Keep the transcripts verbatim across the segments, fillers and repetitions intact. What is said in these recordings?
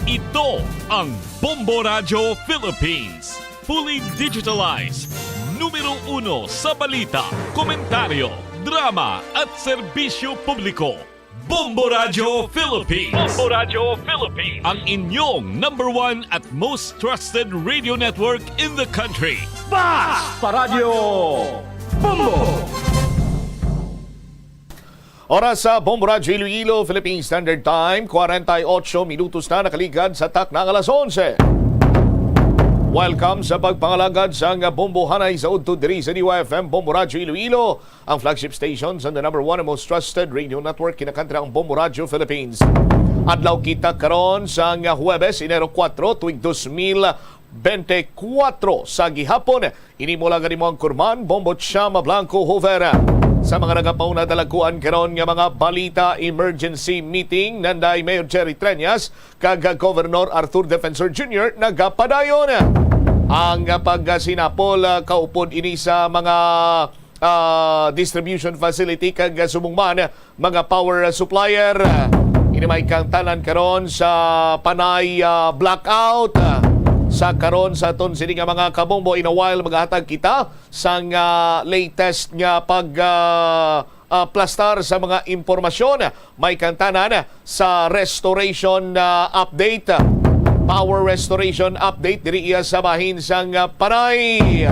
Ito ang Bombo Radyo Philippines. Fully digitalized. Numero uno sa balita, komentaryo, drama at serbisyo publiko. Bombo Radyo Philippines. Bombo Radyo Philippines. Ang inyong number one at most trusted radio network in the country. Basta Radyo Bombo! Oras sa Bombo Radyo Iloilo, Philippine Standard Time, kwarenta y ocho minutos na nakaligad sa takna nga alas onse. Welcome sa pagpangalagad sang Bombo Hanay sa udto diri sa D Y F M Bombo Radyo Iloilo, ang flagship station sa the number one and most trusted radio network kinakantra ang Bombo Radyo Philippines. Adlaw kita karon sang Huwebes, Enero kuwatro, tuig dos mil bente kuwatro. Sa gihapon, ini mo lang ang imong kurman, Bombo Chama Blanco Hoover. Sa mga nagapauna, dalagkuan karon nga mga balita, emergency meeting nanday Mayor Jerry Treñas kag Governor Arthur Defensor Junior nagapadayon. Ang pagsinapol, ah, kaupod ini sa mga, ah, distribution facility kag subong man mga power supplier. Ini may kangtanan karon sa Panay, ah, blackout. Sa karon sa aton sini nga mga kabombo, in a while magahatag kita sang, ah, latest nga pag, ah, ah, plastar sa mga impormasyon. May kangtanan sa restoration, ah, update. Power restoration update diri iya sa bahin sang, ah, Panay.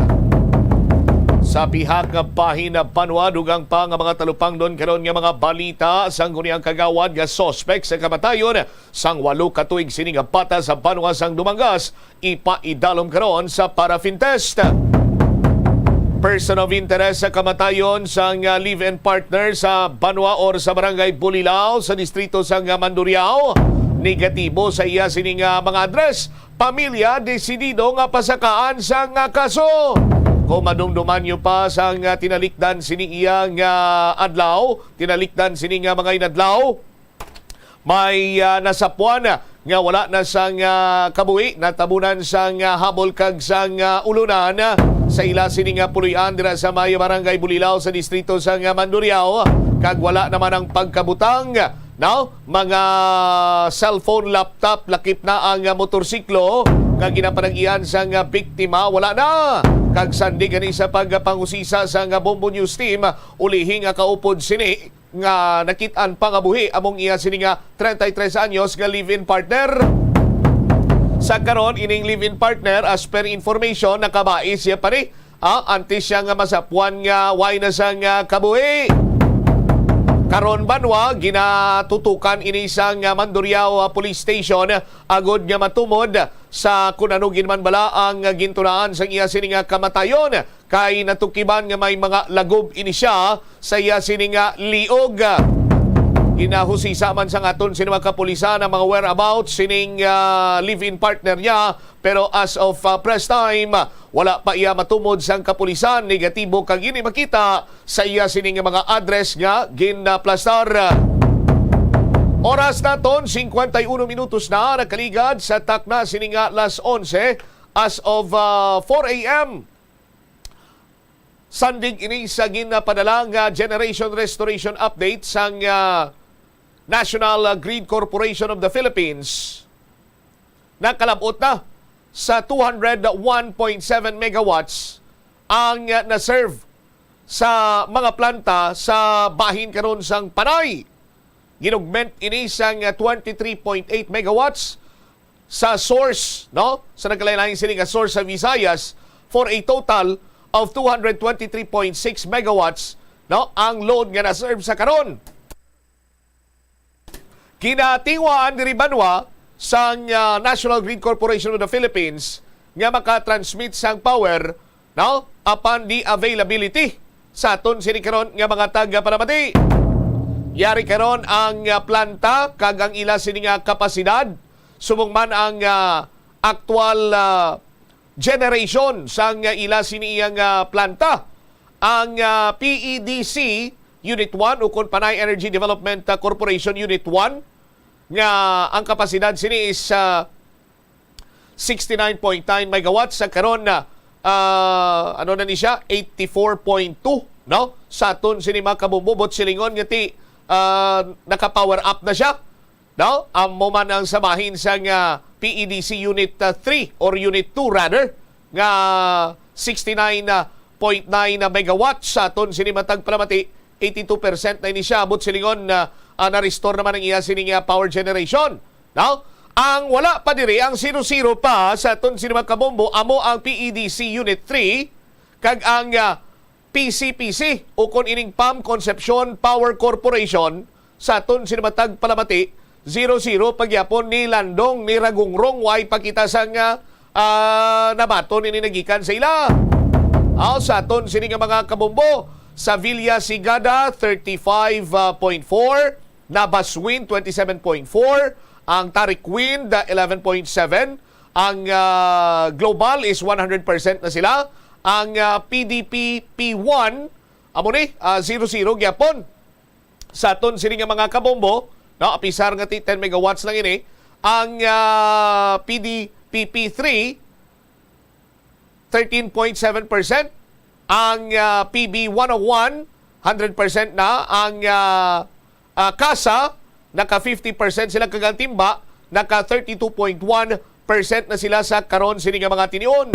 Sa pihak nga bahin, ah, banwa, dugang pa nga mga talupangdon karon nga mga balita sang guni ang kagawad nga suspek sa kamatayon sang walo ka tuig sini nga bata sa banwa sang Dumangas ipaidalom karon sa paraffin test. Person of interest sa kamatayon sang, ah, live-in partner sa banwa or sa barangay Bulilao sa distrito sang, ah, Mandurriao, negatibo sa iya sini nga mga address. Pamilya desidido nga pasakaan sang, ah, kaso. Kung madumduman nyo pa sang, ah, tinalikdan sini iya nga adlaw, tinalikdan sini nga mga inadlaw, may, ah, nasapuan nga wala na sang, ah, kabuhi, natabunan sang, ah, habol kag sang, ah, ulunan sa ila sini nga puloy-an dira sa may barangay Bulilao sa distrito sang, ah, Mandurriao, kag wala naman ang pagkabutang, no? Mga cellphone, laptop, lakip na ang, ah, motorsiklo nga ginapanag-ian sang, ah, biktima, wala na. Kag sandig gani sa pagpangusisa sang, ah, Bombo News Team, ulihi nga kaupod sini nga nakit-an pa nga buhi among iya sini nga treinta y tres anyos nga live-in partner. Sa karon, ining live-in partner, as per information, nakabai siya pa ni, ah, antes siya nga masapuan nga way na sang, ah, kabuhi. Karon banwa, ginatutukan ini sang, ah, Mandurriao, ah, Police Station agod nga matumod sa kun ano gid man bala ang gintunaan sang iya sini nga kamatayon. Kay natukiban nga may mga lagob ini siya sa iya sini nga liog. Ginahusisa man sang aton sini mga kapulisan ang mga whereabouts sining, ah, live-in partner niya, pero as of, ah, press time, wala pa iya matumod sang kapulisan. Negatibo kag ini makita sa iya sini nga mga address nga ginaplastar. Oras naton, singkwenta y uno minutos na nakaligad sa takna sini nga alas onse. As of, ah, four a m, sandig ini sa ginapadala nga generation restoration update sang, ah, National Grid Corporation of the Philippines. Nakalab-ot na sa two hundred one point seven megawatts ang, ah, na-serve sa mga planta sa bahin karon sang Panay. Ginugment ini sang twenty-three point eight megawatts sa source, no? Sa nagkalain-lain sini nga source sa Visayas, for a total of two hundred twenty-three point six megawatts, no? Ang load nga na-serve sa karon. Ginatingwaan diri banwa sang, ah, National Grid Corporation of the Philippines nga makatransmit sang power, no? Apan di availability sa aton sini karon nga mga tagapanamati. Yari karon ang, ah, planta kag ang ila sini nga kapasidad, subong man ang, ah, aktual, ah, generation sang, ah, ila sini iyang, ah, planta. Ang, ah, P E D C Unit one, ukon Panay Energy Development, ah, Corporation Unit one, nga ang kapasidad sini is, ah, sixty-nine point nine megawatts. Sa karon na, ah, ano na ni siya, eighty-four point two, no? Sa aton sini mga kabububot silingon nga ti, ah, naka-power up na siya, no? Amo man ang sa bahin sang, ah, P E D C Unit, uh, three or Unit two rather, nga sixty-nine point nine megawatts sa aton sini matag palamati, eighty-two percent na ini siya. Abot silingon, uh, uh, na-restore naman ang iya sini nga power generation. Now, ang wala pa diri, ang zero zero pa sa aton sini mga kabombo, amo ang P E D C Unit three, kag ang, uh, P C P C, ukon ining Pam Concepcion Power Corporation, sa aton sini matag palamati, zero zero pa gyapon ni Landong, ni Ragungrong, way pa kita sang, ah, ah, nabaton ini nagikan sa ila. Aw, sa aton sini nga mga kabombo, sa Villa Sigada, thirty-five point four, Nabas Wind, twenty-seven point four, ang Tarik Wind, ah, eleven point seven, ang, ah, Global is one hundred percent na sila, ang, ah, P D P P one, amo ni, ah, zero zero gyapon. Sa aton sini nga mga kabombo, no, apisar nga ti ten megawatts lang ini, ang, ah, P D P P three, thirteen point seven percent, ang, ah, P B one oh one, hundred percent na, ang, ah, ah, CASA, naka fifty percent sila, kag ang Timba, naka thirty-two point one percent na sila sa karon sini nga mga tinion.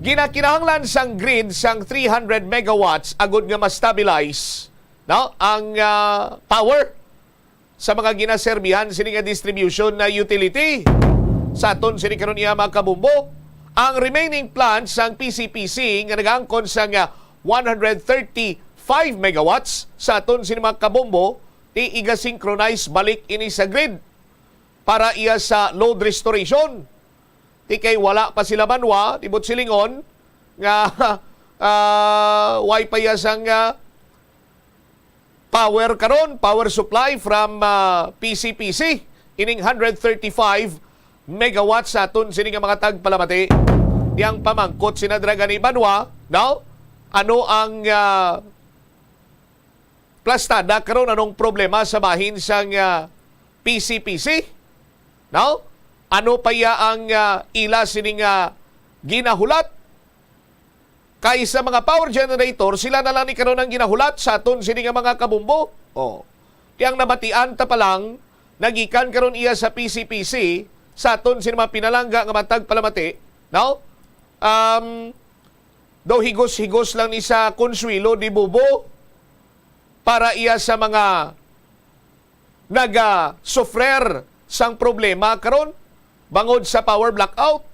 Ginakinahanglan sang grid sang three hundred megawatts agud nga ma-stabilize, no, ang, ah, power sa mga ginaserbihan sini nga distribution na utility. Sa aton sini karon iya mga kabombo, ang remaining plant sang P C P C nga nagaangkon sang, ah, one hundred thirty-five megawatts sa aton sini mga kabombo, ti iga-synchronize balik ini sa grid para iya sa load restoration. Ti kay wala pa sila banwa, tibot silingon, nga, ah, way pa iya sang, ah, power karon, power supply from, ah, P C P C, ining hundred thirty-five megawatts sa aton sini nga mga tagpalamati. Di ang pamangkot sina dira gani banwa, no? Ano ang, ah, plastada karon? Anong problema sa bahin sang, ah, P C P C? No? Ano pa iya ang, ah, ila sini nga ginahulat? Kay sa mga power generator, sila na lang ni karon ang ginahulat sa aton sini nga mga kabombo. Oh. Ti ang nabatian ta pa lang, nagikan karon iya sa P C P C, sa aton sini mga pinalangga nga matag palamati, no? Um, daw higos-higos lang ni sa Consuelo de Bobo para iya sa mga naga-suffer sang problema karon bangod sa power blackout.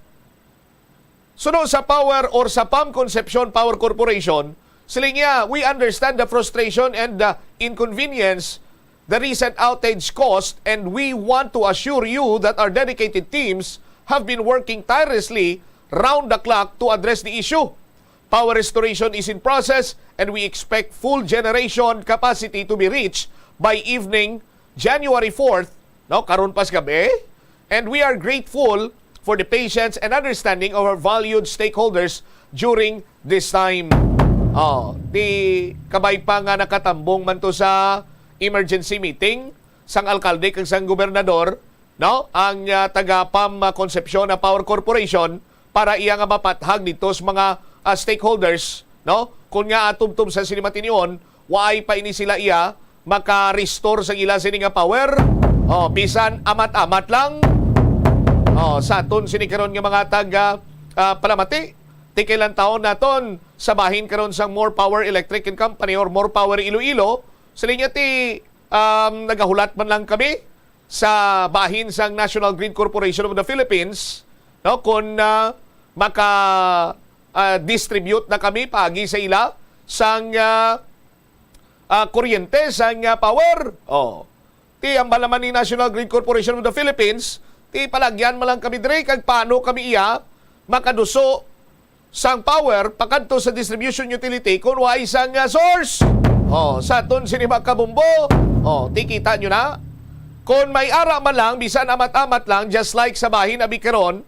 Suno sa Power or sa Pam Concepcion Power Corporation, siling niya, "We understand the frustration and the inconvenience the recent outage caused, and we want to assure you that our dedicated teams have been working tirelessly round the clock to address the issue. Power restoration is in process, and we expect full generation capacity to be reached by evening, January fourth," no, karon pa sa gabi. "And we are grateful for the patience and understanding of our valued stakeholders during this time." Oh, ti kabay pa nga nakatambong man to sa emergency meeting sang alkalde kag sang gobernador, no, ang, ah, taga Pam, ah, Concepcion, ah, Power Corporation para iya nga mapathag dito sa mga, ah, stakeholders, no? Kung nga atubtob sa sini matinion, waay pa ini sila iya maka-restore sa ila sini nga power. Oh, bisan amat-amat lang. Oh, sa aton sini karon nga mga taga, ah, palamati, ti kay lantawon naton sa bahin karon sang More Power Electric and Company or More Power Iloilo, sila niya ti, um, nagahulat man lang kami sa bahin sang National Grid Corporation of the Philippines, no, kung, ah, maka, ah, distribute na kami paagi sa ila sang, ah, ah, kuryente, sang, ah, power. Oh. Ti ang balaman ni National Grid Corporation of the Philippines, ti palagyan man lang kami diri kag paano kami iya makaduso sang power pakadto sa distribution utility kung waay sang, ah, source. Oh, sa aton sini mga kabombo. Oh, ti kita nyo na. Kung may ara man lang, bisan amat-amat lang, just like sa bahin abi karon,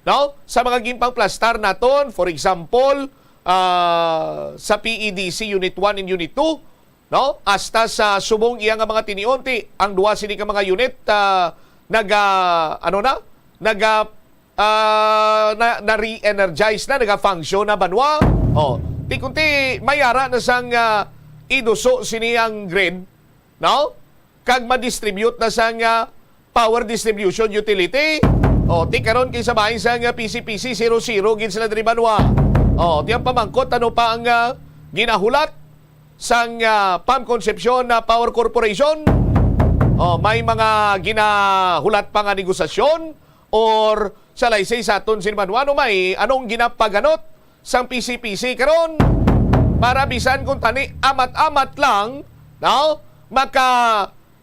no? Sa mga ginpangplastar naton, for example, ah, sa P E D C Unit one and Unit two, no? Hasta sa subong iya nga mga tinion, ti ang duwa sini ka mga unit, ah, naga, ano na? Naga, ah, na, na-re-energize na, naga-function na banwa. Oh, ti kunti may ara na sang, ah, iduso sini ang grid, no? Kag ma-distribute na sang, ah, power distribution utility. O, ti karon kay sa bahin sang, ah, P C P C, zero zero gid sila diri banwa. O, ti ang pamangkot, ano pa ang, ah, ginahulat sang, ah, Pam Concepcion na Power Corporation? O, may mga ginahulat pa nga negosasyon or salaysay sa aton sini banwa, no, may anong ginapaganot sang P C P C karon para bisan kung tani amat-amat lang, no, maka,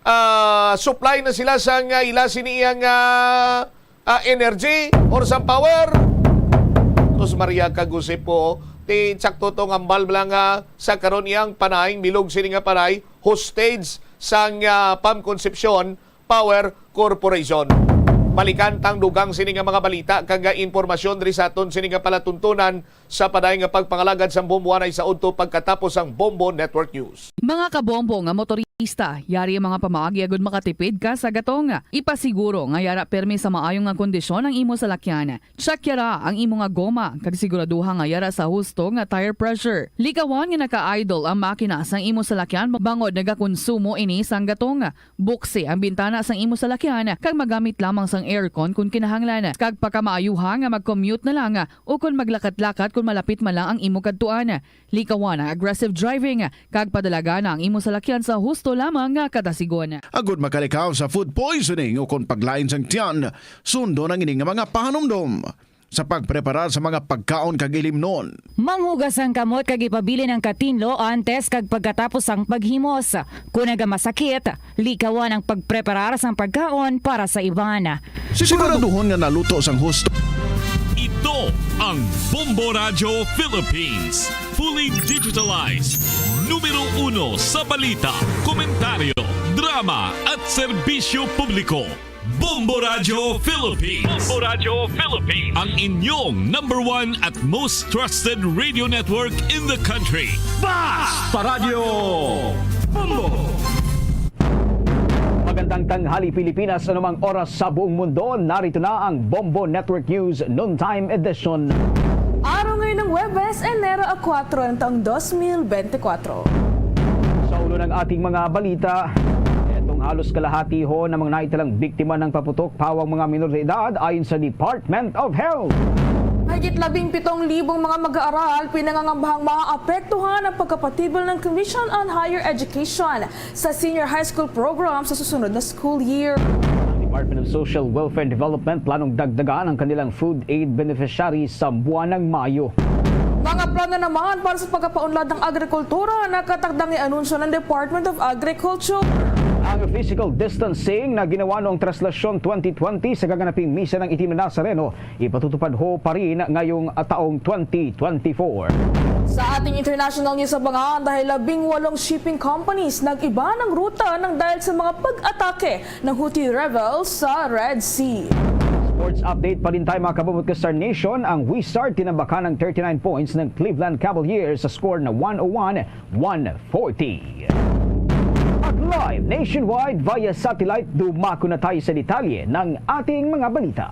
ah, supply na sila sang, ah, ila sini iyang, ah, ah, energy or sa power. Sus Maria kag Jose po, ti sakto to nga ambal lang nga sa karon iyang panay, bilog sini nga panay, hostage sang, ah, Pam Concepcion Power Corporation. Balikan tang dugang sini nga mga balita kag, ah, impormasyon diri sa aton sini nga palatuntunan sa paday nga pagpangalagad sang bombo anay sa udto pagkatapos sang Bombo Network News. Mga kabombo nga motorista, yari ang mga pamaagi agud makatipid ka sa gatong. Ipasiguro nga yara permi sa maayo nga kondisyon ang imo salakyan. Check yara ang imo nga goma, kag siguraduha nga yara sa husto nga tire pressure. Likawan nga naka-idle ang makina sang imo salakyan bangod nagakonsumo ini sang gatong. Buksi ang bintana sang imo salakyan kag magamit lamang sang aircon kon kinahanglan, kag pakamaayuha nga mag-commute na lang o kon maglakat-lakat kon malapit man lang ang imo kadtuan. Likawan ang aggressive driving kag padalagan ang imo salakyan sa husto lamang nga kadasigon. Agud makalikaw sa food poisoning o kon paglain sang tiyan, sundon ang ini nga mga pahanumdom sa pagpreparar sa mga pagkaon kag ilimnon. Manghugas ang kamot kag ipabilin ang katinlo antes kag pagkatapos sang paghimos. Kon nagamasakit, likawan ang pagpreparar sang pagkaon para sa iban. Siguraduhon nga naluto sang husto. Ito ang Bombo Radyo Philippines, fully digitalized. Numero uno sa balita, komentaryo, drama, at serbisyo publiko. Bombo Radyo Philippines. Bombo Radyo Philippines. Ang inyong number one at most trusted radio network in the country. Basta Radyo Bombo! Magandang tanghali, Pilipinas. Anumang oras sa buong mundo, narito na ang Bombo Network News Noontime Edition. Araw ngayon ng Huwebes, Enero a kuwatro ng taong dos mil bente kuwatro. Sa ulo ng ating mga balita, etong halos kalahati ho ng mga naitalang biktima ng paputok pawang mga minor de edad ayon sa Department of Health. Mahigit labing pitong libong mga mag-aaral pinangangambahang maapektuhan ang pagkapatibol ng Commission on Higher Education sa senior high school program sa susunod na school year. Ang Department of Social Welfare and Development planong dagdagan ang kanilang food aid beneficiaries sa buwan ng Mayo. Mga plano naman para sa pagpapaunlad ng agrikultura, nakatakdang i-anunsyo ng Department of Agriculture. Ang physical distancing na ginawa noong Traslasyon twenty twenty sa gaganaping misa ng Itim na Nazareno, ipatutupad ho pa rin ngayong, ah, taong twenty twenty-four. Sa ating international news, abangan, dahil labing walong shipping companies nag-iba ng ruta nang dahil sa mga pag-atake ng Houthi rebels sa Red Sea. Sports update pa rin tayo, mga kabubot ka Star Nation. Ang Wizard tinambakan ng thirty-nine points ng Cleveland Cavaliers sa score na one oh one one forty. At live nationwide via satellite, dumako na tayo sa detalye ng ating mga balita.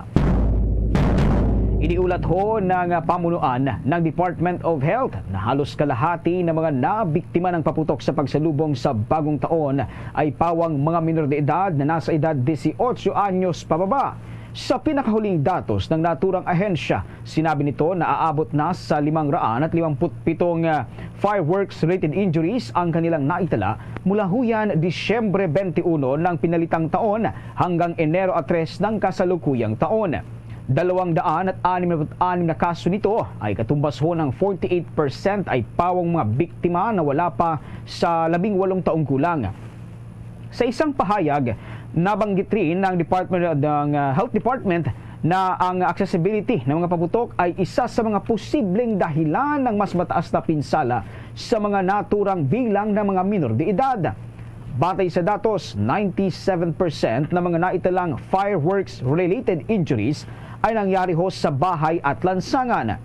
Iniulat ho ng pamunuan ng Department of Health na halos kalahati ng mga nabiktima ng paputok sa pagsalubong sa bagong taon ay pawang mga minor de edad na nasa edad dieciocho anyos pababa. Sa pinakahuling datos ng naturang ahensya, sinabi nito na aabot na sa limang raan at limampu't pitong, ah, fireworks-related injuries ang kanilang naitala mula huyan Disyembre twenty-one ng pinalitang taon hanggang Enero a tres ng kasalukuyang taon. Dalawang daan at anim na put anim na kaso nito ay katumbas ho ng forty-eight percent ay pawang mga biktima na wala pa sa labing walong taong gulang. Sa isang pahayag, nabanggit rin ng Department, ng, ah, Health Department na ang accessibility ng mga paputok ay isa sa mga posibleng dahilan ng mas mataas na pinsala sa mga naturang bilang ng mga minor de edad. Batay sa datos, ninety-seven percent ng mga naitalang fireworks-related injuries ay nangyari ho sa bahay at lansangan.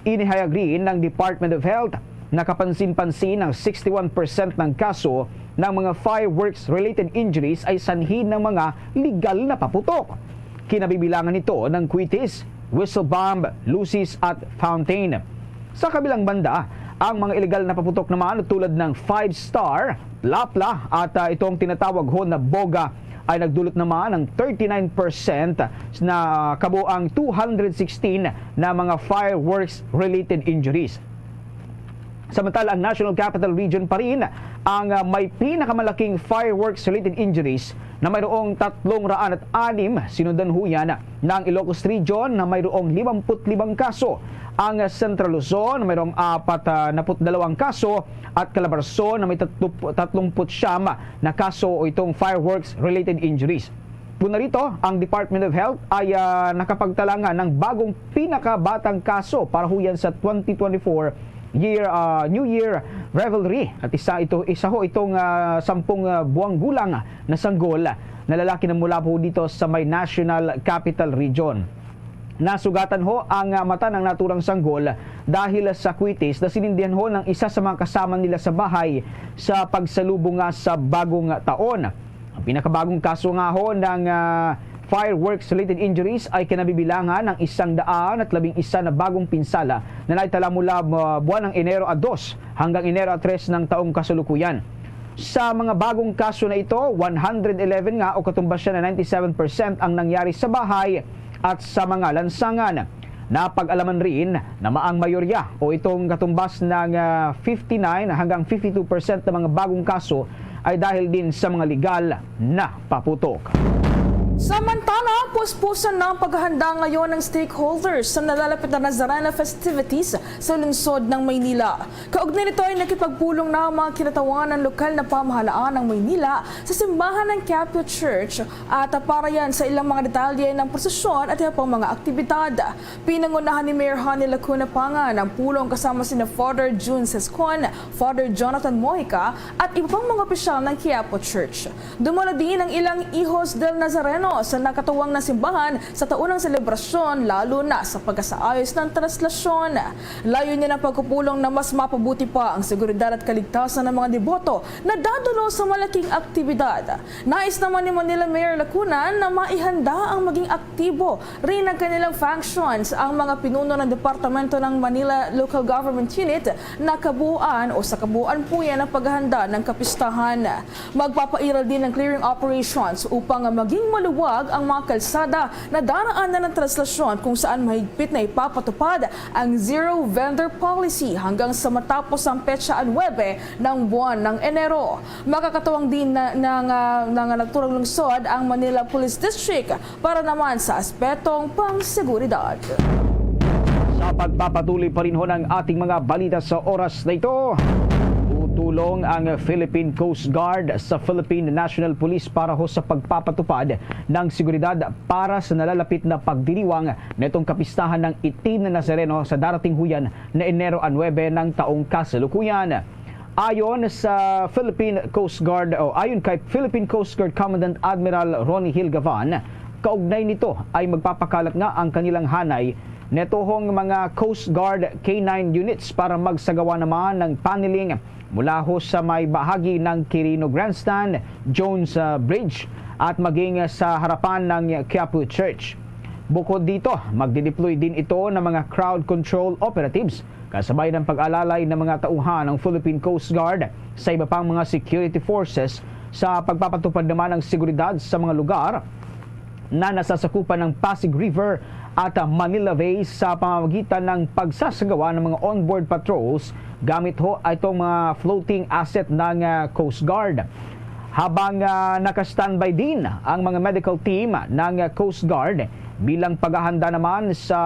Inihayag rin ng Department of Health na kapansin-pansin ang sixty-one percent ng kaso ng mga fireworks-related injuries ay sanhi ng mga legal na paputok. Kinabibilangan nito ng kwitis, whistle bomb, lusis at fountain. Sa kabilang banda, ang mga illegal na paputok naman tulad ng five star, plapla at, ah, itong tinatawag ho na boga ay nagdulot naman ng thirty-nine percent na kabuang two hundred sixteen na mga fireworks-related injuries. Samantala, ang National Capital Region pa rin ang, ah, may pinakamalaking fireworks-related injuries na mayroong tatlong raan at anim, sinundan ho yan ng Ilocos Region na mayroong limampu't limang kaso, ang Central Luzon mayroong apat, ah, naput dalawang kaso, at Calabarzon na may tatlup-, tatlumpu't siyam na kaso o itong fireworks-related injuries. Bukod rito, ang Department of Health ay, ah, nakapagtala nga ng bagong pinakabatang kaso para ho yan sa twenty twenty-four year, ah, New Year Revelry. At isa ito, isa ho itong, ah, sampung, ah, buwang gulang na sanggol na lalaki na mula po dito sa may National Capital Region. Nasugatan ho ang, ah, mata ng naturang sanggol dahil sa kwitis na sinindihan ho ng isa sa mga kasama nila sa bahay sa pagsalubong nga sa bagong taon. Ang pinakabagong kaso nga ho ng, ah, fireworks-related injuries ay kinabibilangan ng isang daan at labing isa na bagong pinsala na naitala mula, ah, buwan ng Enero a dos hanggang Enero a tres ng taong kasalukuyan. Sa mga bagong kaso na ito, one hundred eleven nga o katumbas siya na ninety-seven percent ang nangyari sa bahay at sa mga lansangan. Napag-alaman rin na maang mayorya o itong katumbas ng, ah, fifty-nine hanggang fifty-two percent ng mga bagong kaso ay dahil din sa mga legal na paputok. Samantala, puspusan na ang paghahanda ngayon ng stakeholders sa nalalapit na Nazareno festivities sa lungsod ng Maynila. Kaugnay nito ay nakipagpulong na ang mga kinatawan ng lokal na pamahalaan ng Maynila sa simbahan ng Quiapo Church at para yan sa ilang mga detalye ng prosesyon at iba pang mga aktibidad. Pinangunahan ni Mayor Honey Lacuna Pangan ang pulong kasama sina Father June Sescon, Father Jonathan Mojica at iba pang mga opisyal ng Quiapo Church. Dumalo din ang ilang Hijos del Nazareno sa nakatuwang na simbahan sa taunang selebrasyon, lalo na sa pagkasaayos ng traslasyon. Layunin ng pagpupulong na mas mapabuti pa ang seguridad at kaligtasan ng mga deboto na dadalo sa malaking aktibidad. Nais naman ni Manila Mayor Lacuna na maihanda ang maging aktibo rin ang kanilang functions, ang mga pinuno ng departamento ng Manila Local Government Unit na kabuuan o sa kabuuan po yan ang paghahanda ng kapistahan. Magpapairal din ng clearing operations upang maging maluwag ang mga kalsada na daraanan ng traslasyon kung saan mahigpit na ipapatupad ang zero vendor policy hanggang sa matapos ang petsa nuebe ng buwan ng Enero. Makakatuwang din na, ng, ah, ng naturang lungsod ang Manila Police District para naman sa aspetong pangseguridad. Sa pagpapatuloy pa rin ho ng ating mga balita sa oras na ito, tutulong ang Philippine Coast Guard sa Philippine National Police para ho sa pagpapatupad ng seguridad para sa nalalapit na pagdiriwang nitong kapistahan ng Itim na Nazareno sa darating ho yan na Enero a nuebe ng taong kasalukuyan. Ayon sa Philippine Coast Guard, o ayon kay Philippine Coast Guard Commandant Admiral Ronnie Hill Gavan, kaugnay nito ay magpapakalat nga ang kanilang hanay netohong mga Coast Guard K nine units para magsagawa naman ng paneling mula ho sa may bahagi ng Quirino Grandstand, Jones, ah, Bridge at maging sa harapan ng Quiapo Church. Bukod dito, magdideploy din ito ng mga crowd control operatives kasabay ng pag-alalay ng mga tauhan ng Philippine Coast Guard sa iba pang mga security forces sa pagpapatupad naman ng seguridad sa mga lugar na nasasakupan ng Pasig River at, ah, Manila Bay sa pamamagitan ng pagsasagawa ng mga onboard patrols gamit ho itong mga floating asset ng, ah, Coast Guard. Habang, ah, naka-standby din ang mga medical team ng, ah, Coast Guard bilang paghahanda naman sa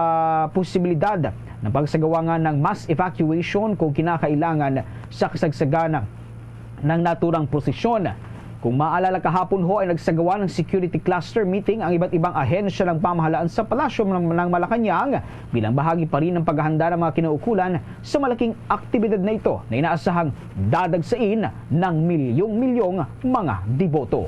posibilidad ng pagsagawa nga ng mass evacuation kung kinakailangan sa kasagsagan ng naturang posisyon. Kung maalala, kahapon ho ay nagsagawa ng security cluster meeting ang iba't ibang ahensya ng pamahalaan sa Palasyo ng, ng Malacañang bilang bahagi pa rin ng paghahanda ng mga kinaukulan sa malaking aktibidad na ito na inaasahang dadagsain ng milyong-milyong mga deboto.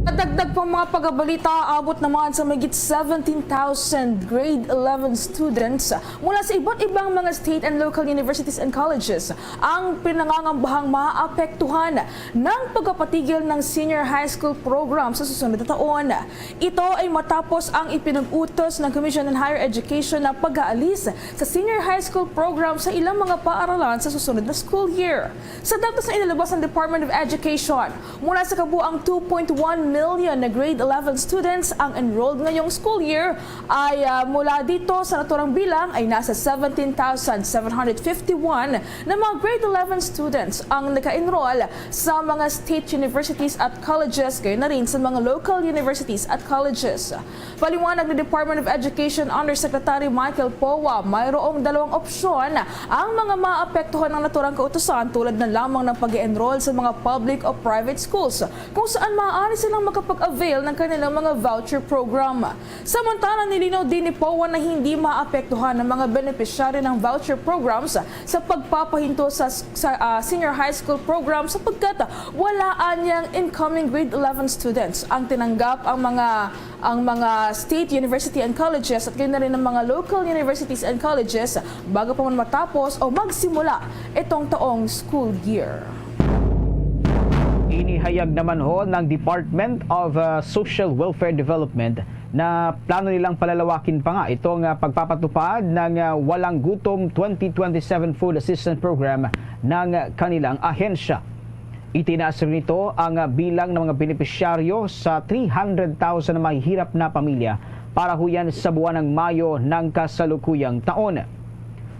Dagdag pang mga pagkabalita, abot naman sa mahigit seventeen thousand grade eleven students mula sa iba't ibang mga state and local universities and colleges ang pinangangambahang maapektuhan ng pagpapatigil ng senior high school program sa susunod na taon. Ito ay matapos ang ipinag-utos ng Commission on Higher Education na pag-aalis sa senior high school program sa ilang mga paaralan sa susunod na school year. Sa datos na inilabas ng Department of Education, mula sa kabuang two point one million na grade eleven students ang enrolled ngayong school year ay, ah, mula dito sa naturang bilang ay nasa seventeen thousand seven hundred fifty-one na mga grade eleven students ang naka-enroll sa mga state universities at colleges, gayon na rin sa mga local universities at colleges. Paliwanag ni Department of Education Undersecretary Michael Poa, mayroong dalawang opsyon ang mga maapektuhan ng naturang kautusan, tulad na lamang ng pag-enroll sa mga public o private schools kung saan maaari silang makapag-avail ng kanilang mga voucher program. Samantala, nilinaw din ni Poa na hindi maapektuhan ang mga benepisyaryo ng voucher programs sa pagpapahinto sa, sa, ah, senior high school program sapagkat wala anyang incoming grade eleven students ang tinanggap ang mga ang mga state university and colleges at gayon na rin ang mga local universities and colleges bago pa man matapos o magsimula itong taong school year. Inihayag naman ho ng Department of uh, Social Welfare Development na plano nilang palalawakin pa nga itong uh, pagpapatupad ng uh, Walang Gutom twenty twenty-seven Food Assistance Program ng kanilang ahensya. Itinaas rin nito ang uh, bilang ng mga benepisyaryo sa three hundred thousand na mahihirap na pamilya para huyan sa buwan ng Mayo ng kasalukuyang taon.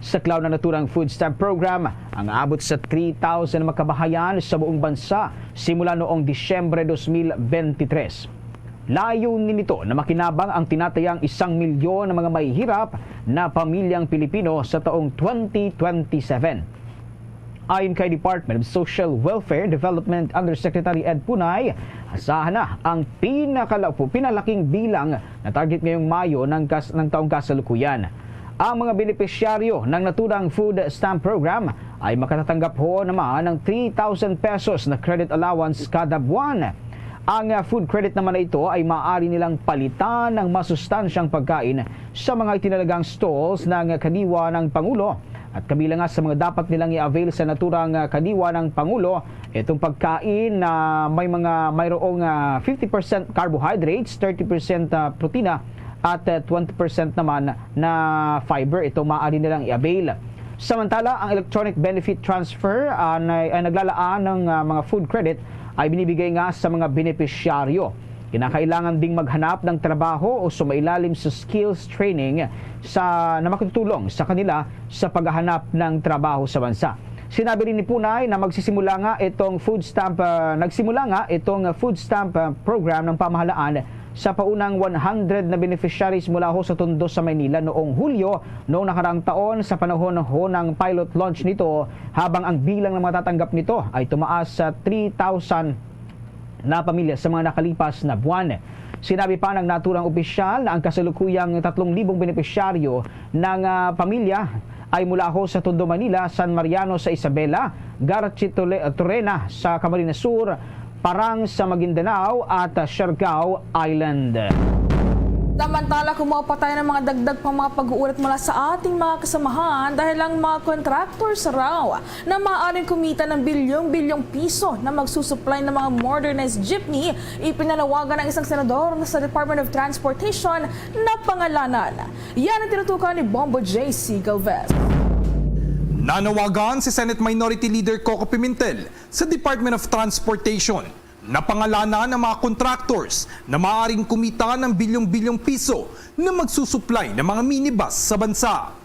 Saklaw na naturang food stamp program ang abot sa three thousand makabahayan sa buong bansa simula noong Disyembre dos mil bente tres. Layunin nito na makinabang ang tinatayang isang milyon na mga mahihirap na pamilyang Pilipino sa taong twenty twenty-seven. Ayon kay Department of Social Welfare Development Undersecretary Ed Punay, asahan na ang pinakalapo, pinalaking bilang na target ngayong Mayo ng, kas, ng taong kasalukuyan. Ang mga benepisyaryo ng naturang food stamp program ay makatatanggap ho naman ng three thousand pesos na credit allowance kada buwan. Ang ah, food credit naman na ito ay maaari nilang palitan ng masustansyang pagkain sa mga itinalagang stalls ng kadiwa ng Pangulo at kabilang nga sa mga dapat nilang i-avail sa naturang ah, kadiwa ng Pangulo itong pagkain na may mga mayroong ah, fifty percent carbohydrates, thirty percent ah, protina at ah, twenty percent naman na fiber itong maaari nilang i-avail. Samantala, ang electronic benefit transfer ah, na, ay naglalaan ng ah, mga food credit ay binibigay nga sa mga benepisyaryo. Kinakailangan ding maghanap ng trabaho o sumailalim sa skills training sa, na makatutulong sa kanila sa paghahanap ng trabaho sa bansa. Sinabi rin ni Punay na magsisimula nga itong food stamp, ah, nagsimula nga itong food stamp ah, program ng pamahalaan sa paunang one hundred na beneficiaries mula ho sa Tondo sa Maynila noong Hulyo noong nakaraang taon sa panahon ho ng pilot launch nito, habang ang bilang ng mga tatanggap nito ay tumaas sa three thousand na pamilya sa mga nakalipas na buwan. Sinabi pa ng naturang opisyal na ang kasalukuyang tatlong libong benepisyaryo ng ah, pamilya ay mula ho sa Tondo, Manila, San Mariano sa Isabela, Garchitole-, Torena sa Camarines Sur, Parang sa Maguindanao at ah, Siargao Island. Samantala, kumuha pa tayo ng mga dagdag pang mga pag-uulat mula sa ating mga kasamahan dahil ang mga contractors raw na maaaring kumita ng bilyong-bilyong piso na magsusupply ng mga modernized jeepney, ipinanawagan ng isang senador sa Department of Transportation na pangalanan. Yan ang tinutukan ni Bombo J C Galvez. Nanawagan si Senate Minority Leader Coco Pimentel sa Department of Transportation na pangalanan ang mga contractors na maaaring kumita ng bilyong-bilyong piso na magsusupply ng mga minibus sa bansa.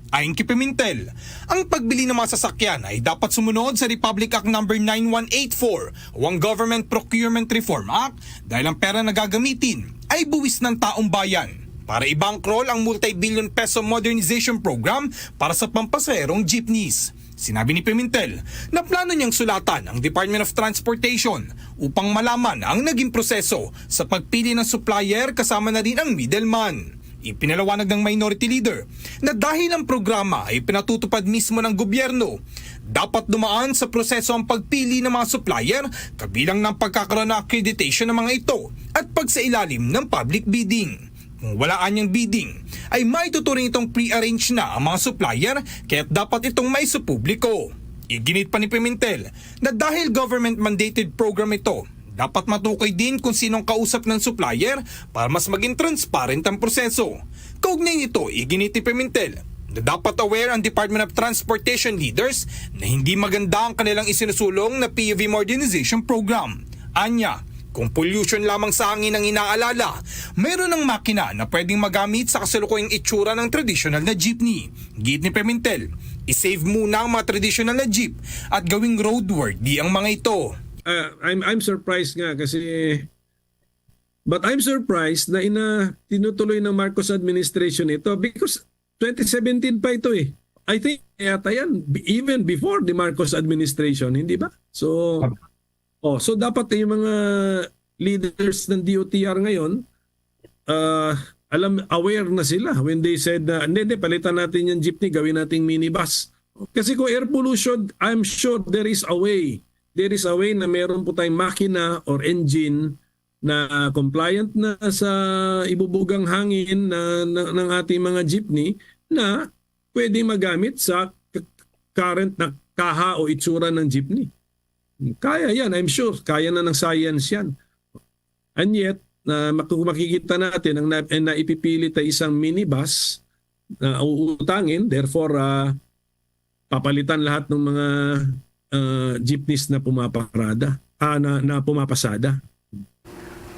Ayon kay Pimentel, ang pagbili ng mga sasakyan ay dapat sumunod sa Republic Act Number nine one eight four o ang Government Procurement Reform Act dahil ang pera na gagamitin ay buwis ng taong bayan para i-bankroll ang multi-billion peso modernization program para sa pampasaherong jeepneys. Sinabi ni Pimentel na plano niyang sulatan ang Department of Transportation upang malaman ang naging proseso sa pagpili ng supplier kasama na rin ang middleman. Ipinalawanag ng Minority Leader na dahil ang programa ay pinatutupad mismo ng gobyerno, dapat dumaan sa proseso ang pagpili ng mga supplier kabilang ng pagkakaroon ng accreditation ng mga ito at pagsailalim ng public bidding. Kung wala anyang bidding, ay maituturing itong pre-arranged na ang mga supplier kaya't dapat itong maisapubliko. Iginit pa ni Pimentel na dahil government-mandated program ito, dapat matukoy din kung sino ang kausap ng supplier para mas maging transparent ang proseso. Kaugnay nito, iginit ni Pimentel na dapat aware ang Department of Transportation leaders na hindi maganda ang kanilang isinusulong na P U V modernization program. Anya, Kung pollution lamang sa hangin ang inaalala, mayroon ng makina na pwedeng magamit sa kasalukuyang itsura ng traditional na jeepney. Giit ni Pimentel, i-save muna ang mga traditional na jeep at gawing roadworthy ang mga ito. Uh, I'm I'm surprised nga kasi, but I'm surprised na ina tinutuloy ng Marcos administration ito because twenty seventeen pa ito eh. I think yata yan b- even before the Marcos administration, hindi ba? So oh, so dapat yung mga leaders ng D O T R ngayon, uh, alam, aware na sila when they said na, "Hindi, hindi, palitan natin yung jeepney, gawin nating minibus." Kasi kung air pollution, I'm sure there is a way. There is a way na meron po tayong makina or engine na compliant na sa ibubugang hangin na, na ng ating mga jeepney na pwede magamit sa k- current na kaha o itsura ng jeepney. Kaya yan, I'm sure. Kaya na ng science yan. And yet, na maku- makikita natin ang na, ang naipipilit ay isang minibus na uutangin, therefore ah, papalitan lahat ng mga ah, jeepneys na pumaparada, ah, na, na pumapasada.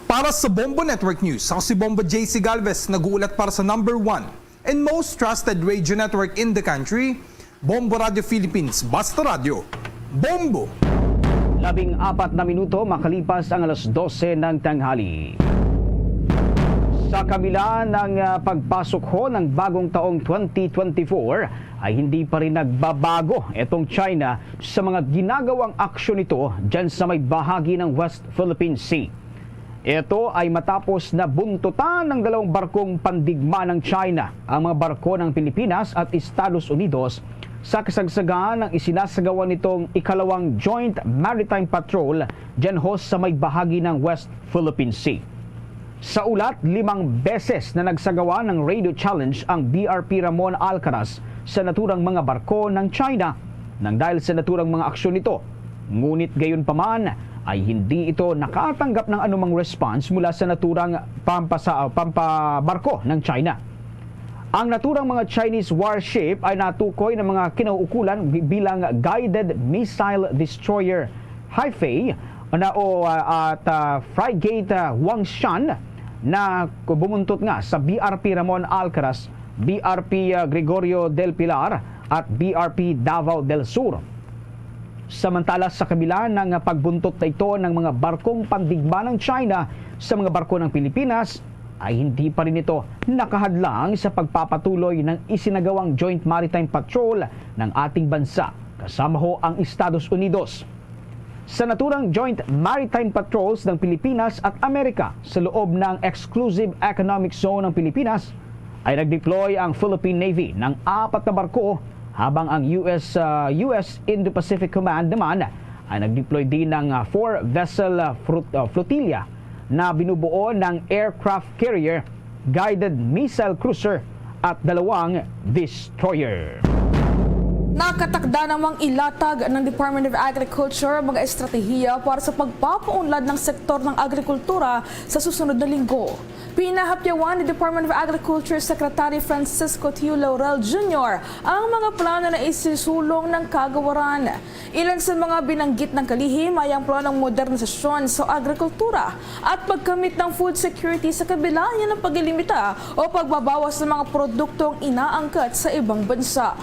Para sa Bombo Network News, ako si Bombo J C Galvez, nag-uulat para sa number one and most trusted radio network in the country, Bombo Radio Philippines. Basta Radio, Bombo! Labing apat na minuto makalipas ang alas dose ng tanghali. Sa kabila ng ah, pagpasok ho ng bagong taong twenty twenty-four, ay hindi pa rin nagbabago itong China sa mga ginagawang aksyon nito dyan sa may bahagi ng West Philippine Sea. Ito ay matapos na buntutan ng dalawang barkong pandigma ng China ang mga barko ng Pilipinas at Estados Unidos sa kasagsagan ng isinasagawa nitong ikalawang Joint Maritime Patrol dyan ho sa may bahagi ng West Philippine Sea. Sa ulat, limang beses na nagsagawa ng radio challenge ang B R P Ramon Alcaraz sa naturang mga barko ng China nang dahil sa naturang mga aksyon nito. Ngunit gayon pa man ay hindi ito nakatanggap ng anumang response mula sa naturang pampasa, pampabarko ng China. Ang naturang mga Chinese warship ay natukoy ng mga kinauukulan bi- bilang guided missile destroyer Haifei na o ah, at ah, frigate ah, Wangshan na bumuntot nga sa B R P Ramon Alcaraz, B R P ah, Gregorio del Pilar at B R P Davao del Sur. Samantala, sa kabila ng pagbuntot na ito ng mga barkong pandigma ng China sa mga barko ng Pilipinas, ay hindi pa rin ito nakahadlang sa pagpapatuloy ng isinagawang Joint Maritime Patrol ng ating bansa kasama ho ang Estados Unidos. Sa naturang Joint Maritime Patrols ng Pilipinas at Amerika sa loob ng Exclusive Economic Zone ng Pilipinas, ay nag-deploy ang Philippine Navy ng apat na barko, habang ang U S, ah, U S Indo-Pacific Command naman ay nag-deploy din ng ah, four-vessel ah, frut- ah, flotilla na binubuo ng aircraft carrier, guided missile cruiser, at dalawang destroyer. Nakatakda namang ilatag ng Department of Agriculture ang mga estratehiya para sa pagpapaunlad ng sektor ng agrikultura sa susunod na linggo. Pinahapyawan ni Department of Agriculture Secretary Francisco Tio Laurel Junior ang mga plano na isisulong ng kagawaran. Ilan sa mga binanggit ng kalihim ay ang planong modernisasyon sa agrikultura at pagkamit ng food security sa kabila niya ng paglilimita o pagbabawas ng mga produktong inaangkat sa ibang bansa.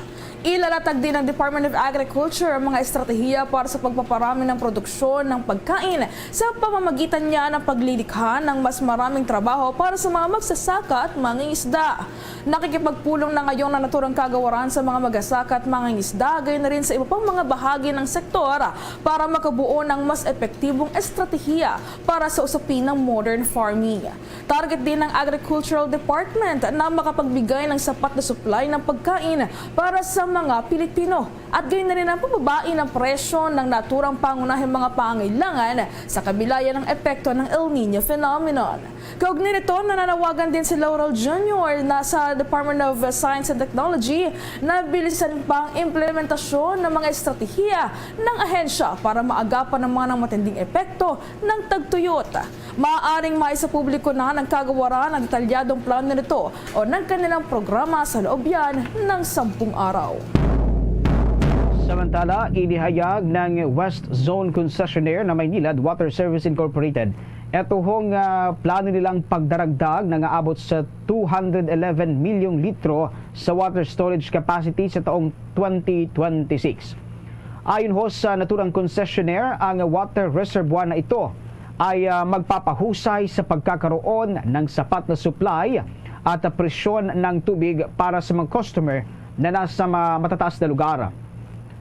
Ilalatag din ng Department of Agriculture ang mga estratehiya para sa pagpaparami ng produksyon ng pagkain sa pamamagitan niya ng paglilikha ng mas maraming trabaho para sa mga magsasaka at mangingisda. Nakikipagpulong na ngayon ang naturang kagawaran sa mga magsasaka at mangingisda, gayon na rin sa iba pang mga bahagi ng sektor para makabuo ng mas epektibong estratehiya para sa usapin ng modern farming. Target din ng Agricultural Department na makapagbigay ng sapat na supply ng pagkain para sa mga Pilipino at gayon na rin ang pababa ng presyo ng naturang pangunahing mga pangangailangan sa kabila ng epekto ng El Nino phenomenon. Kaugnay nito, nananawagan din si Laurel Junior na sa Department of Science and Technology na bilisan pa ang implementasyon ng mga estratehiya ng ahensya para maagapan ang mga matinding epekto ng tagtuyot. Maaaring maisapubliko na ng kagawaran ang detalyadong plano nito o ng kanilang programa sa loob yan ng sampung araw. Samantala, inihayag ng West Zone Concessionaire na Maynilad Water Service Incorporated Eto ho nga plano nilang pagdaragdag na nga abot sa two hundred eleven milyong litro sa water storage capacity sa taong twenty twenty-six. Ayon ho sa naturang concessionaire, ang water reservoir na ito ay, ah, magpapahusay sa pagkakaroon ng sapat na supply at presyon ng tubig para sa mga customer na nasa ma-, matataas na lugar.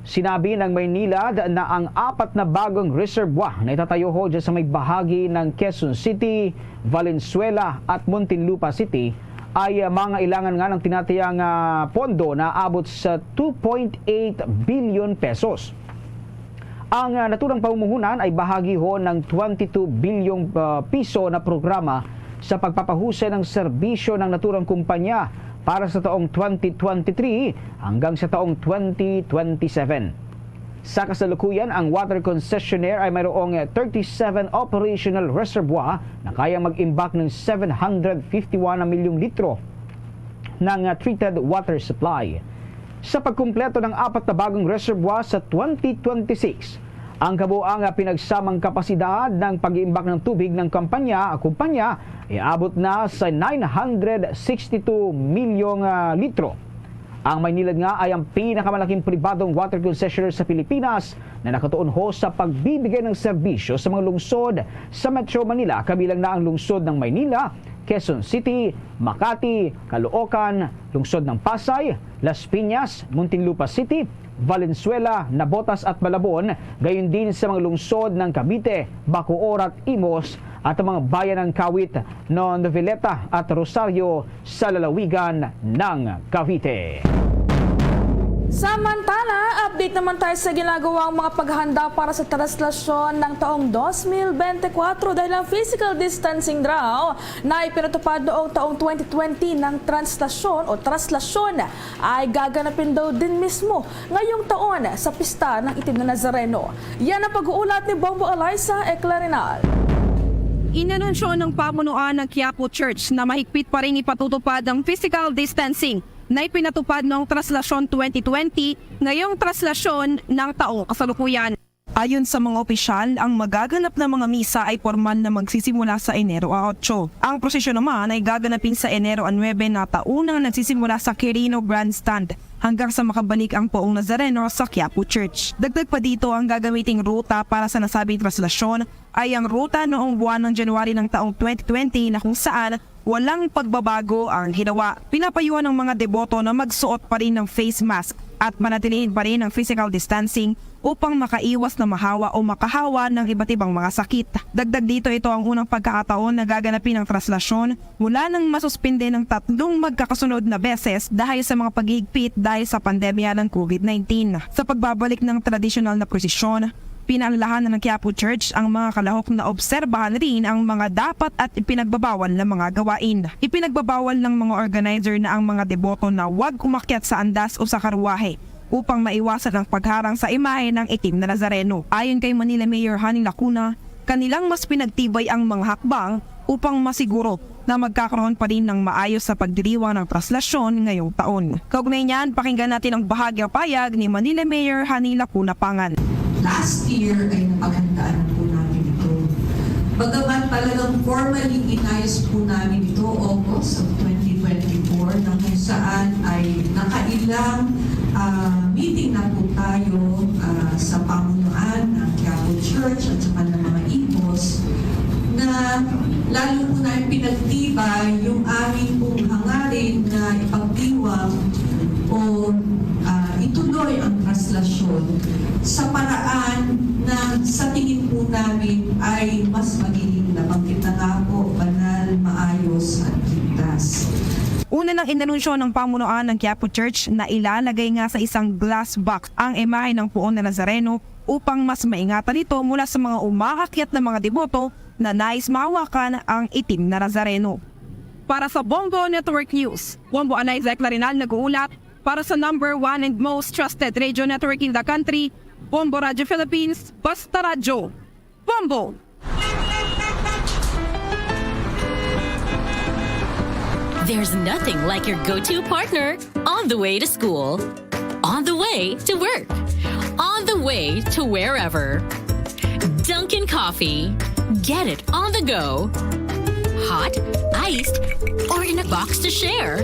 Sinabi ng Maynilad na ang apat na bagong reservoir na itatayo ho dyan sa may bahagi ng Quezon City, Valenzuela at Muntinlupa City ay, ah, mangailangan nga ng tinatayang, ah, pondo na abot sa two point eight billion pesos. Ang, ah, naturang pamumuhunan ay bahagi ho ng twenty-two bilyong, ah, piso na programa sa pagpapahusay ng serbisyo ng naturang kumpanya para sa taong twenty twenty-three hanggang sa taong twenty twenty-seven. Sa kasalukuyan, ang water concessionaire ay mayroong thirty-seven operational reservoir na kayang mag-imbak ng seven hundred fifty-one na milyong litro ng, ah, treated water supply. Sa pagkumpleto ng apat na bagong reservoir sa twenty twenty-six, ang kabuang, ah, pinagsamang kapasidad ng pag-iimbak ng tubig ng kampanya, kumpanya ay abot na sa nine hundred sixty-two milyong, ah, litro. Ang Maynilad nga ay ang pinakamalaking pribadong water concessionaire sa Pilipinas na nakatuon ho sa pagbibigay ng serbisyo sa mga lungsod sa Metro Manila, kabilang na ang lungsod ng Maynila, Quezon City, Makati, Caloocan, lungsod ng Pasay, Las Piñas, Muntinlupa City, Valenzuela, Navotas at Malabon, gayon din sa mga lungsod ng Cavite, Bacoor at Imus, at ang mga bayan ng Kawit, Noveleta at Rosario sa lalawigan ng Cavite. Samantala, update naman tayo sa ginagawang mga paghahanda para sa traslasyon ng taong dos mil bente kwatro, dahil ang physical distancing daw na ipinatupad noong taong twenty twenty ng translasyon o traslasyon ay gaganapin daw din mismo ngayong taon sa pista ng Itim na Nazareno. Yan ang pag-uulat ni Bombo Eliza Eclarinal. Inanunsyo ng pamunuan ng Quiapo Church na mahigpit pa rin ipatutupad ang physical distancing na ipinatupad noong traslasyon twenty twenty, ngayong traslasyon ng taong kasalukuyan. Ayon sa mga opisyal, ang magaganap na mga misa ay pormal na magsisimula sa Enero a otso. Ang prosesyon naman ay gaganapin sa Enero a nuebe na taunang nagsisimula sa Quirino Grandstand hanggang sa makabalik ang poong Nazareno sa Quiapo Church. Dagdag pa dito, ang gagamiting ruta para sa nasabing traslasyon ay ang ruta noong buwan ng January ng taong twenty twenty, na kung saan walang pagbabago ang ginawa. Pinapayuhan ang mga deboto na magsuot pa rin ng face mask at manatilihin pa rin ang physical distancing upang makaiwas na mahawa o makahawa ng iba't ibang mga sakit. Dagdag dito, ito ang unang pagkakataon na gaganapin ang traslasyon mula nang masuspinde ng tatlong magkakasunod na beses dahil sa mga paghihigpit dahil sa pandemya ng COVID nineteen. Sa pagbabalik ng tradisyonal na prosesyon, pinaalalahanan ng Quiapo Church ang mga kalahok na obserbahan rin ang mga dapat at ipinagbabawal na mga gawain. Ipinagbabawal ng mga organizer na ang mga deboto na huwag umakyat sa andas o sa karwahe upang maiwasan ang pagharang sa imahe ng Itim na Nazareno. Ayon kay Manila Mayor Honey Lacuna, kanilang mas pinagtibay ang mga hakbang upang masiguro na magkakaroon pa rin ng maayos sa pagdiriwang ng traslasyon ngayong taon. Kaugnay niyan, pakinggan natin ang bahagyang payag ni Manila Mayor Honey Lacuna Pangan. Last year ay napaghandaan po namin ito. Bagamat talagang formally inayos po namin ito August of twenty twenty-four, na kung saan ay nakailang, ah, meeting na po tayo, ah, sa pamunuan ng Quiapo Church at saka ng mga ihos na lalo po na pinagtibay yung aming pong hangarin na ipagdiwang o, ah, ituloy ang traslasyon sa paraan na sa tingin po namin ay mas magiging, nabanggit na nga po, banal, maayos at ligtas. Una nang inanunsyo ng pamunuan ng Quiapo Church na ilalagay nga sa isang glass box ang imahe ng puon na Nazareno upang mas maingatan ito mula sa mga umaakyat na mga deboto na nais mahawakan ang Itim na Nazareno. Para sa Bombo Network News, Bombo Eliza Clarinal nag-uulat para sa number one and most trusted radio network in the country, Bombo Radio Philippines, Basta Radyo. Bombo! There's nothing like your go-to partner on the way to school, on the way to work, on the way to wherever. Dunkin' Coffee. Get it on the go. Hot, iced, or in a box to share.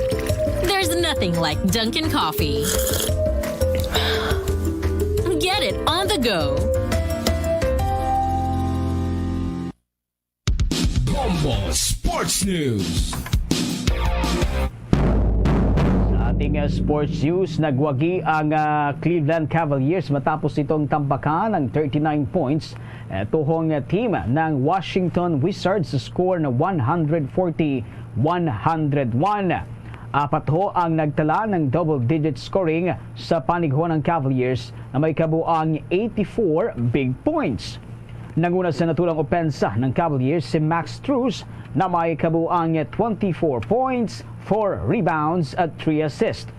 There's nothing like Dunkin' Coffee. Get it on the go. Bombo Sports News. Sa ating uh, sports news, nagwagi ang uh, Cleveland Cavaliers matapos itong tampakan ng thirty-nine points uh, tuhong uh, team ng Washington Wizards sa score na one hundred forty one hundred one. Apat ho ang nagtala ng double-digit scoring sa panig ho ng Cavaliers na may kabuang eighty-four big points. Nanguna sa natulang opensa ng Cavaliers si Max Strus na may kabuang twenty-four points, four rebounds at three assists.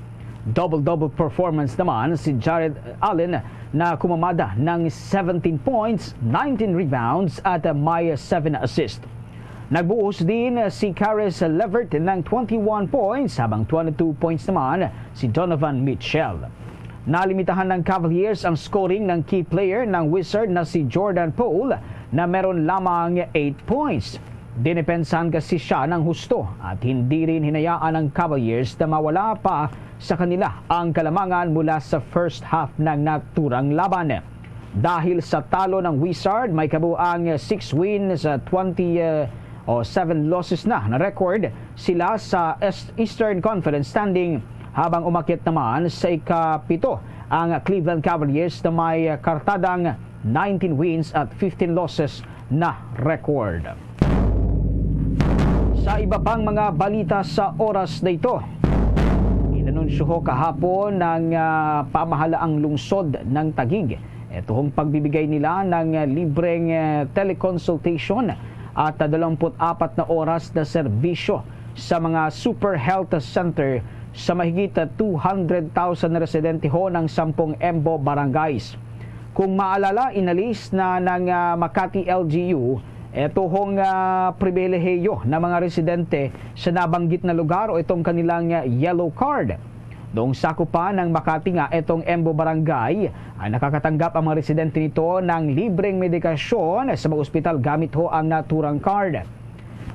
Double-double performance naman si Jarrett Allen na kumamada ng seventeen points, nineteen rebounds at may seven assists. Nagbuhos din si Caris LeVert ng twenty-one points habang twenty-two points naman si Donovan Mitchell. Nalimitahan ng Cavaliers ang scoring ng key player ng Wizard na si Jordan Poole na meron lamang eight points. Dinepensahan kasi siya ng husto at hindi rin hinayaan ng Cavaliers na mawala pa sa kanila ang kalamangan mula sa first half ng naturang laban. Dahil sa talo ng Wizard, may kabuang six wins, uh, twenty, uh, o seven losses na na record sila sa East- Eastern Conference standing, habang umakyat naman sa ikapito ang Cleveland Cavaliers na may kartadang nineteen wins at fifteen losses na record. Sa iba pang mga balita sa oras na ito, inanunsyo ho kahapon ng ah, pamahalaang lungsod ng Taguig ito hong pagbibigay nila ng ah, libreng ah, teleconsultation at ah, dalawampu't apat na oras na serbisyo sa mga Super Health Center sa mahigit ah, two hundred thousand na residente ho ng sampung EMBO barangays. Kung maalala, inalis na ng ah, Makati L G U ito hong ah, pribilehiyo ng mga residente sa nabanggit na lugar o itong kanilang ah, yellow card. Noong sakop pa ng Makati nga itong EMBO Barangay, ay nakakatanggap ang mga residente nito ng libreng medikasyon sa mga ospital gamit ho ang naturang card.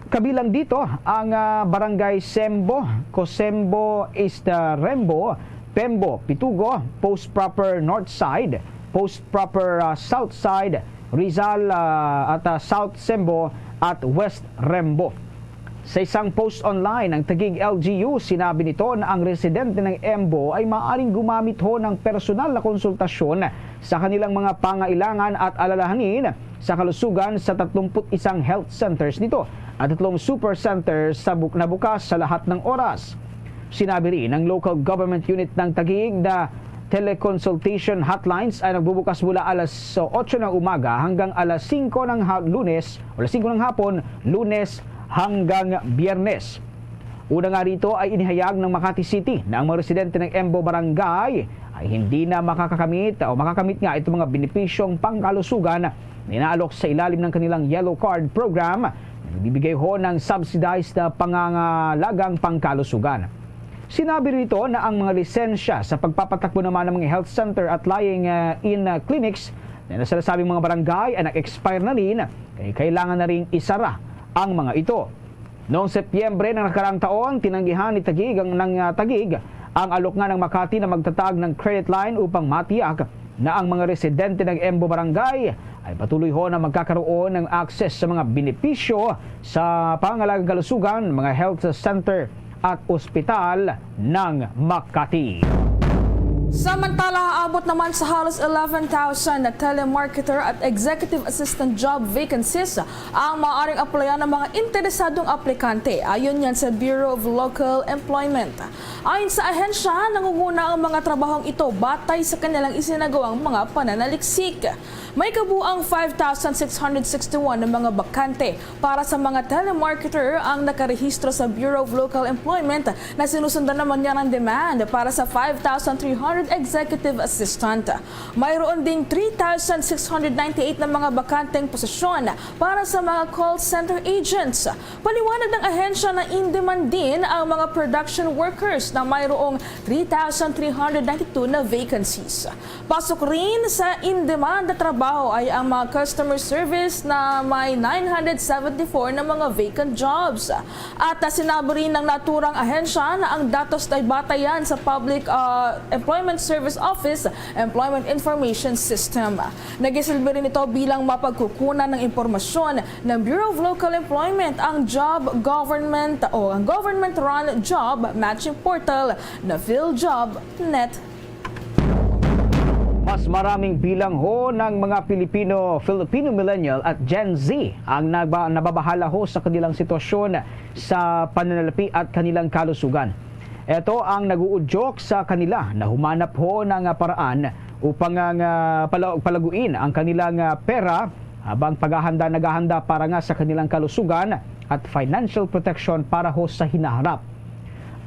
Kabilang dito ang ah, Barangay Sembo, Cosembo, East ah, Rembo, Pembo, Pitugo, Post Proper North Side, Post Proper ah, South Side, Rizal ah, at ah, South Sembo at West Rembo. Sa isang post online, ang Taguig L G U, sinabi nito na ang residente ng EMBO ay maaaring gumamit ho ng personal na konsultasyon sa kanilang mga pangailangan at alalahanin sa kalusugan sa tatlumpu't isang health centers nito at tatlong super centers sa bu- na bukas sa lahat ng oras. Sinabi rin ng local government unit ng Taguig na teleconsultation hotlines ay nagbubukas mula alas otso ng umaga hanggang alas singko ng ha- Lunes o alas singko ng hapon, Lunes hanggang Biyernes. Una nga rito ay inihayag ng Makati City na ang mga residente ng EMBO Barangay ay hindi na makakakamit o makakamit nga itong mga benepisyong pangkalusugan na inaalok sa ilalim ng kanilang Yellow Card Program na nagbibigay ho ng subsidized na pangangalagang pangkalusugan. Sinabi rito na ang mga lisensya sa pagpapatakbo naman ng mga health center at lying uh, in uh, clinics na nasasabing mga barangay ay nag-expire na rin, kaya kailangan na rin isara ang mga ito. Noong Setyembre ng nakaraang taon, tinanggihan ni Taguig ang ng uh, Taguig ang alok nga ng Makati na magtatag ng credit line upang matiyak na ang mga residente ng EMBO Barangay ay patuloy ho na magkakaroon ng access sa mga benepisyo sa pangangalagang kalusugan, mga health center at ospital ng Makati. Samantala, aabot naman sa halos eleven thousand na telemarketer at executive assistant job vacancies ang maaaring aplayan ng mga interesadong aplikante, ayon yan sa Bureau of Local Employment. Ayon sa ahensya, nangunguna ang mga trabahong ito batay sa kanilang isinagawang mga pananaliksik. May kabuang five thousand six hundred sixty-one na mga bakante para sa mga telemarketer ang nakarehistro sa Bureau of Local Employment na sinusundan naman niya ng demand para sa five thousand three hundred executive assistant. Mayroon ding three thousand six hundred ninety-eight na mga bakanteng posisyon para sa mga call center agents. Paliwanag ng ahensya na in-demand din ang mga production workers na mayroong three thousand three hundred ninety-two na vacancies. Pasok rin sa in-demand na trabaho ay ang mga customer service na may nine hundred seventy-four na mga vacant jobs. At, ah, sinabi rin ng naturang ahensya na ang datos ay batayan sa Public, ah, Employment Service Office Employment Information System. Nagisilbi rin ito bilang mapagkukunan ng impormasyon ng Bureau of Local Employment ang Job Government o ang government-run job matching portal na PhilJobNet. Mas maraming bilang ho ng mga Pilipino, Filipino millennial at Gen Z ang nagba- nababahala ho sa kanilang sitwasyon sa pananalapi at kanilang kalusugan. Ito ang nag-uudyok sa kanila na humanap ho ng, ah, paraan upang, ah, nga pala- palaguin ang kanilang, ah, pera habang paghahanda, naghahanda para nga sa kanilang kalusugan at financial protection para ho sa hinaharap.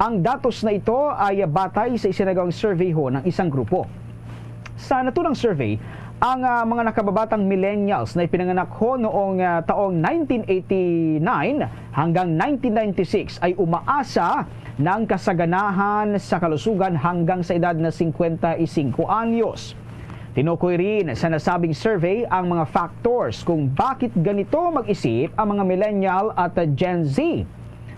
Ang datos na ito ay batay sa isinagawang survey ho ng isang grupo. Sa naturang survey, ang, ah, mga nakababatang millennials na ipinanganak ho noong, ah, taong nineteen eighty-nine hanggang nineteen ninety-six ay umaasa ng kasaganahan sa kalusugan hanggang sa edad na singkwenta y singko anyos. Tinukoy rin sa nasabing survey ang mga factors kung bakit ganito mag-isip ang mga millennial at Gen Z.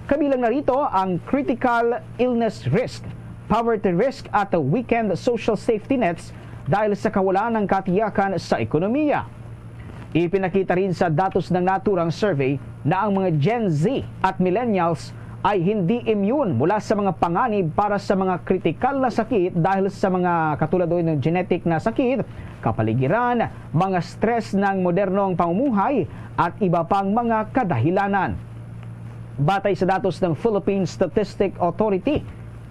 Kabilang na rito ang critical illness risk, poverty risk at weakened social safety nets dahil sa kawalan ng katiyakan sa ekonomiya. Ipinakita rin sa datos ng naturang survey na ang mga Gen Z at millennials ay hindi immune mula sa mga panganib para sa mga kritikal na sakit dahil sa mga katulad o ng genetic na sakit, kapaligiran, mga stress ng modernong pamumuhay at iba pang mga kadahilanan. Batay sa datos ng Philippine Statistic Authority,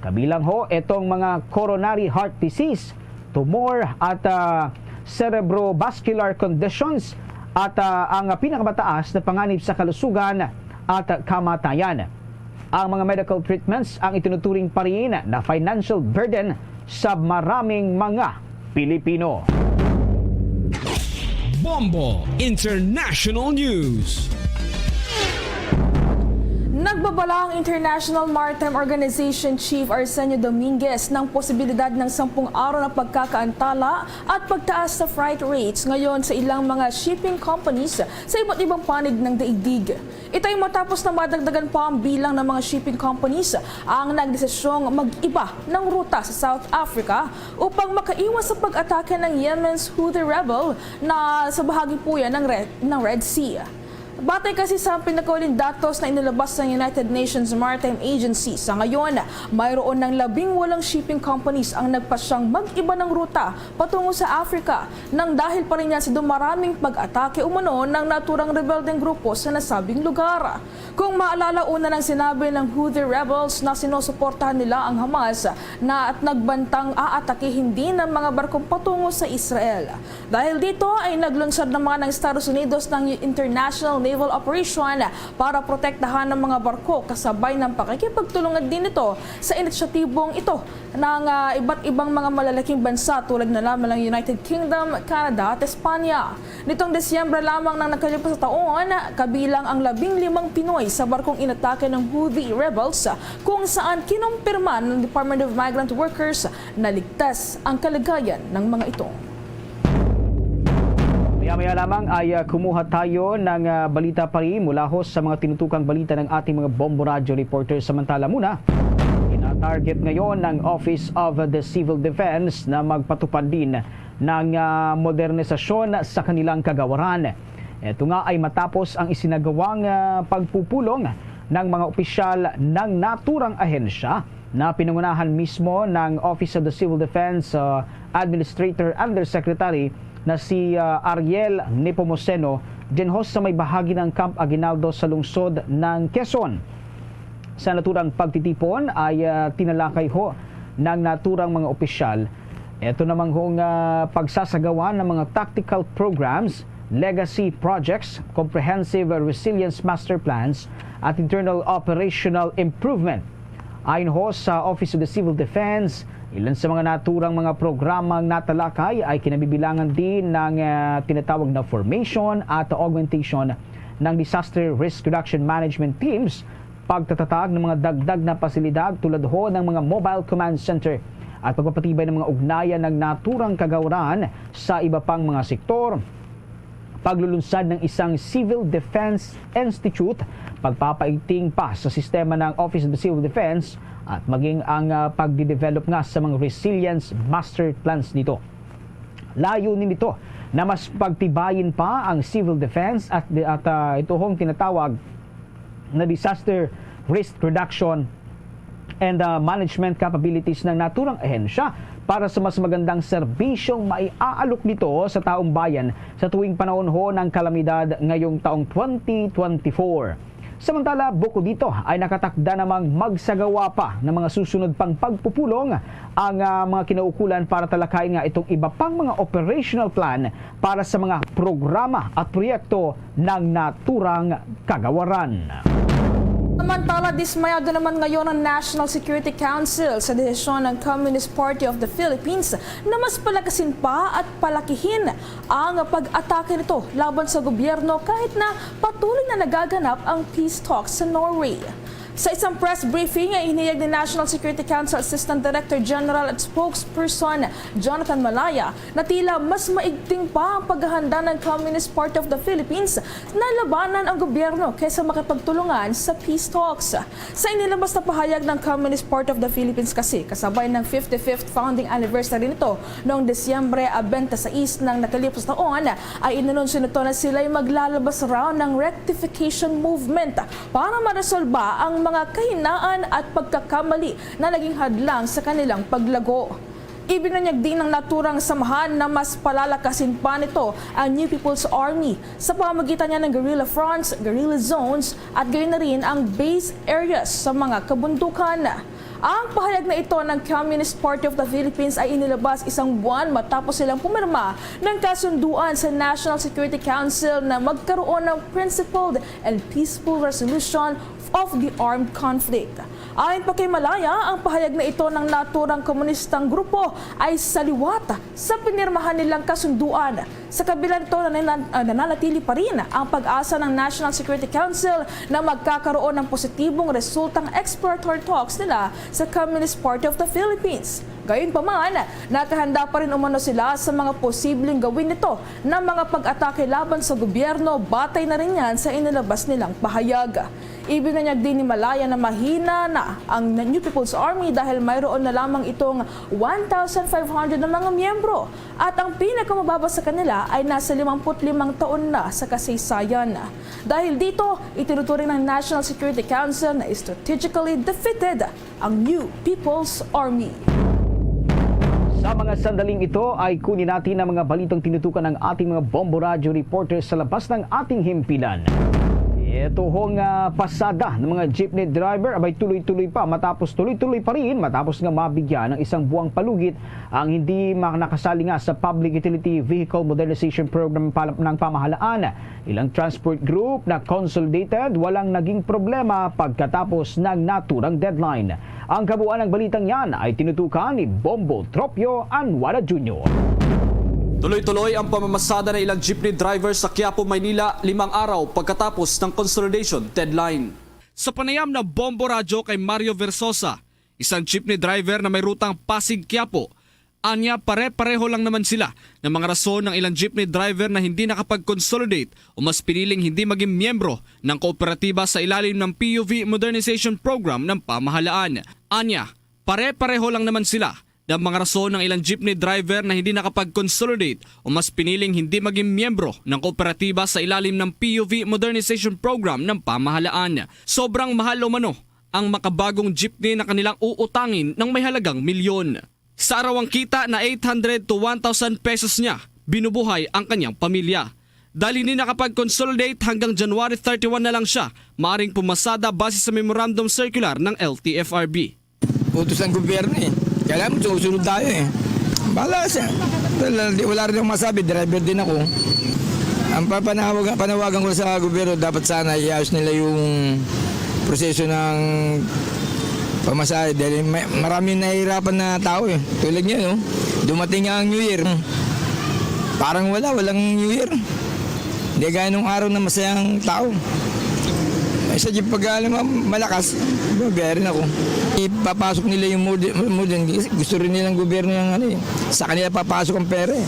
kabilang ho itong mga coronary heart disease, tumor at, ah, cerebrovascular conditions at, ah, ang pinakamataas na panganib sa kalusugan at kamatayan. Ang mga medical treatments ang itinuturing pa rin na financial burden sa maraming mga Pilipino. Bombo International News. Nagbabala ang International Maritime Organization Chief Arsenio Dominguez ng posibilidad ng sampung araw na pagkakaantala at pagtaas sa freight rates ngayon sa ilang mga shipping companies sa iba't ibang panig ng daigdig. Ito ay matapos na madagdagan pa ang bilang ng mga shipping companies ang nagdesisyong mag-iba ng ruta sa South Africa upang makaiwas sa pag-atake ng Yemen's Houthi rebel na sa bahagi po yan ng Red, ng Red Sea. Batay kasi sa pinakahuling datos na inilabas ng United Nations Maritime Agency, sa ngayon, mayroon ng labing walong shipping companies ang nagpasyang mag-iba ng ruta patungo sa Africa nang dahil pa rin yan sa dumaraming pag-atake umano ng naturang rebeldeng grupo sa nasabing lugar. Kung maalala, una nang sinabi ng Houthi rebels na sinusuportahan nila ang Hamas na at nagbantang aatakihin din ang mga barkong patungo sa Israel. Dahil dito ay naglunsad naman ang Estados Unidos ng International Naval Operation para protektahan ang mga barko kasabay ng pakikipagtulungan din ito sa inisyatibong ito ng, ah, iba't ibang mga malalaking bansa tulad na lamang ng United Kingdom, Canada at Espanya. Nitong Disyembre lamang ng nakalipas na taon, kabilang ang labing limang Pinoy sa barkong inatake ng Houthi rebels, kung saan kinumpirma ng Department of Migrant Workers na ligtas ang kalagayan ng mga ito. Maya-maya lamang ay, ah, kumuha tayo ng, ah, balita pa rin mula ho sa mga tinutukang balita ng ating mga Bombo Radyo reporters. Samantala muna, tina-target ngayon ng Office of the Civil Defense na magpatupad din ng, ah, modernisasyon sa kanilang kagawaran. Ito nga ay matapos ang isinagawang, ah, pagpupulong ng mga opisyal ng naturang ahensya na pinangunahan mismo ng Office of the Civil Defense, ah, Administrator Undersecretary na si, ah, Ariel Nepomuceno, dinhos sa may bahagi ng Camp Aguinaldo sa lungsod ng Quezon. Sa naturang pagtitipon ay, ah, tinalakay ho ng naturang mga opisyal ito namang hong, ah, pagsasagawa ng mga tactical programs, legacy projects, comprehensive resilience master plans, at internal operational improvement. Ayon ho sa Office of the Civil Defense, ilan sa mga naturang mga programang natalakay ay kinabibilangan din ng, ah, tinatawag na formation at augmentation ng disaster risk reduction management teams, pagtatatag ng mga dagdag na pasilidad tulad ho ng mga mobile command center at pagpapatibay ng mga ugnayan ng naturang kagawaran sa iba pang mga sektor, paglulunsad ng isang Civil Defense Institute, pagpapaigting pa sa sistema ng Office of the Civil Defense, at maging ang, ah, pagdidevelop nga sa mga resilience master plans nito. Layunin nito na mas pagtibayin pa ang civil defense at, at, ah, ito hong tinatawag na disaster risk reduction and, ah, management capabilities ng naturang ahensya para sa mas magandang serbisyong maiaalok nito sa taong bayan sa tuwing panahon ho ng kalamidad ngayong taong twenty twenty-four. Samantala, bukod dito ay nakatakda namang magsagawa pa ng mga susunod pang pagpupulong ang, ah, mga kinaukulan para talakayin nga itong iba pang mga operational plan para sa mga programa at proyekto ng naturang kagawaran. Samantala, dismayado naman ngayon ang National Security Council sa desisyon ng Communist Party of the Philippines na mas palakasin pa at palakihin ang pag-atake nito laban sa gobyerno kahit na patuloy na nagaganap ang peace talks sa Norway. Sa isang press briefing, inihayag ni National Security Council Assistant Director General at Spokesperson Jonathan Malaya na tila mas maigting pa ang paghahanda ng Communist Party of the Philippines na labanan ang gobyerno kaysa makipagtulungan sa peace talks. Sa inilabas na pahayag ng Communist Party of the Philippines kasi, kasabay ng fifty-fifth founding anniversary nito noong Disyembre twenty-six ng nakalipos taon, ay inanunsyo nito na sila'y maglalabas raw ng rectification movement para maresolba ang mga kahinaan at pagkakamali na naging hadlang sa kanilang paglago. Ibinunyag din ng naturang samahan na mas palalakasin pa nito ang New People's Army sa pamamagitan niya ng guerrilla fronts, guerrilla zones, at gayon na rin ang base areas sa mga kabundukan. Ang pahayag na ito ng Communist Party of the Philippines ay inilabas isang buwan matapos silang pumirma ng kasunduan sa National Security Council na magkaroon ng principled and peaceful resolution of the armed conflict. Ayon pa kay Malaya, ang pahayag na ito ng naturang komunistang grupo ay saliwat sa pinirmahan nilang kasunduan. Sa kabila nito, nanan-, ah, nananatili pa rin ang pag-asa ng National Security Council na magkakaroon ng positibong resultang exploratory talks nila sa Communist Party of the Philippines. Gayunpaman, nakahanda pa rin umano sila sa mga posibleng gawin nito na mga pag-atake laban sa gobyerno, batay na rin yan sa inilabas nilang pahayag. Ibinunyag din ni Malaya na mahina na ang New People's Army dahil mayroon na lamang itong one thousand five hundred na mga miyembro at ang pinakamababa sa kanila ay nasa limampu't limang taon na sa kasaysayan. Dahil dito, itinuturing ng National Security Council na strategically defeated ang New People's Army. Sa mga sandaling ito ay kunin natin ang mga balitang tinutukan ng ating mga Bombo Radyo reporters sa labas ng ating himpilan. Ito hong, ah, pasada ng mga jeepney driver, abay, tuloy-tuloy pa matapos, tuloy-tuloy pa rin matapos nga mabigyan ng isang buwang palugit ang hindi ma-, nakasali nga sa Public Utility Vehicle Modernization Program pal-, ng pamahalaan. Ilang transport group na consolidated, walang naging problema pagkatapos ng naturang deadline. Ang kabuuan ng balitang yan ay tinutukan ni Bombo Tropio Anwara Junior. Tuloy-tuloy ang pamamasada ng ilang jeepney driver sa Quiapo, Maynila, limang araw pagkatapos ng consolidation deadline. Sa panayam ng Bombo Radyo kay Mario Versosa, isang jeepney driver na may rutang Pasig-Quiapo, anya pare-pareho lang naman sila ng mga rason ng ilang jeepney driver na hindi nakapag-consolidate o mas piniling hindi maging miyembro ng kooperatiba sa ilalim ng P U V Modernization Program ng pamahalaan. Anya, pare-pareho lang naman sila ng mga rason ng ilang jeepney driver na hindi nakapag-consolidate o mas piniling hindi maging miyembro ng kooperatiba sa ilalim ng P U V Modernization Program ng pamahalaan. Sobrang mahal umano ang makabagong jeepney na kanilang uutangin ng may halagang milyon. Sa arawang kita na eight hundred to one thousand pesos niya, binubuhay ang kanyang pamilya. Dahil hindi nakapag-consolidate hanggang January thirty-one na lang siya, maaring pumasada base sa memorandum circular ng L T F R B. Utos ng gobyerno eh. Kailangan sumusunod tayo eh. Bahala siya. Wala, di, wala rin akong masabi. Driver din ako. Ang papanawagan, panawagan ko sa gobyerno, dapat sana iayos nila yung proseso ng Pamasahe, dahil may, maraming nahihirapan na tao eh. Tulad ngayon, oh, dumating nga ang New Year. Hmm. Parang wala, walang New Year. Hindi gaya nung araw na masaya ang tao. Ay, sa jeep, pag alam mo, malakas, biyahe rin ako. Ipapasok nila yung modern, modern. Gusto rin nilang gobyerno yung ano eh. Sa kanila papasok ang pera eh.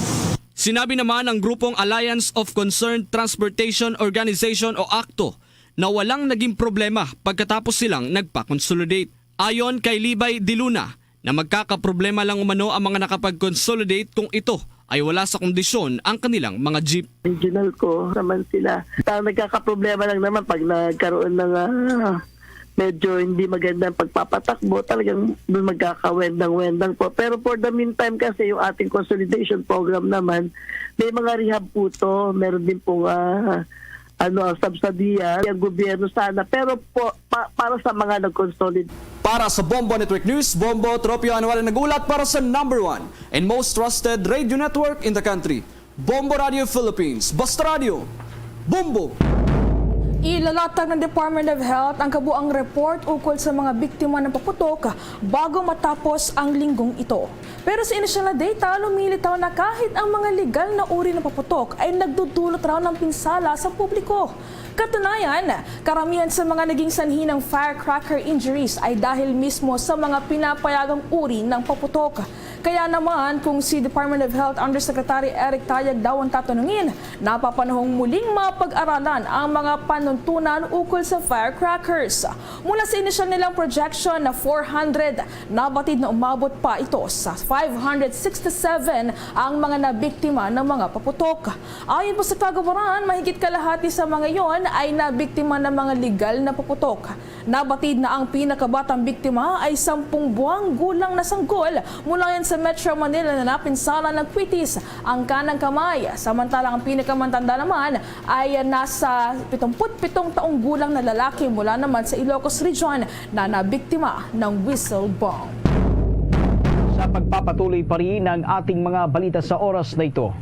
Sinabi naman ng grupong Alliance of Concerned Transportation Organization o akto na walang naging problema pagkatapos silang nagpa-consolidate. Ayon kay Libay de Luna, na magkakaproblema lang umano ang mga nakapag-consolidate kung ito ay wala sa kondisyon ang kanilang mga jeep. Original ko naman sila. Ta-, nagkakaproblema lang naman pag nagkaroon ng, ah, medyo hindi magandang pagpapatakbo, talagang doon magkakawendang-wendang po. Pero for the meantime kasi, yung ating consolidation program naman, may mga rehab po to. Meron din pong, ah, ano, ang subsidiya ang gobyerno sana. Pero po, pa-, para sa mga nag-consolidate. Para sa Bombo Network News, Bombo Tropio Anual ang nag-ulat para sa number one and most trusted radio network in the country, Bombo Radio Philippines. Basta Radio, Bombo! Ilalatag ng Department of Health ang kabuang report ukol sa mga biktima ng paputok bago matapos ang linggong ito. Pero sa inisyal na data, lumilitaw na kahit ang mga legal na uri ng paputok ay nagdudulot raw ng pinsala sa publiko. Katunayan, karamihan sa mga naging sanhi ng firecracker injuries ay dahil mismo sa mga pinapayagang uri ng paputok. Kaya naman, kung si Department of Health Undersecretary Eric Tayag daw ang tatanungin, napapanahong muling mapag-aralan ang mga panuntunan ukol sa firecrackers. Mula sa inisyal nilang projection na four hundred, nabatid na umabot pa ito sa five hundred sixty-seven ang mga nabiktima ng mga paputok. Ayon pa sa kagawaran, mahigit kalahati sa mga iyon ay nabiktima ng mga legal na paputok. Nabatid na ang pinakabatang biktima ay sampung buwang gulang na sanggol mula yan sa Metro Manila na napinsala ng kwitis ang kanang kamay, samantalang ang pinakamatanda naman ay nasa pitungput pitong taong gulang na lalaki mula naman sa Ilocos Region na nabiktima ng whistle bomb. Sa pagpapatuloy pa rin ng ating mga balita sa oras na ito,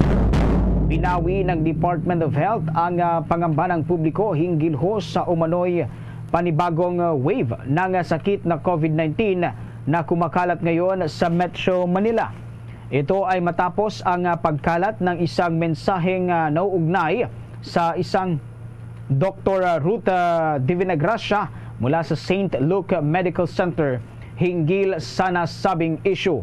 binawi ng Department of Health ang, ah, pangamba ng publiko hinggil ho sa umano'y panibagong, ah, wave ng, ah, sakit na covid nineteen na kumakalat ngayon sa Metro Manila. Ito ay matapos ang, ah, pagkalat ng isang mensaheng, ah, nauugnay sa isang Doktor Ruth, ah, Divinagracia mula sa Saint Luke Medical Center hinggil sa nasabing issue.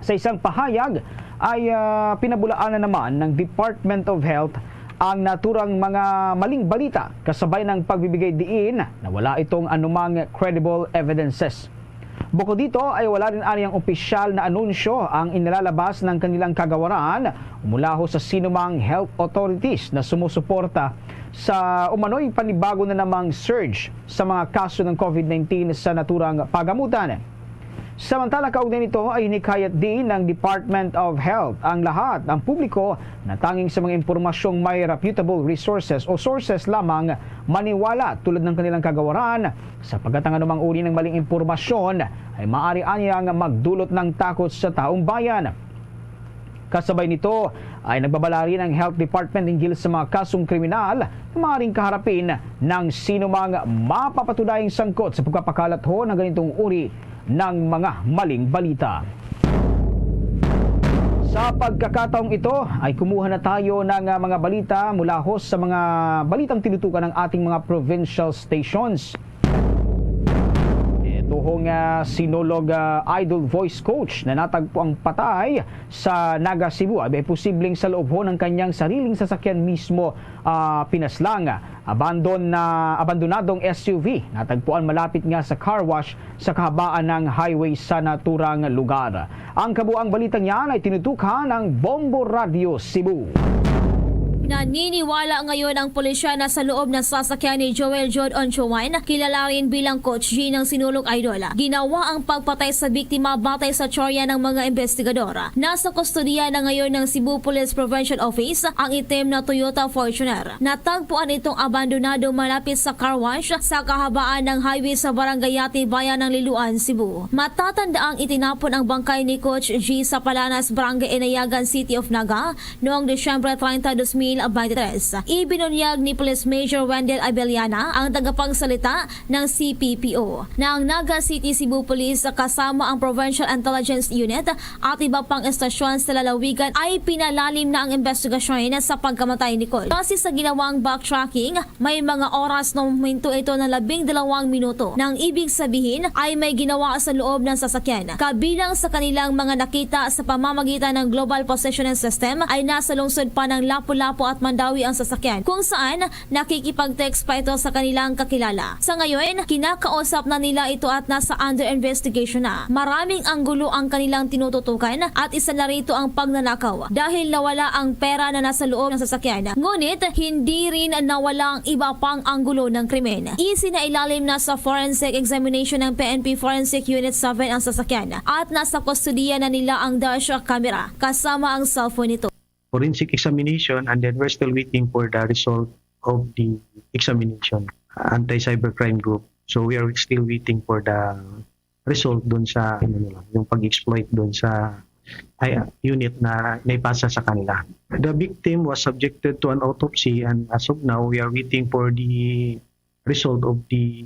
Sa isang pahayag ay, ah, pinabulaanan naman ng Department of Health ang naturang mga maling balita kasabay ng pagbibigay diin na wala itong anumang credible evidences. Bukod dito ay wala rin aniyang opisyal na anunsyo ang inilalabas ng kanilang kagawaran mula ho sa sinumang health authorities na sumusuporta sa umano'y panibago na namang surge sa mga kaso ng covid nineteen sa naturang pagamutan. Samantala, kaugnay nito ay hinikayat din ng Department of Health ang lahat, ang publiko, na tanging sa mga impormasyong may reputable resources o sources lamang maniwala, tulad ng kanilang kagawaran, sapagkat ang anumang uri ng maling impormasyon ay maaari anyang magdulot ng takot sa taong bayan. Kasabay nito ay nagbabala rin ang Health Department hinggil sa mga kasong kriminal na maaaring kaharapin ng sinumang mapapatunayang sangkot sa pagpapakalat ho ng ganitong uri ng mga maling balita. Sa pagkakataong ito ay kumuha na tayo ng, ah, mga balita mula ho sa mga balitang tinutukan ng ating mga provincial stations. Ito hong, ah, Sinulog, ah, Idol Voice Coach na natagpo ang patay sa Naga, Cebu, ay posibleng sa loob ho ng kanyang sariling sasakyan mismo, ah, pinaslang. Abandon na, abandonadong S U V natagpuan malapit nga sa car wash sa kahabaan ng highway sa naturang lugar. Ang kabuang balitang yan ay tinutukan ng Bombo Radio Cebu. Naniniwala ngayon ang pulisya na sa loob ng sasakyan ni Joel Jude Onchuan, kilala rin bilang Coach G ng Sinulog Idol, ginawa ang pagpatay sa biktima. Batay sa teorya ng mga investigador, nasa kustodiya na ngayon ng Cebu Police Provincial Office ang itim na Toyota Fortuner. Natagpuan itong abandonado malapit sa car wash sa kahabaan ng highway sa Barangay Yati, Bayan ng Liloan, Cebu. Matatandaang itinapon ang bangkay ni Coach G sa Palanas, Barangay Inayagan, City of Naga, noong Disyembre treinta, dos mil twenty-three. Ibinunyag ni Police Major Wendell Abellana, ang tagapagsalita ng C P P O, na ang Naga City Cebu Police kasama ang Provincial Intelligence Unit at iba pang estasyon sa lalawigan ay pinalalim na ang investigasyon sa pagkamatay ni Col. Base sa ginawang backtracking, may mga oras na huminto ito ng labing dalawang minuto, na ang ibig sabihin ay may ginawa sa loob ng sasakyan. Kabilang sa kanilang mga nakita sa pamamagitan ng Global Positioning System ay nasa lungsod pa ng Lapu-Lapu at Mandaue ang sasakyan, kung saan nakikipag-text pa ito sa kanilang kakilala. Sa ngayon, kinakausap na nila ito at nasa under investigation na. Maraming anggulo ang kanilang tinututukan at isa na rito ang pagnanakaw dahil nawala ang pera na nasa loob ng sasakyan. Ngunit, hindi rin nawala ang iba pang anggulo ng krimen. Isinailalim na sa forensic examination ng P N P Forensic Unit seven ang sasakyan at nasa kustodiya na nila ang dash camera kasama ang cellphone nito. Forensic examination, and then we're still waiting for the result of the examination, uh, anti-cybercrime group. So we are still waiting for the result dun sa, ano nila, yung pag-exploit dun sa, ay, uh, unit na naipasa sa kanila. The victim was subjected to an autopsy, and as of now, we are waiting for the result of the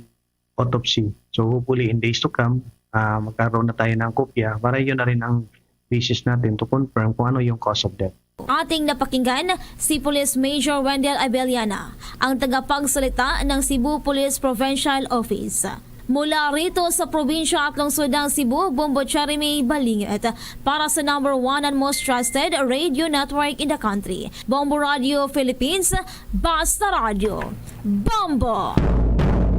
autopsy. So hopefully in days to come, ah, magkaroon na tayo ng kopya para yun na rin ang basis natin to confirm kung ano yung cause of death. Ating napakinggan si Police Major Wendell Abellana, ang tagapagsalita ng Cebu Police Provincial Office. Mula rito sa probinsya at lungsod ng Cebu, Bombo Jeremy Balingit para sa number one and most trusted radio network in the country, Bombo Radio Philippines, Basta Radio. Bombo!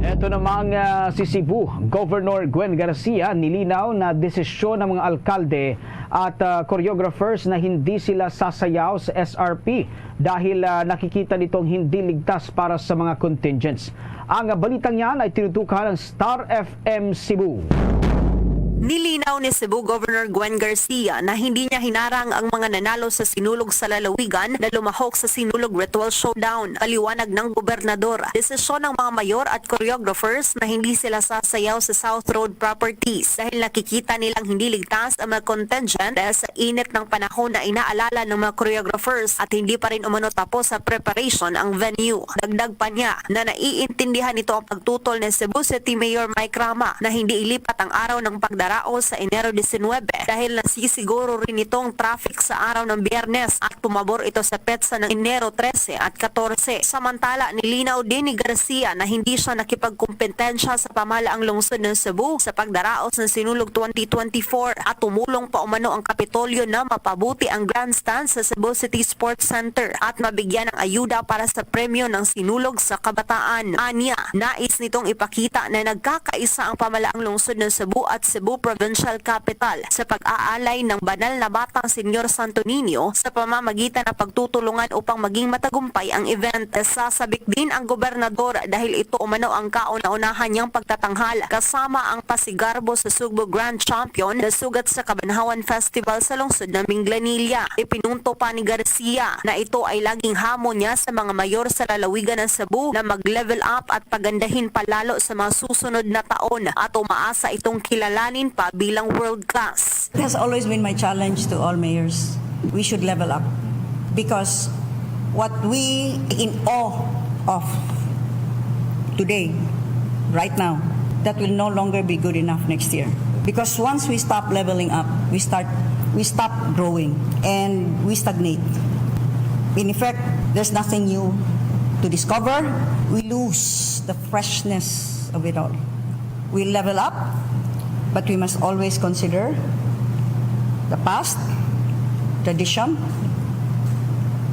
Eto namang, ah, si Cebu Governor Gwen Garcia nilinaw na desisyon ng mga alkalde at, ah, choreographers na hindi sila sasayaw sa S R P dahil, ah, nakikita nitong hindi ligtas para sa mga contingents. Ang balitang yan ay tinutukan ng Star F M Cebu. Nilinaw ni Cebu Governor Gwen Garcia na hindi niya hinarang ang mga nanalo sa Sinulog sa Lalawigan na lumahok sa Sinulog Ritual Showdown. Paliwanag ng gobernador, desisyon ng mga mayor at choreographers na hindi sila sasayaw sa South Road Properties dahil nakikita nilang hindi ligtas ang mga contingent dahil sa init ng panahon na inaalala ng mga choreographers at hindi pa rin umano tapos sa preparation ang venue. Dagdag pa niya na naiintindihan nito ang pagtutol ni Cebu City Mayor Mike Rama na hindi ilipat ang araw ng pagdaraos sa Enero diecinuebe dahil nasisiguro rin nito ang traffic sa araw ng Biyernes at pumabor ito sa petsa ng Enero trese at katorse. Samantala, nilinaw din ni Garcia na hindi siya nakipagkumpetensya sa pamahalaang lungsod ng Cebu sa pagdaraos ng Sinulog twenty twenty-four at tumulong pa umano ang Kapitolyo na mapabuti ang grandstand sa Cebu City Sports Center at mabigyan ng ayuda para sa premyo ng Sinulog sa Kabataan. Anya, nais nitong ipakita na nagkakaisa ang pamahalaang lungsod ng Cebu at Cebu Provincial Capital sa pag-aalay ng banal na batang Señor Santo Niño sa pamamagitan ng pagtutulungan upang maging matagumpay ang event. Sasabik din ang gobernador dahil ito umano ang kauna-unahan niyang pagtatanghal kasama ang pasigarbo sa Sugbo Grand Champion na sugat sa Kabanhawan Festival sa lungsod ng Minglanilla. Ipinunto pa ni Garcia na ito ay laging hamon niya sa mga mayor sa lalawigan ng Cebu na mag-level up at pagandahin pa lalo sa mga susunod na taon at umaasa itong kilalanin pa bilang world class. It has always been my challenge to all mayors. We should level up because what we in awe of today, right now, that will no longer be good enough next year. Because once we stop leveling up, we start, we stop growing and we stagnate. In effect, there's nothing new to discover. We lose the freshness of it all. We level up, but we must always consider the past, tradition,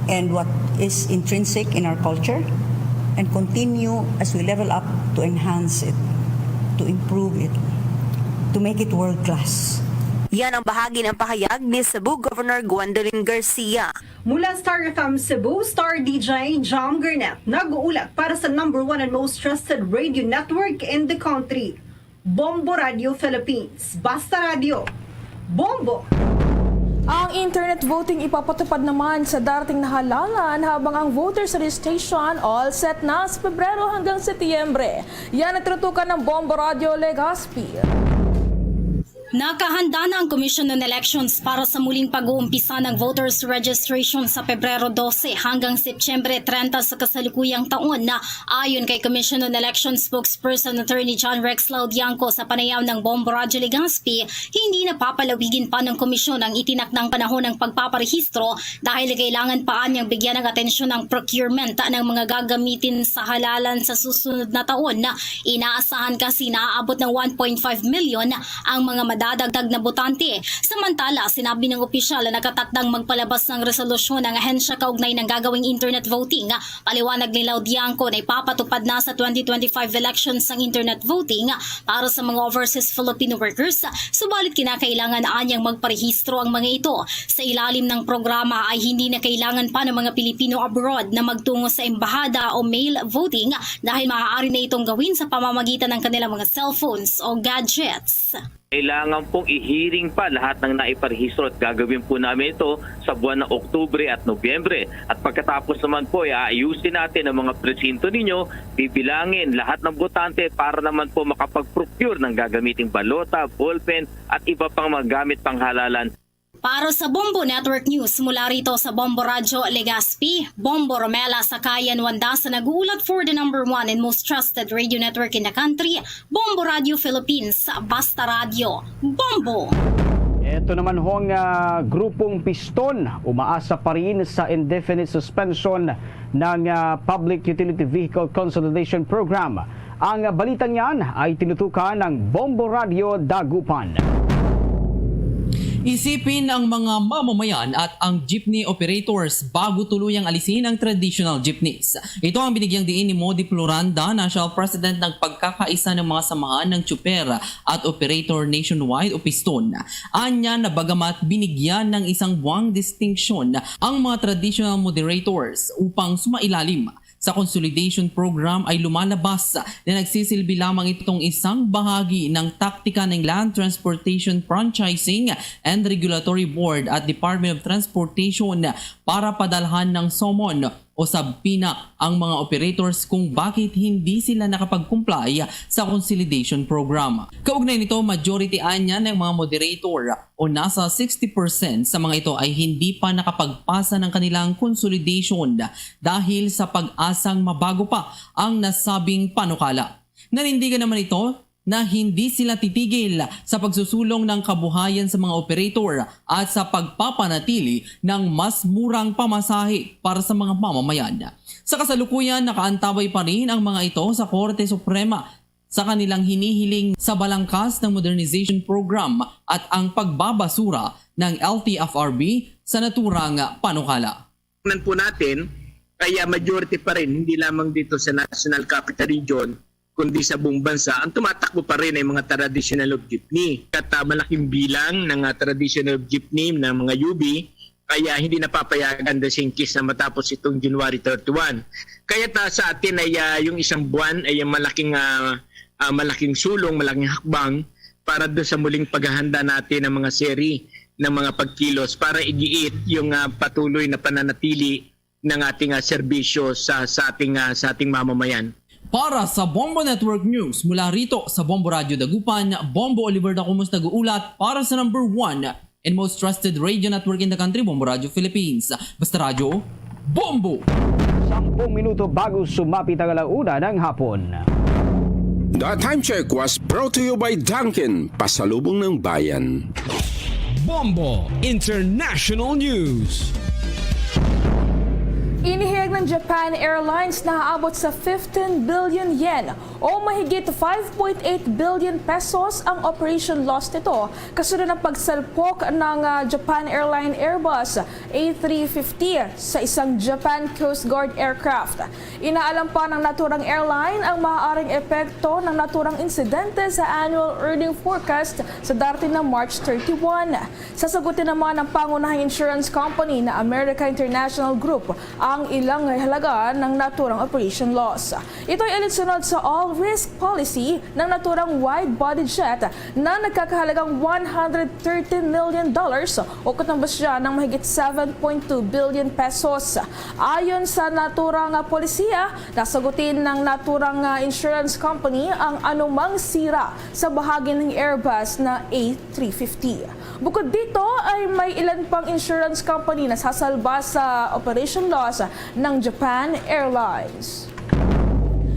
and what is intrinsic in our culture, and continue as we level up to enhance it, to improve it, to make it world class. Yan ang bahagi ng pahayag ni Cebu Governor Gwendolyn Garcia. Mula Star F M Cebu, Star D J Jam Garnett, nag-uulat para sa number one and most trusted radio network in the country, Bombo Radio Philippines. Basta Radio, Bombo! Ang internet voting ipapatupad naman sa darating na halalan, habang ang voters registration all set na sa Pebrero hanggang Setyembre. Yan ang tinutukan ng Bombo Radio Legazpi. Nakahanda na ang Commission on Elections para sa muling pag-uumpisa ng voters registration sa Pebrero dose hanggang Setyembre treinta sa kasalukuyang taon, na ayon kay Commission on Elections spokesperson Attorney John Rex Laudiangco sa panayam ng Bombo Radyo Legazpi. Hindi na papalawigin pa ng komisyon ang itinakdang panahon ng pagpaparehistro dahil kailangan pa anyang bigyan ng atensyon ang procurement ng mga gagamitin sa halalan sa susunod na taon. Inaasahan kasi na aabot ng one point five million ang mga madadagdag na botante. Samantala, sinabi ng opisyal na nakatakdang magpalabas ng resolusyon ang ahensya kaugnay ng gagawing internet voting. Paliwanag ni Laudiangco na ipapatupad na sa twenty twenty-five elections ang internet voting para sa mga overseas Filipino workers, subalit kinakailangan anyang magparehistro ang mga ito. Sa ilalim ng programa ay hindi na kailangan pa ng mga Pilipino abroad na magtungo sa embahada o mail voting dahil maaari na itong gawin sa pamamagitan ng kanilang mga cellphones o gadgets. Kailangan pong i-hearing pa lahat ng naiparehistro at gagawin po namin ito sa buwan ng Oktubre at Nobyembre. At pagkatapos naman po, ay aayusin natin ang mga presinto ninyo, bibilangin lahat ng botante para naman po makapag-procure ng gagamiting balota, ballpen at iba pang mga gamit panghalalan. Para sa Bombo Network News, mula rito sa Bombo Radyo Legazpi, Bombo Romela Sakayan Wanda sa nag-uulat for the number one and most trusted radio network in the country, Bombo Radyo Philippines, Basta Radyo, Bombo! Ito naman hong ah, grupong Piston umaasa pa rin sa indefinite suspension ng ah, Public Utility Vehicle Consolidation Program. Ang balitang yan ay tinutukan ng Bombo Radyo Dagupan. Isipin ang mga mamamayan at ang jeepney operators bago tuluyang alisin ang traditional jeepneys. Ito ang binigyang diin ni Modi Floranda, National President ng Pagkakaisa ng mga Samahan ng Tsuper at Operator Nationwide o Piston. Anya na bagamat binigyan ng isang buwang distinction ang mga traditional moderators upang sumailalim sa consolidation program ay lumalabas na nagsisilbi lamang itong isang bahagi ng taktika ng Land Transportation Franchising and Regulatory Board at Department of Transportation para padalhan ng summon o subpoena ang mga operators kung bakit hindi sila nakapag-comply sa consolidation program. Kaugnay nito, majority anya ng mga moderator o nasa sixty percent sa mga ito ay hindi pa nakapagpasa ng kanilang consolidation dahil sa pag-asang mabago pa ang nasabing panukala. Nanindigan naman ito na hindi sila titigil sa pagsusulong ng kabuhayan sa mga operator at sa pagpapanatili ng mas murang pamasahe para sa mga mamamayan. Sa kasalukuyan, nakaantabay pa rin ang mga ito sa Korte Suprema sa kanilang hinihiling sa balangkas ng modernization program at ang pagbabasura ng L T F R B sa naturang panukala. Tingnan po natin, kaya majority pa rin, hindi lamang dito sa National Capital Region, kundi sa buong bansa, ang tumatakbo pa rin ay mga traditional of jeepney. At ah, malaking bilang ng ah, traditional of jeepney ng mga U B, kaya hindi napapayagan the same case na matapos itong January thirty-one. Kaya ta, sa atin ay ah, yung isang buwan ay ang malaking ah, ah, malaking sulong, malaking hakbang para doon sa muling paghahanda natin ng mga seri ng mga pagkilos para igiit yung ah, patuloy na pananatili ng ating ah, serbisyo sa sa ating ah, sa ating mamamayan. Para sa Bombo Network News, mula rito sa Bombo Radyo Dagupan, Bombo Oliver Dacumus nag-uulat para sa number one and most trusted radio network in the country, Bombo Radyo Philippines. Basta Radyo, Bombo! Sampung minuto bago sumapit ang alauna ng hapon. The time check was brought to you by Dunkin, pasalubong ng bayan. Bombo International News. Inihayag ng Japan Airlines na aabot sa fifteen billion yen o mahigit five point eight billion pesos ang operation loss nito kasunod ng pagsalpok ng ah, Japan Airline Airbus A three fifty sa isang Japan Coast Guard aircraft. Inaalam pa ng naturang airline ang maaaring epekto ng naturang insidente sa annual earning forecast sa darating na March thirty-one. Sasagutin naman ng pangunahing insurance company na America International Group ang ilang halaga ng naturang operation loss. Ito'y alinsunod sa All risk policy ng naturang wide-body jet na nagkakahalagang one hundred thirty million dollars o katumbas siya ng mahigit seven point two billion pesos. Ayon sa naturang, ah, polisiya, nasagutin ng naturang, ah, insurance company ang anumang sira sa bahagi ng Airbus na A three fifty. Bukod dito ay may ilan pang insurance company na sasalba sa operation loss ng Japan Airlines.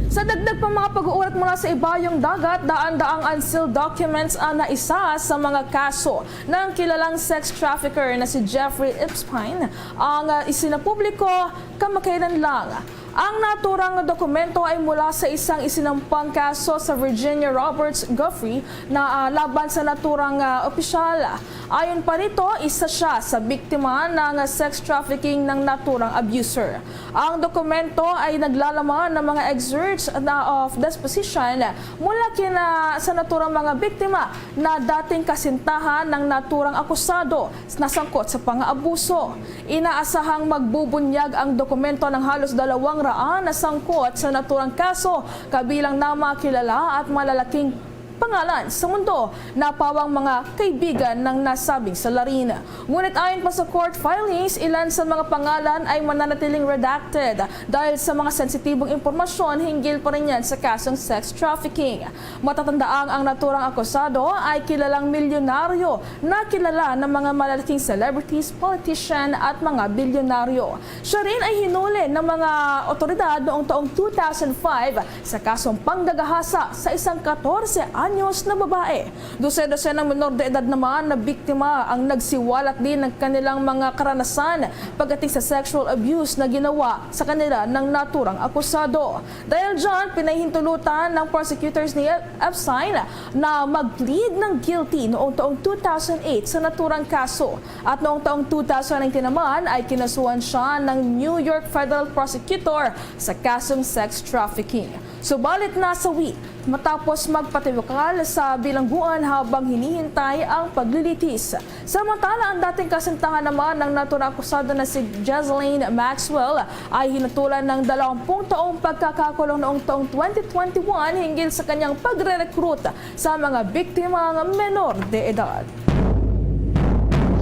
Sa dagdag pa mga pag-uulat mula sa ibayong dagat, daan-daang unsealed documents ang naisa sa mga kaso ng kilalang sex trafficker na si Jeffrey Epstein ang, ah, isinapubliko kamakailan lang. Ang naturang dokumento ay mula sa isang isinampang kaso sa Virginia Roberts Giuffre na, ah, laban sa naturang, ah, opisyal. Ayon pa rito, isa siya sa biktima ng sex trafficking ng naturang abuser. Ang dokumento ay naglalaman ng mga excerpts na of deposition mula kina sa naturang mga biktima na dating kasintahan ng naturang akusado na sangkot sa pang-abuso. Inaasahang magbubunyag ang dokumento ng halos dalawang raan na sangkot sa naturang kaso, kabilang na mga kilala at malalaking pangalan sa mundo na pawang mga kaibigan ng nasabing salarin. Ngunit ayon pa sa court filings, ilan sa mga pangalan ay mananatiling redacted dahil sa mga sensitibong impormasyon hinggil pa rin yan sa kasong sex trafficking. Matatandaang ang naturang akusado ay kilalang milyonaryo na kilala ng mga malalaking celebrities, politician at mga bilyonaryo. Siya rin ay hinuli ng mga otoridad noong taong two thousand five sa kasong panggagahasa sa isang katorse anyos na babae. Dose-dosenang menor de edad naman na biktima ang nagsiwalat din ng kanilang mga karanasan pagdating sa sexual abuse na ginawa sa kanila ng naturang akusado. Dahil dyan, pinahintulutan ng prosecutors ni Epstein na mag-plead ng guilty noong taong two thousand eight sa naturang kaso. At noong taong two thousand nineteen naman ay kinasuhan siya ng New York federal prosecutor sa kasong sex trafficking. Subalit nasawi matapos magpatiwakal sa bilangguan habang hinihintay ang paglilitis. Samantala, ang dating kasintahan naman ng naturang akusado na si Ghislaine Maxwell ay hinatulan ng dalawampung taong pagkakakulong noong taong twenty twenty-one hinggil sa kanyang pagre-recruit sa mga biktimang menor de edad.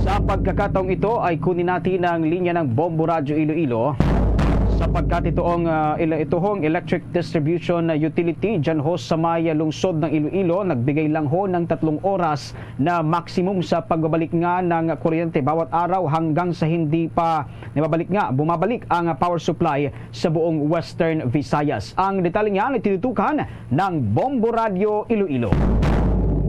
Sa pagkakataong ito ay kunin natin ang linya ng Bombo Radyo Iloilo. Sapagkat itoong, ah, ila-, itohong electric distribution utility dyan ho sa may lungsod ng Iloilo nagbigay lang ho ng tatlong oras na maximum sa pagbabalik nga ng kuryente bawat araw hanggang sa hindi pa nababalik nga bumabalik ang power supply sa buong Western Visayas. Ang detalye niyan ay tinutukan ng Bombo Radyo Iloilo.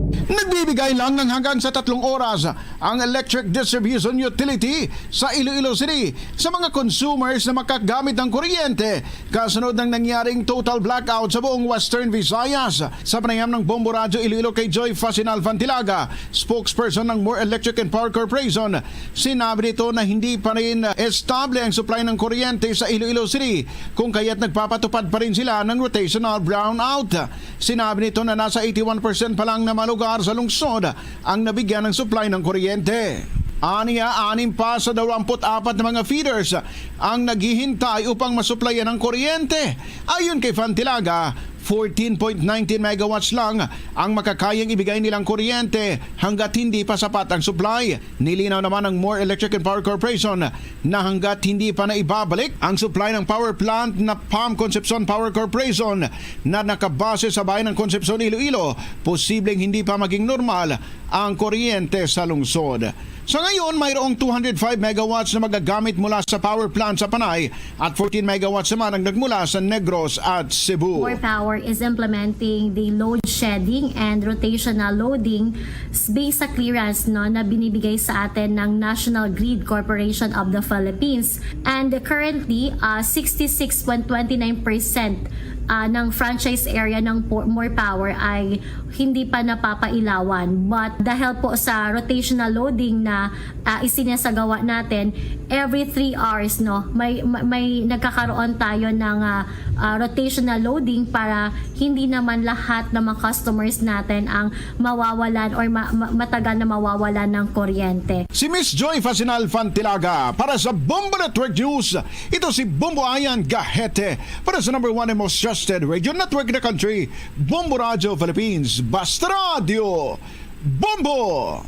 Nagbibigay lang ng hanggang sa tatlong oras ang electric distribution utility sa Iloilo City sa mga consumers na makagamit ng kuryente kasunod ng nangyaring total blackout sa buong Western Visayas. Sa panayam ng Bombo Radyo Iloilo kay Joy Fasinal Fantilaga, spokesperson ng More Electric and Power Corporation, sinabi nito na hindi pa rin estable ang supply ng kuryente sa Iloilo City, kung kaya't nagpapatupad pa rin sila ng rotational brownout. Sinabi nito na nasa eighty-one percent pa lang na mga lugar sa lungsod ang nabigyan ng supply ng kuryente. Aniya, anim pa sa dalawampu't apat na mga feeders ang naghihintay upang masuplayan ng kuryente. Ayon kay Fantilaga, fourteen point nineteen megawatts lang ang makakayang ibigay nilang kuryente hanggat hindi pa sapat ang supply. Nilinaw naman ng More Electric and Power Corporation na hanggat hindi pa na ibabalik ang supply ng power plant na Pam Concepcion Power Corporation na nakabase sa bayan ng Concepcion, Iloilo, posibleng hindi pa maging normal ang kuryente sa lungsod. Sa ngayon, mayroong two hundred five megawatts na magagamit mula sa power plant sa Panay at fourteen megawatts naman ang nagmula sa Negros at Cebu. More Power is implementing the load shedding and rotational loading s-, based sa clearance, no, na binibigay sa atin ng National Grid Corporation of the Philippines. And currently, ah, sixty-six point twenty-nine percent, ah, ng franchise area ng Po-, More Power ay hindi pa napapailawan. But dahil po sa rotational loading na, ah, isinasagawa natin, every three hours, no, may, may, may nagkakaroon tayo ng, ah, ah, rotational loading para hindi naman lahat ng mga customers natin ang mawawalan or ma-, ma-, matagal na mawawalan ng kuryente. Si Miss Joy Fasinal Fantilaga para sa Bombo Network News. Ito si Bombo Ayan Gahete para sa number one and most trusted radio network in the country, Bombo Radio Philippines. Basta Radio Bombo!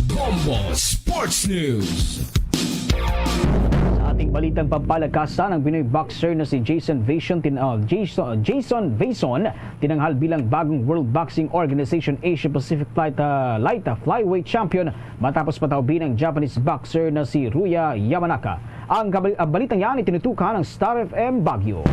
Bombo Sports News. Sa ating balitang pampalakasan, ang Pinoy boxer na si Jason Vason tin-, ah, Jason, Jason Vason tinanghal bilang bagong World Boxing Organization Asia Pacific Light, ah, Light, ah, Flyweight Champion matapos pataubin ang Japanese boxer na si Ruya Yamanaka. Ang kabal-, ang balitang yan itinutukan ng Star F M Baguio.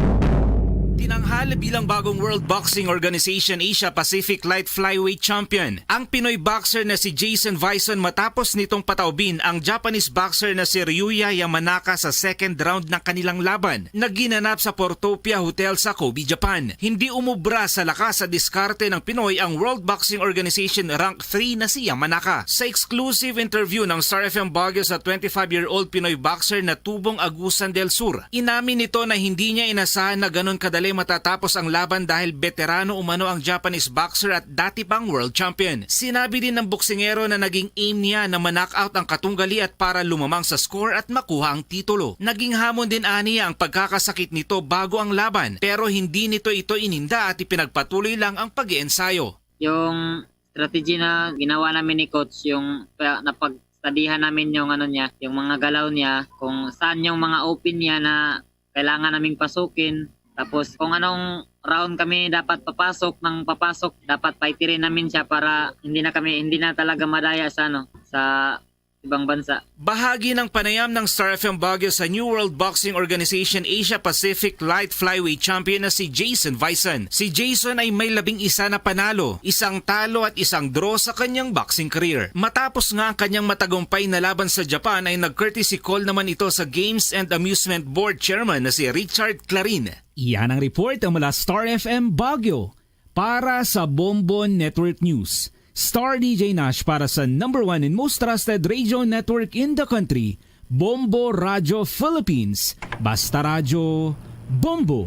Tinanghal bilang bagong World Boxing Organization Asia Pacific Light Flyweight Champion ang Pinoy boxer na si Jason Vason matapos nitong pataubin ang Japanese boxer na si Ryuya Yamanaka sa second round ng kanilang laban na ginanap sa Portopia Hotel sa Kobe, Japan. Hindi umubra sa lakas sa diskarte ng Pinoy ang World Boxing Organization Rank three na si Yamanaka. Sa exclusive interview ng Star F M Baguio sa twenty-five-year-old Pinoy boxer na Tubong Agusan del Sur, inamin nito na hindi niya inasahan na ganun kadali matatapos ang laban dahil beterano umano ang Japanese boxer at dati pang world champion. Sinabi din ng boksingero na naging aim niya na ma-knockout ang katunggali at para lumamang sa score at makuha ang titulo. Naging hamon din aniya ang pagkakasakit nito bago ang laban, pero hindi nito ito ininda at ipinagpatuloy lang ang pag-iensayo. Yung strategy na ginawa namin ni coach, yung pa-, napag-studyhan namin yung ano niya, yung mga galaw niya, kung saan yung mga open niya na kailangan naming pasukin. Tapos kung anong round kami dapat papasok, nang papasok, dapat paitirin namin siya para hindi na kami, hindi na talaga madaya sa ano, sa ibang bansa. Bahagi ng panayam ng Star F M Baguio sa New World Boxing Organization Asia Pacific Light Flyweight Champion na si Jason Vason. Si Jason ay may labing isa na panalo, isang talo at isang draw sa kanyang boxing career. Matapos nga ang kanyang matagumpay na laban sa Japan ay nag-courtesy call naman ito sa Games and Amusement Board Chairman na si Richard Clarin. Iyan ang report mula Star F M Baguio. Para sa Bombo Network News, Star D J Nash para sa number one and most trusted radio network in the country, Bombo Radio Philippines. Basta Radyo, Bombo.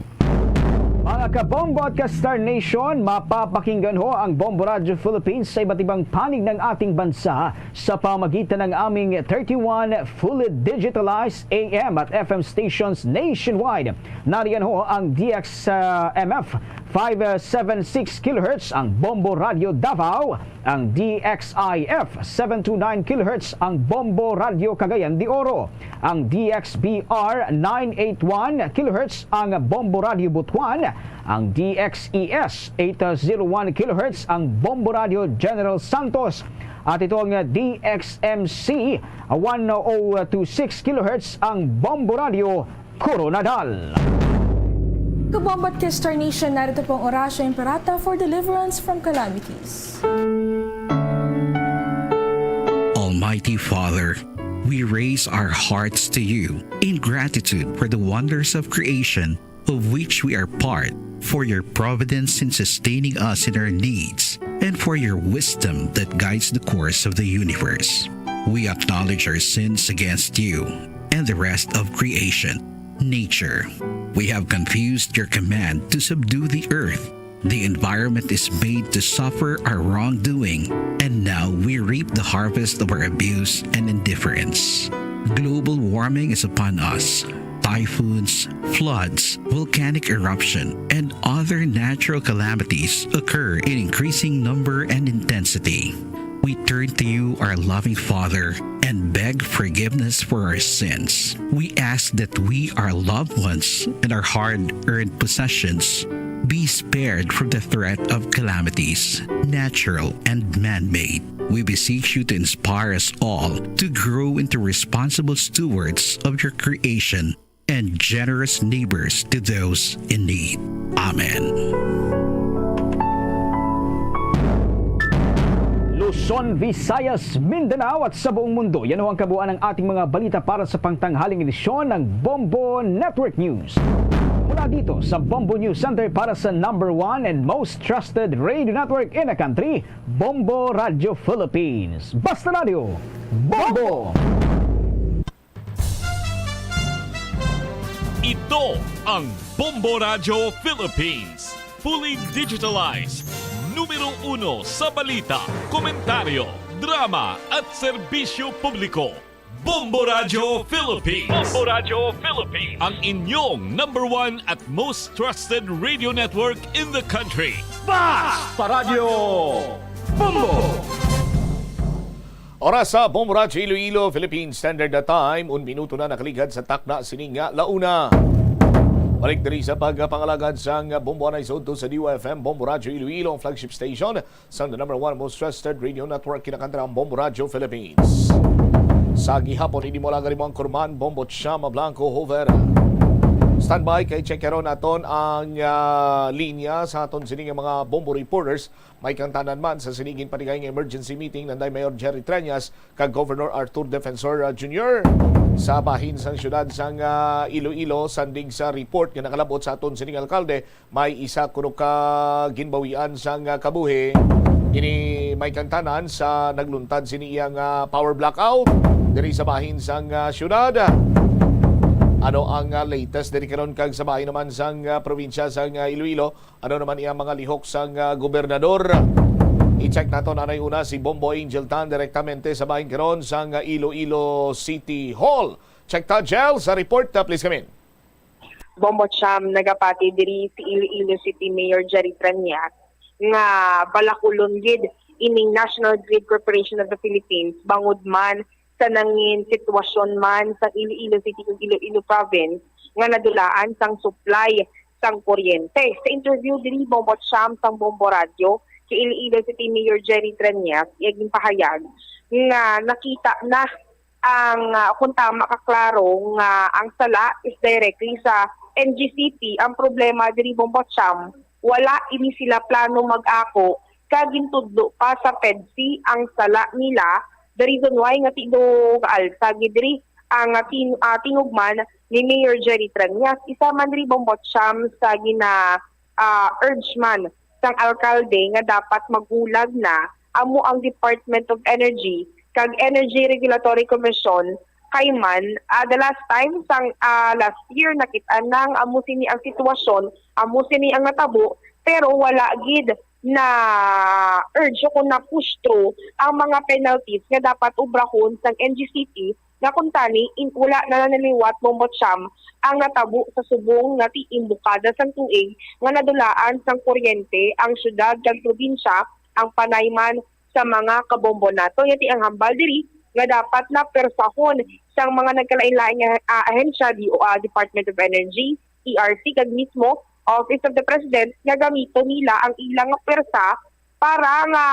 Mga ka-Bombo at ka-Star Nation, mapapakinggan ho ang Bombo Radio Philippines sa iba't ibang panig ng ating bansa sa pamagitan ng aming thirty-one fully digitalized A M at F M stations nationwide. Nariyan ho ang D X, ah, M F five seven six kilohertz, ang Bombo Radio Davao, ang D X I F seven two nine kilohertz, ang Bombo Radio Cagayan de Oro, ang D X B R nine eight one kilohertz, ang Bombo Radio Butuan, ang D X E S eight zero one kilohertz, ang Bombo Radio General Santos, at ito ang D X M C one oh two six kilohertz, ang Bombo Radio Koronadal. Kabombo at Star Nation, narito po ang Orasyo Imperata for deliverance from calamities. Almighty Father, we raise our hearts to you in gratitude for the wonders of creation of which we are part, for your providence in sustaining us in our needs, and for your wisdom that guides the course of the universe. We acknowledge our sins against you and the rest of creation, nature. We have confused your command to subdue the earth. The environment is made to suffer our wrongdoing, and now we reap the harvest of our abuse and indifference. Global warming is upon us. Typhoons, floods, volcanic eruption, and other natural calamities occur in increasing number and intensity. We turn to you, our loving Father, and beg forgiveness for our sins. We ask that we, our loved ones, and our hard-earned possessions be spared from the threat of calamities, natural and man-made. We beseech you to inspire us all to grow into responsible stewards of your creation and generous neighbors to those in need. Amen. Luzon, Visayas, Mindanao at sa buong mundo. Yan ho ang kabuuan ng ating mga balita para sa pangtanghaling edisyon ng Bombo Network News. Mula dito sa Bombo News Center para sa number one and most trusted radio network in the country, Bombo Radio Philippines. Basta Radio, Bombo! Ito ang Bombo Radio Philippines. Fully digitalized. Numero uno sa balita, komentaryo, drama at serbisyo publiko. Bombo Radio Philippines. Bombo Radio Philippines. Ang inyong number one at most trusted radio network in the country. Basta Radio Bombo! Oras sa Bombo Radyo Iloilo, Philippine Standard Time. Un minuto na nakaligad sa takna sining nga launa. Balik diri sa pagpangalagad sang Bombo Anay sa udto sa D Y F M, Bombo Radyo Iloilo, ang flagship station sang the number one most trusted radio network, kinakanta ang Bombo Radyo Philippines. Sa gihapon, ini mo lang mo ang kurman, Bombo Chama Blanco Hover. Standby kay check karon naton ang, ah, linya sa aton sini nga mga Bombo reporters. May kantanan man sa sinigin patigay nga emergency meeting nanday Mayor Jerry Treñas kag Governor Arthur Defensor, ah, Junior sa bahin sang siyudad sang, ah, Iloilo. Sandig sa report nga nakalabot sa aton sining alkalde, may isa kuno ka ginbawian sang, ah, kabuhi. Ini may kantanan sa nagluntad sini iya nga power blackout diri sa bahin sang, ah, siyudad. Ano ang, ah, latest diri karon kag sa bahin naman sang, ah, probinsya sang, ah, Iloilo? Ano naman iyang mga lihok sang, ah, gobernador? I-check nato nanay una si Bombo Angel Tan direktamente sa bahin karon sang, ah, Iloilo City Hall. Check ta, Jel, sa report, ah, please come in. Bombo Cham, nagapati diri si Iloilo City Mayor Jerry Treñas nga balakulon gid ining National Grid Corporation of the Philippines bangod man sa nangin sitwasyon man sa Iloilo City ug Iloilo Province nga nadulaan sang supply sang kuryente. Sa interview diri, Bombo Cham, sang Bombo Radyo, kay Iloilo City Mayor Jerry Treñas, iya ginpahayag nga nakita na ang, ah, kung tama ka klaro nga ang sala is directly sa N G C P. Ang problema diri, Bombo Cham, wala ini sila plano mag-ako kag gintudlo pa sa PEDSI ang sala nila. The reason why nga ti do gaalsa gid diri ang, ah, tin-, ah, tingog man ni Mayor Jerry Treñas. Isa man diri, Bombo Cham, sa gina, ah, urge man sang alkalde nga dapat maghulag na amo ang Department of Energy kag Energy Regulatory Commission kay man, ah, the last time sang, ah, last year, nakit-an na nga amo sini ang sitwasyon, amo sini ang natabo, pero wala gid na urge o kung na-push through ang mga penalties nga dapat obrahon sang N G C P, nga kuntani in-, wala na naliwat, Bombo Cham, ang natabo sa subong nga tiimbukada sang tuig nga nadulaan sang kuryente ang siyudad kag probinsya, ang panay man sa mga kabombo nato. Yati ang hambal diri nga dapat na persahon sang mga nagkalain-lain nga, ah, ahensya, D O A, Department of Energy, E R C, kag mismo Office of the President nga gamiton nila ang ilang nga pwersa para nga,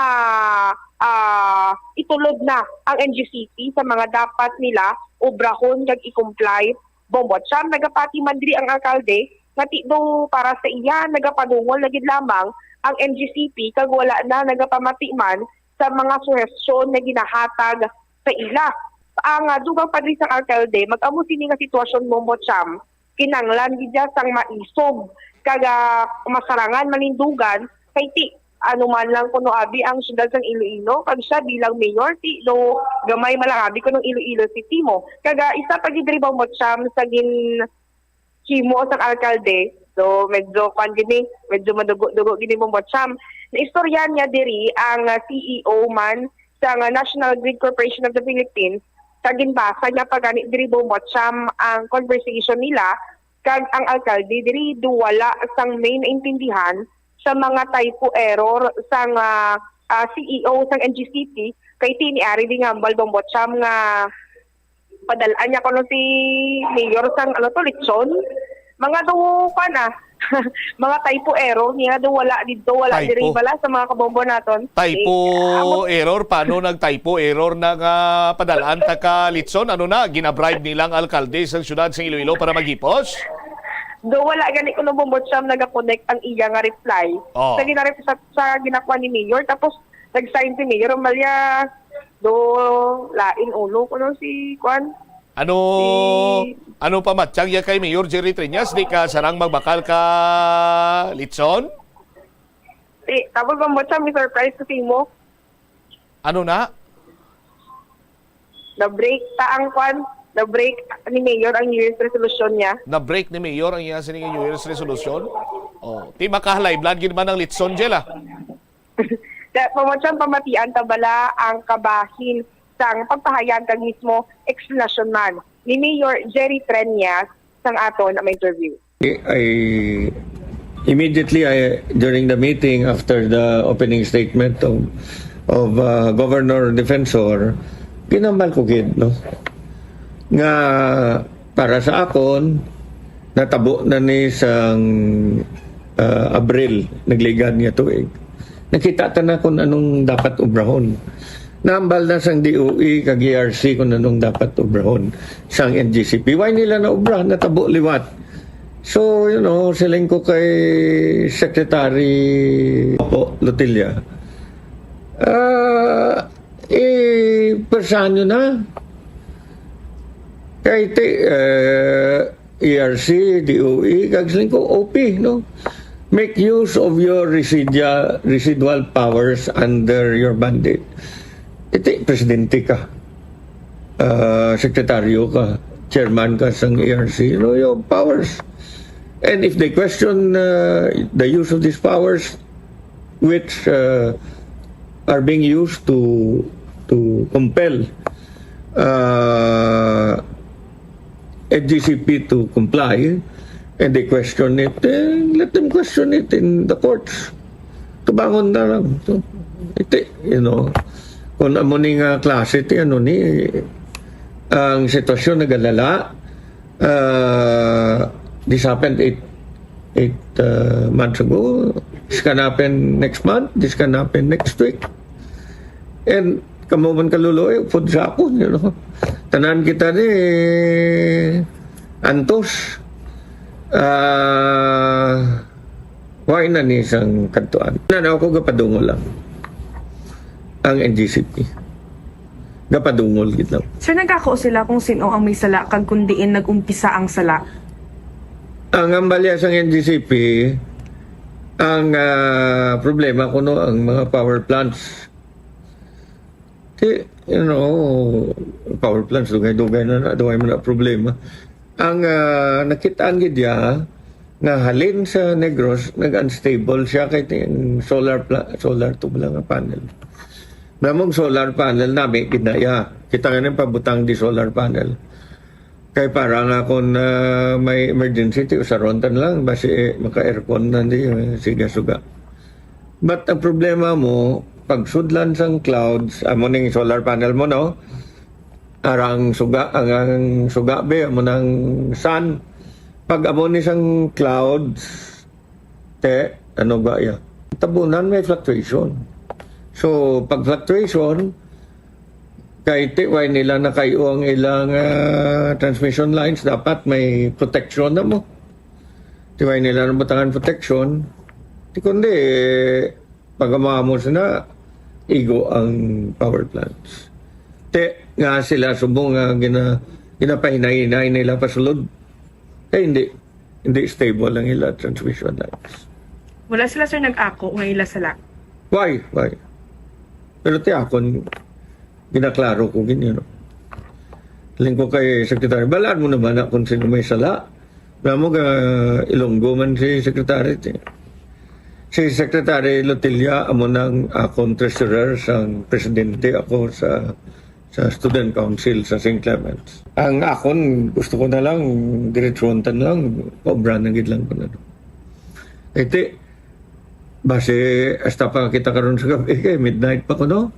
ah, itulod na ang N G C P sa mga dapat nila obrahon kag i-comply. Bombo Cham, nagapati man diri ang alkalde nga ti do para sa iya nagapadungol na gid lamang ang N G C P kag wala na nagapamati man sa mga suhestyon nga ginahatag sa ila. Ang, ah, dugang pa diri sang alkalde, mag-amo sini nga sitwasyon, Bombo Cham, kinanglan gid siya sang maisog kag, ah, masarangan manindugan kay ti ano man lang kuno abi ang siyudad sang Iloilo, kag siya bilang mayor, ti do gamay man lang abi kuno ang Iloilo City mo. Kag, ah, isa pa gid diri, Bombo Cham, sa ginhimo sang alkalde. So, medyo kwan gid ni, medyo madugo-dugo gid ni, Bombo Cham. Naistorya niya diri ang, ah, C E O man sang, ah, National Grid Corporation of the Philippines, kag ginbasa niya pa gani diri, Bombo Cham, ang conversation nila kag ang alkalde diri do wala sang may naintindihan sa mga typo error sang, ah, ah, C E O sang N G C P, kay ti ni ari di nga hambal, Bombo Cham, nga padal-an niya kuno si mayor sang, ano to, lechon. Mga do, kwan, ah, mga typo error niya do wala didto, wala Typo. diri bala sa mga kabombo naton. Typo Eh, amo error? Paano nag-typo error na nga padal-an ta ka litson? Ano na, ginabribe nilang alkalde sa siyudad sa Iloilo para maghipos? Do wala gani kuno, Bombo Cham, nagakonek ang iya nga reply Oh. sa ginarep-, sa, sa ginakuha ni Mayor. Tapos nag-sign si Mayor Amalia. Do lain ulo kuno si kwan. Ano, ano pa matchang ya kay Mayor Jerry Treñas? Di ka sarang magbakal ka litson? Di, tapos ang matchang, may surprise ko sa imo. Ano na? Na-break ta ang kwan. Na-break ni Mayor ang New Year's resolution niya. Na-break ni Mayor ang iya sining New Year's resolution? Oh, ti makahalay blood gid man ang litson, Jel, ah. Kaya, pamatyan, pamatian ta bala ang kabahin sang pagpahayag kag mismo explanation man ni Mayor Jerry Treñas sang aton nga interview. I, immediately, I, during the meeting, after the opening statement of, of, uh, Governor Defensor, ginambal ko gid, no? Nga para sa akon, natabo na ni sang, uh, Abril, nagligad nga tuig. Nakita ta na kung anong dapat obrahon. Nahambal na sang D O E kag E R C kung anong dapat obrahon sang N G C P. Why nila naobra? Natabo liwat. So, you know, siling ko kay Secretary, opo, Lotilla, ah, eh, pwersahan nyo na. Kay ti, eh, E R C, D O E, kag siling ko, O P, no? Make use of your residual, residual powers under your mandate. Iti, presidente ka. Ah, sekretaryo ka, chairman ka sang E R C, you know, your powers. And if they question, uh, the use of these powers, which, uh, are being used to, to compel, uh, N G C P to comply, and they question it, eh, let them question it in the courts. Tubangon na lang. So, iti, you know, kung amo ni nga klase, ti ano ni, ang sitwasyon nagalala, uh, this happened eight, eight, uh, months ago. This can happen next month. This can happen next week. And kamo man kaluluoy, upod sa akon, you know. Tanan kita ni antos. Ah, why na ni sang kadtuan? Na, na ako gapadungol lang ang N G C P. Gapadungol gid lang. Sir, nagkako sila kung sino ang may sala kag kung diin nag-umpisa ang sala? Ang ambalya sang N G C P, ang, ah, problema kuno ang mga power plants. Ti, you know, power plants, dugay-dugay na na, dugay man na problema. Ang, ah, nakitaan gid ya nga halin sa Negros, nag-unstable siya kay ting solar pla-, solar to lang nga panel. Namong solar panel nami gid na ya. Kita nga nang pabutang di solar panel. Kay para nga kung, ah, may emergency, ti usaron ta na lang, basi, eh, maka-aircon na di, eh, siga-suga. But ang problema mo, pagsudlan sang clouds, amo ning solar panel mo, no? Arang suga, ang, ang suga, be, amo nang sun. Pag amo ni sang clouds, te, ano ba ya? Tabunan may fluctuation. So, pag fluctuation, kay ti, why nila nakayo ang ilang, ah, transmission lines, dapat may protection na mo. Ti, why nila nabutangan protection? Ti, kundi, pag amamos na, igo ang power plants. Ti, nga sila subong nga gina-, ginapahinay-hinay nila pasulod. Kay hindi, hindi stable ang ila transmission lines. Wala sila, sir, nag-ako nga ila sala? Why? Why? Pero ti akon, ginaklaro ko gid, you know. Ling ko kay Secretary, balaan mo naman na kung sino may sala. Namo ga Ilonggo man si Secretary, ti. Si Secretary Lotilla, amo nang akon treasurer sang presidente ako sa, sa Student Council sa Saint Clements. Ang akon, gusto ko na lang, diretsuhon ta na lang, paobra na gid lang ko na. Iti, base, hasta pa kita karon sa gabi, kay midnight pa ko, no?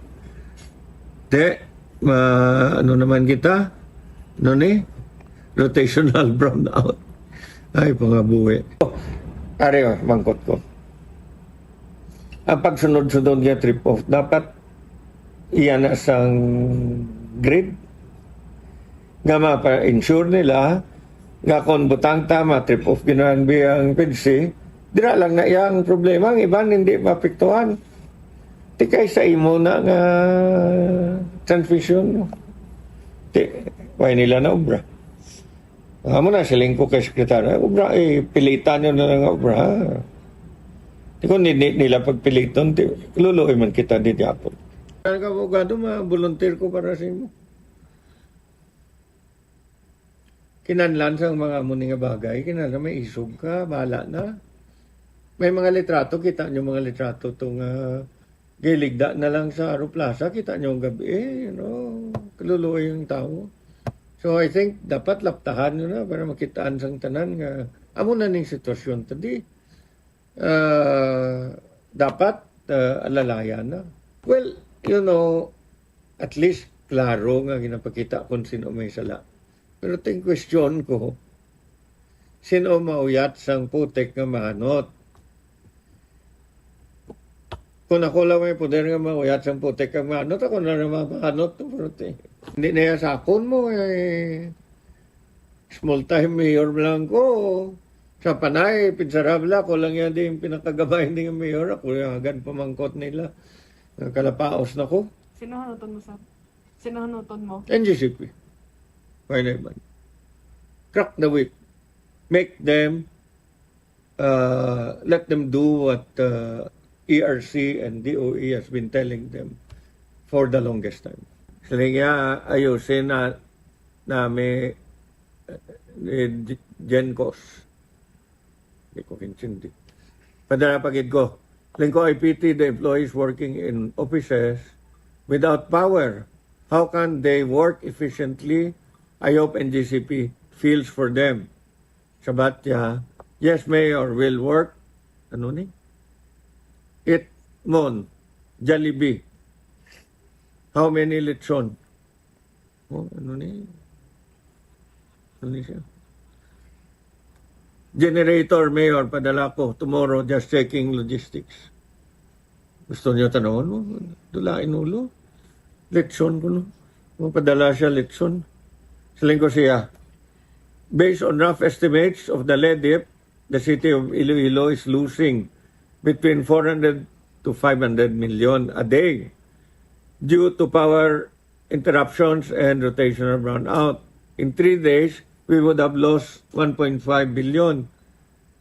Te, ma-, ano naman kita? Ano ni? Rotational brownout. Ay, pangabuhi. Ari, oh, mangkot ko. Ang pagsunod-sunod nga trip-off, dapat iya na sang grid nga mapa-ensure nila nga kung butang ta, ma-trip-off ginahan bi ang PDCI, dira lang na iya ang problema, ang iban hindi maapektuhan. Ti kay sa imo na nga transmission, no? Ti, Why nila na obra? Amo na, siling ko kay sekretarya, "Obra, eh, pilitan nyo na lang nga obra, ha? Di ko ni, ni, nila pagpiliton, di, luluoy man kita di gyapon." Kaya ka, abogado, ma-volunteer ko para sa imo. Kinahanglan sa mga amo ni nga bagay, kinahanglan may isog ka, bahala na. May mga litrato, kita nyo mga litrato to nga giligda na lang sa Aro Plaza, kita nyo ang gabi, eh, you know, kaluluoy ang tao. So, I think, dapat laptahan nyo na para makitaan sang tanan nga amo na ning sitwasyon tadi. Ah, dapat, ah, alalayan na. Well, you know, at least klaro nga ginapakita kung sino may sala. Pero ting question ko, sino mauyat sang putik nga mahanot? Kung ako lang may poder nga mauyat sang putik nga mahanot, ako na lang mahanot, no, pero ti-, hindi na yan sa akon mo, eh. Small time mayor lang ko. Sa Panay, Pinsarabla, ako lang yan din pinakagamay ning mayor. Ako yung agad pamangkot nila. Nagkalapaos na ko. Sino hanuton mo, sir? Sino hanuton mo? N G C P. Why not man? Crack the whip. Make them, uh, let them do what, uh, E R C and D O E has been telling them for the longest time. Sila nga ayusin na nami, eh, ni J-, Jencos. Di ko intindi. Padala pa gid ko. Lingko, I pity the employees working in offices without power. How can they work efficiently? I hope N G C P feels for them. Sabat ya, "Yes, Mayor, will work." Ano ni? Eat Mon, Jollibee. How many lechon? Oh, ano ni? Ano ni siya? "Generator, Mayor, padala ko tomorrow, just checking logistics." Gusto niyo tanawon mo? Dulain ulo. Lechon ko, no? Mapadala siya lechon. Siling ko siya, "Based on rough estimates of the LEDIP, the city of Iloilo is losing between four hundred to five hundred million a day due to power interruptions and rotational brownout. In three days, we would have lost one point five billion.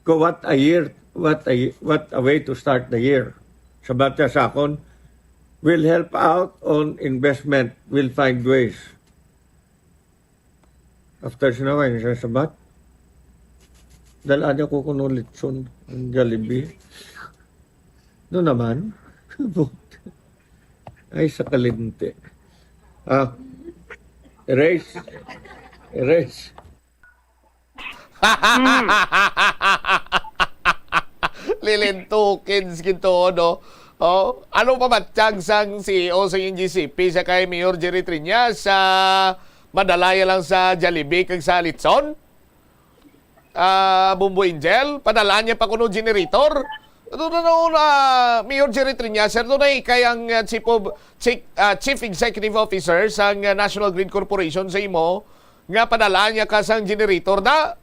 Ko, what a year, what a, what a way to start the year." Sabat ya sa akon, "We'll help out on investment. We'll find ways." After sinaway, sa sabat, dala niya ko kuno lechon, ang Jollibee. No naman. Ay, sa kalimti. Ah, erase. Erase. Lilintukid sa gintuo, no? Oh, ano pa matiyag sang C E O sa N G C P sa kay Mayor Jerry Triñas sa madalaya lang sa Jollibee kag sa Litson? Ah, Bombo Angel, padalaan niya pa kuno generator. Ito na noon, ah, Mayor Jerry Triñas, sir, doon ay kay ang, ah, Chief of, Chief, ah, Chief Executive Officer sang, ah, National Grid Corporation sa imo nga padalaan niya ka sang generator na.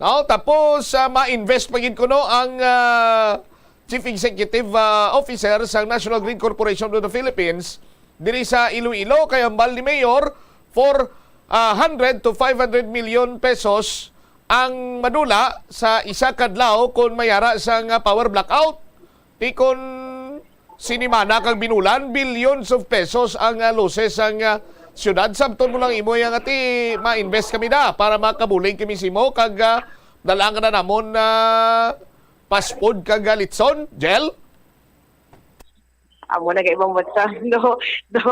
No? Tapos, ah, ma-invest pa gid kuno ang, ah, Chief Executive, ah, Officer sang National Grid Corporation of the Philippines diri sa Iloilo kay hambal ni Mayor for, ah, hundred to five hundred million pesos ang madula sa isa ka adlaw kon may ara sang, ah, power blackout. Ti kon sinimana kag binulan, billions of pesos ang, ah, losses sang, ah, siyudad. Sabton mo lang imo yang ati, ma-invest kami da para makabulig kami simo kag, ah, dalaan ka na namon, ah, fast food kag, ah, litson, Jel? Amo na kay Bambot sa do do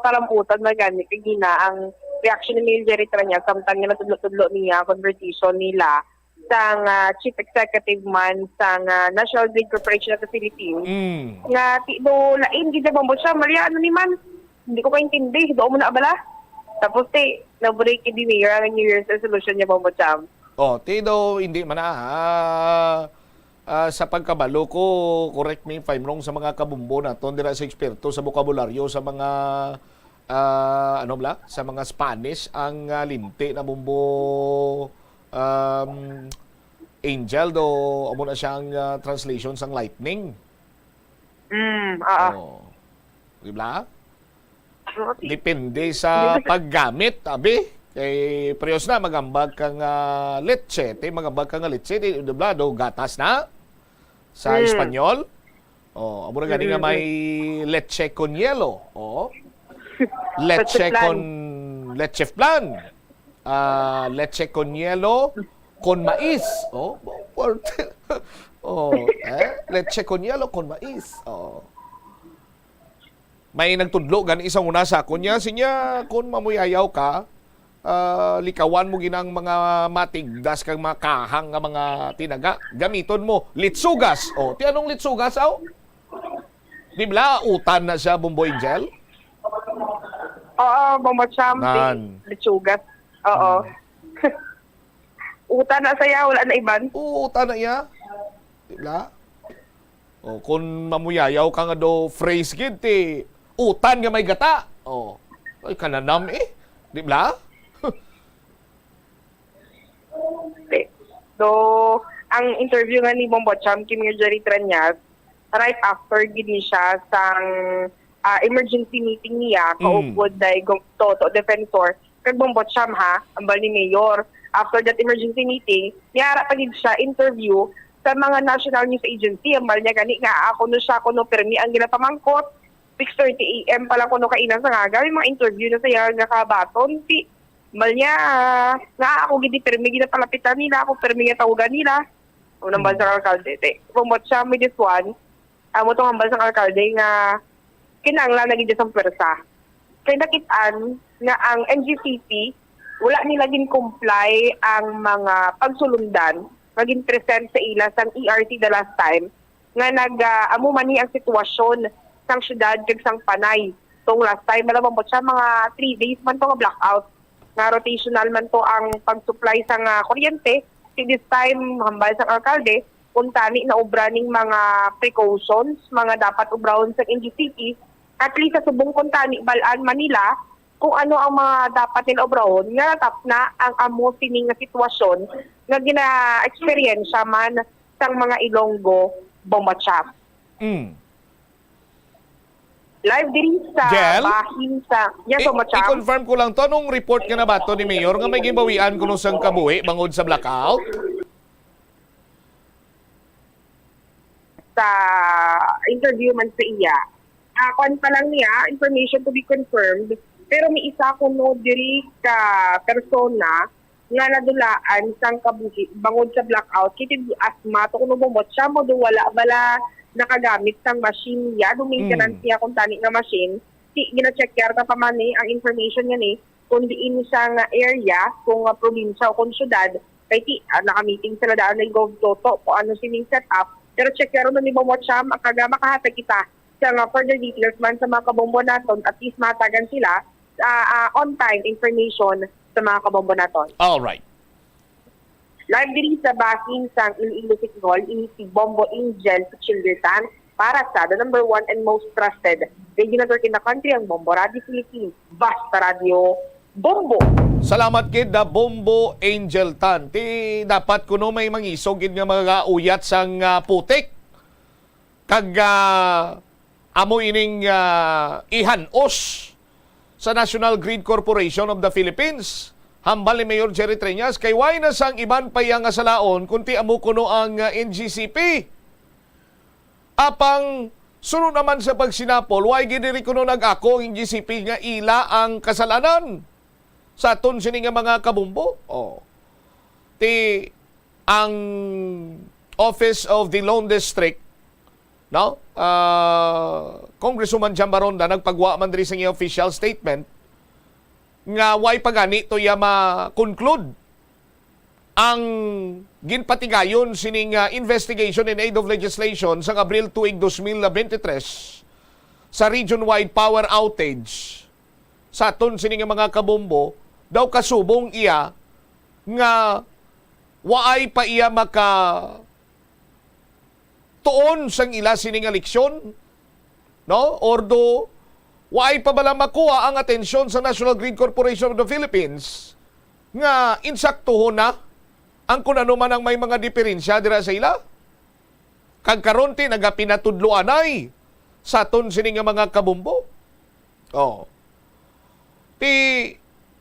kalamputan na gani kay gina ang reaction ni Mayor Jerry Tranya samtang nga natudlo-tudlo niya ang conversation nila sang, ah, Chief Executive man sang, ah, National Grid Corporation of the Philippines. Mm. Nga ti do lain gid sa Bambot siya, Maria, ano ni man? Hindi ko kaintindi, do mo na bala. Tapos ti na-break ni Mayor ang New Year's resolution niya, Bambot Sam. Oh, ti do hindi man na, ah, ah, sa pagkabalo ko, correct me if I'm wrong sa mga kabumbo naton dira sa eksperto sa bokabularyo sa mga, ah, ano bala, sa mga Spanish ang, ah, linti na bumbo, um, angel do amo na siyang, ah, translation sang lightning. Mm, oo. Oh. Di ba? Depende sa paggamit, abi. Eh, parehas na, magambag ka nga leche. Ti, magambag ka nga leche, di, di ba? Do gatas na sa Hmm. Espanyol. Oh, amo na gani nga Mm, may leche con hielo. Oh. Leche Leche flan. con, leche flan. Ah, leche con hielo con mais. Oh, oh, eh, leche con hielo con mais. Oh. May nagtudlo gani sa una sa akon niya, sinya, "Kung mamuyayaw ka, ah, likawan mo ginang mga matigdas kag mga kahang nga mga tinaga. Gamiton mo litsugas." Oh, ti anong litsugas, aw? Di bala, utan na siya, Bombo Angel? Oo, Bombo Champ, Nan. Litsugas. Oo. Hmm. Utan na siya, wala na iban. Oo, utan na iya. Di bala? O, kung mamuyayaw ka nga do phrase gid, ti utan nga may gata. O, ay, kananam eh. Di bala? Okay. So, ang interview nga ni Bombo Champ, kini nga Jerry Treñas, right after gid ni siya sang, ah, emergency meeting niya, Mm. kaupod day Gov Toto Defensor, kag Bombo Champ, ha, ambal ni Mayor. After that emergency meeting, niara pa gid siya interview sa mga national news agency. Ambal niya gani nga ako no siya, kuno pirmi ang ginapamangkot. Six thirty A M pa lang kuno kaina sa nga, may mga interview na siya nga kabaton. Ti, ambal niya, nga ako gid pirmi ginapalapitan nila, ako pirmi nga tawagan nila. Unang Mm. bansa ng alkalde. Te, promote siya with this one. Amo tong hambal sang alkalde nga kinahanglan na gid sang pwersa. Kay nakit-an nga ang N G C P, wala nila gin-comply ang mga pagsulundan nga gin-present sa ila sang E R C the last time, nga nag, ah, amo man ni ang sitwasyon sang syudad kag sang Panay. Tong last time, alam mo siya, mga three days man to nga blackout, nga rotational man to ang pag-supply sang, ah, kuryente. Si this time, hambal sang alkalde, kung tani na obra ning mga precautions, mga dapat obrahon sa N G C P, at least sa subong kung tani, balaan man nila kung ano ang mga dapat nila obrahon, nga natapna ang amo sining nga sitwasyon nga gina-eksperyensya man sang mga Ilonggo, Bombo Champ. Mm. Live diri sa Jel? Bahin sa, yes, I-, Bombo Champ. I-confirm ko lang to, anong report nga nabaton ni Mayor nga may ginbawian kuno sang kabuhi bangod sa blackout? Sa interview man sa iya, ah, kuwan pa lang niya, information to be confirmed, pero may isa kuno diri ka persona nga nadulaan sang kabuhi bangod sa blackout, kay ti asma to kuno, Bombo Champ, do wala bala nakagamit sang machine niya, do maintenance Mm. niya kung tani nga machine. Ti, gina-check yata pa man ni ang information nga ni, kung diin siya nga area, kung, ah, probinsya o kung syudad, kay ti, ah, naka-meeting sila daan ni Gov Toto kung ano sining setup. Pero check yaro na ni Bombo Champ, ang kaga makahatag kita sa nga further details man sa mga kabombo naton, at least matagan sila sa, ah, on time information sa mga kabombo naton. All right. Live diri sa bahin sang Iloilo City Hall, ini si Bombo Angel Childertan para sa the number one and most trusted radio network in the country, ang Bombo Radio Philippines. Basta Radio Bombo. Salamat gid na Bombo Angel Tan. Ti dapat kuno may mangisog gid nga mga uyat sang, ah, putik. Kag, ah, amo ining, ah, ihanos sa National Grid Corporation of the Philippines. Hambal ni Mayor Jerry Treñas, kay why na sang iban pa iya nga salaon, kunti amo kuno ang, ah, N G C P. Apang, sunod naman sa pagsinapol, why gid diri kuno nag-ako ang N G C P nga ila ang kasalanan sa aton sini nga mga kabombo? Oh. Ti ang Office of the Lone District, no? Ah, Congresswoman Jam Baronda nagpagwa man diri sa iyang official statement nga way pa gani to iya ma-conclude ang ginpatigayon sining, ah, investigation in aid of legislation sang Abril tuig dos mil bente tres sa region-wide power outage sa aton sini nga mga kabombo, daw kasubong iya nga waay pa iya maka tuon sang ila sini nga leksyon, no? Ordo, waay pa bala makuha ang atensyon sa National Grid Corporation of the Philippines nga insaktuhon na ang kun ano man ang may mga diferensya dira sa ila? Kag karon ti nagapinatudloanay sa aton sini nga mga kabombo. Oh. Ti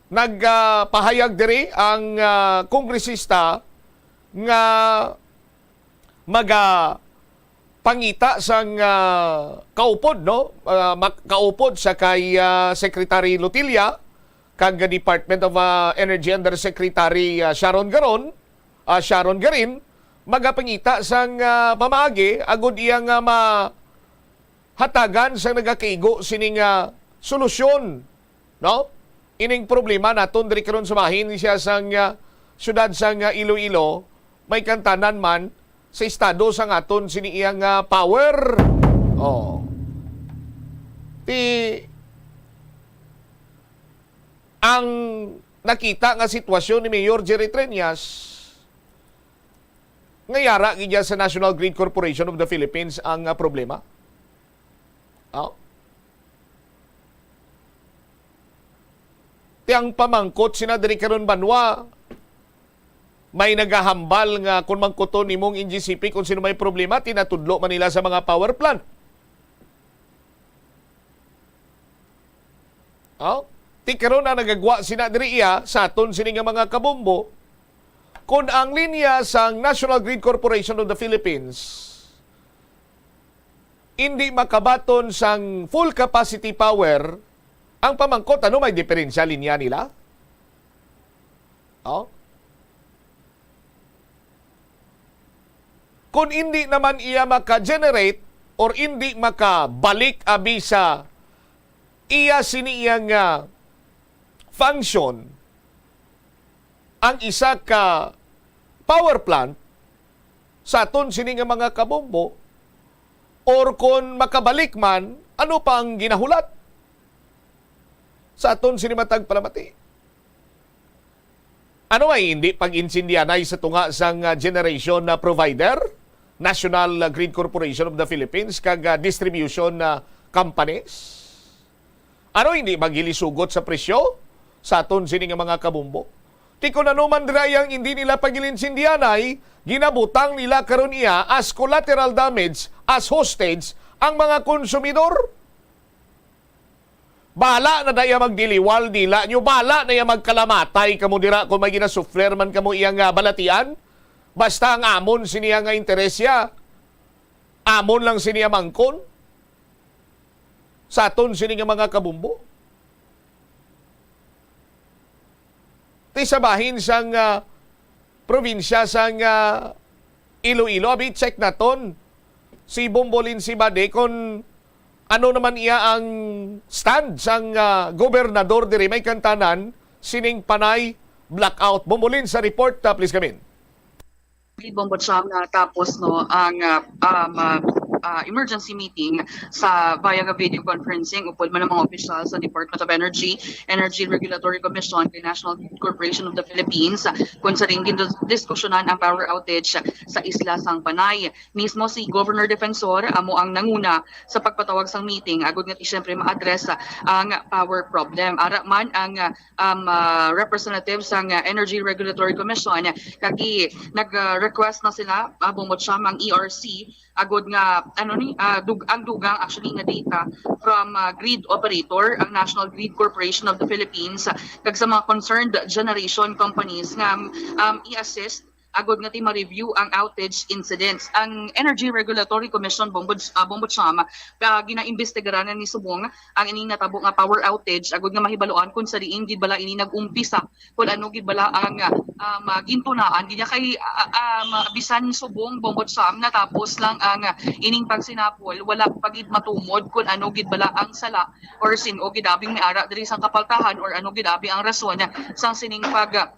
Nagpahayag diri ang, ah, kongresista nga magapangita sang, ah, kaupod, no? Ah, mak-, kaupod sa kay, ah, Secretary Lotilla kag Department of, ah, Energy Undersecretary, ah, Sharon Garon, ah, Sharon Garin, magapangita sang, ah, pamaagi agud iya nga ma-, hatagan sang nagakaigo sini nga solusyon, no? Ining problema naton diri karon sa bahin siya sang, ah, siyudad sang, ah, Iloilo, may kantanan man sa estado sang aton sini iya nga power. Oh. Ti ang nakita nga sitwasyon ni Mayor Jerry Treñas, nga yara gid sa National Grid Corporation of the Philippines ang, ah, problema. Oh. Ti ang pamangkot sina diri karon banwa, may nagahambal nga kung mangkuton nimong N G C P kung sino may problema, tinatudlo man nila sa mga power plant. Oh? Ti karon ang nagagwa sina diri iya sa aton sini nga mga kabombo, kung ang linya sang National Grid Corporation of the Philippines hindi makabaton sang full capacity power, ang pamangkot, ano may diferensya linya nila? Oh? Kung hindi naman iya maka-generate or hindi makabalik abi sa iya sini iya nga function ang isa ka power plant sa aton sini nga mga kabombo, or kon makabalik man, ano pa ang ginahulat sa aton sini matag palamati? Ano ay hindi pag-insindyanay sa tunga sang, ah, generation na provider, National, ah, Grid Corporation of the Philippines, kag, ah, distribution na companies? Ano, hindi ba gilisugot sa presyo sa aton sini nga mga kabombo? Ti kun ano man dira ang hindi nila pag-insindyanay, ginabutang nila karon iya as collateral damage, as hostage ang mga konsumidor. Bala na daya magdiliwal dila nyo, bala na ya magkalamatay kamo dira kung may ginasufler man kamo iya nga balatian. Basta ang amon siniya nga interesya, amon lang siniya mangkon sa aton sini nga mga kabombo. Ti sa bahin sang, ah, probinsya sang, ah, Iloilo, abi, check naton si Bombolin Sibade kon ano naman iya ang stand sang, ah, gobernador diri may kantanan sining Panay blackout. Bombolin sa report, ah, please come in. Lead Bombo Cham, natapos, no, ang, ah, um, ah, ah, emergency meeting sa via nga video conferencing upod man ang mga opisyal sa Department of Energy, Energy Regulatory Commission, kay National Grid Corporation of the Philippines, kung sa ring gindiskusyonan ang power outage sa isla sang Panay. Mismo si Governor Defensor amo ang nanguna sa pagpatawag sang meeting agud nga siyempre ma-address ang power problem. Ara man ang, ah, um, ah, representative sang, ah, Energy Regulatory Commission, kag gi-, nag, ah, request na sila, ah, Bombo Cham, ang E R C, agud nga, ano ni, ah, dug-, ang dugang actually nga data from, ah, grid operator, ang National Grid Corporation of the Philippines, kag sa mga concerned generation companies nga, um, i-assist agud nga ti ma-review ang outage incidents. Ang Energy Regulatory Commission, Bombo, ah, Bombo Cham, ah, ginaimbestigaran na ni subong ang ining natabo nga power outage, agud nga mahibaluan kung sa diin gid bala ini nag-umpisa, kung ano gid bala ang, ah, um, ah, gintunaan. Gid niya kay, ah, ah, um, bisan subong, Bombo Cham, natapos lang ang, ah, ining pagsinapol, wala pa gid matumod kung ano gid bala ang sala or sin-o gid abing may ara diri sang kapaltahan or ano gid abi ang rason sang sining pag, ah,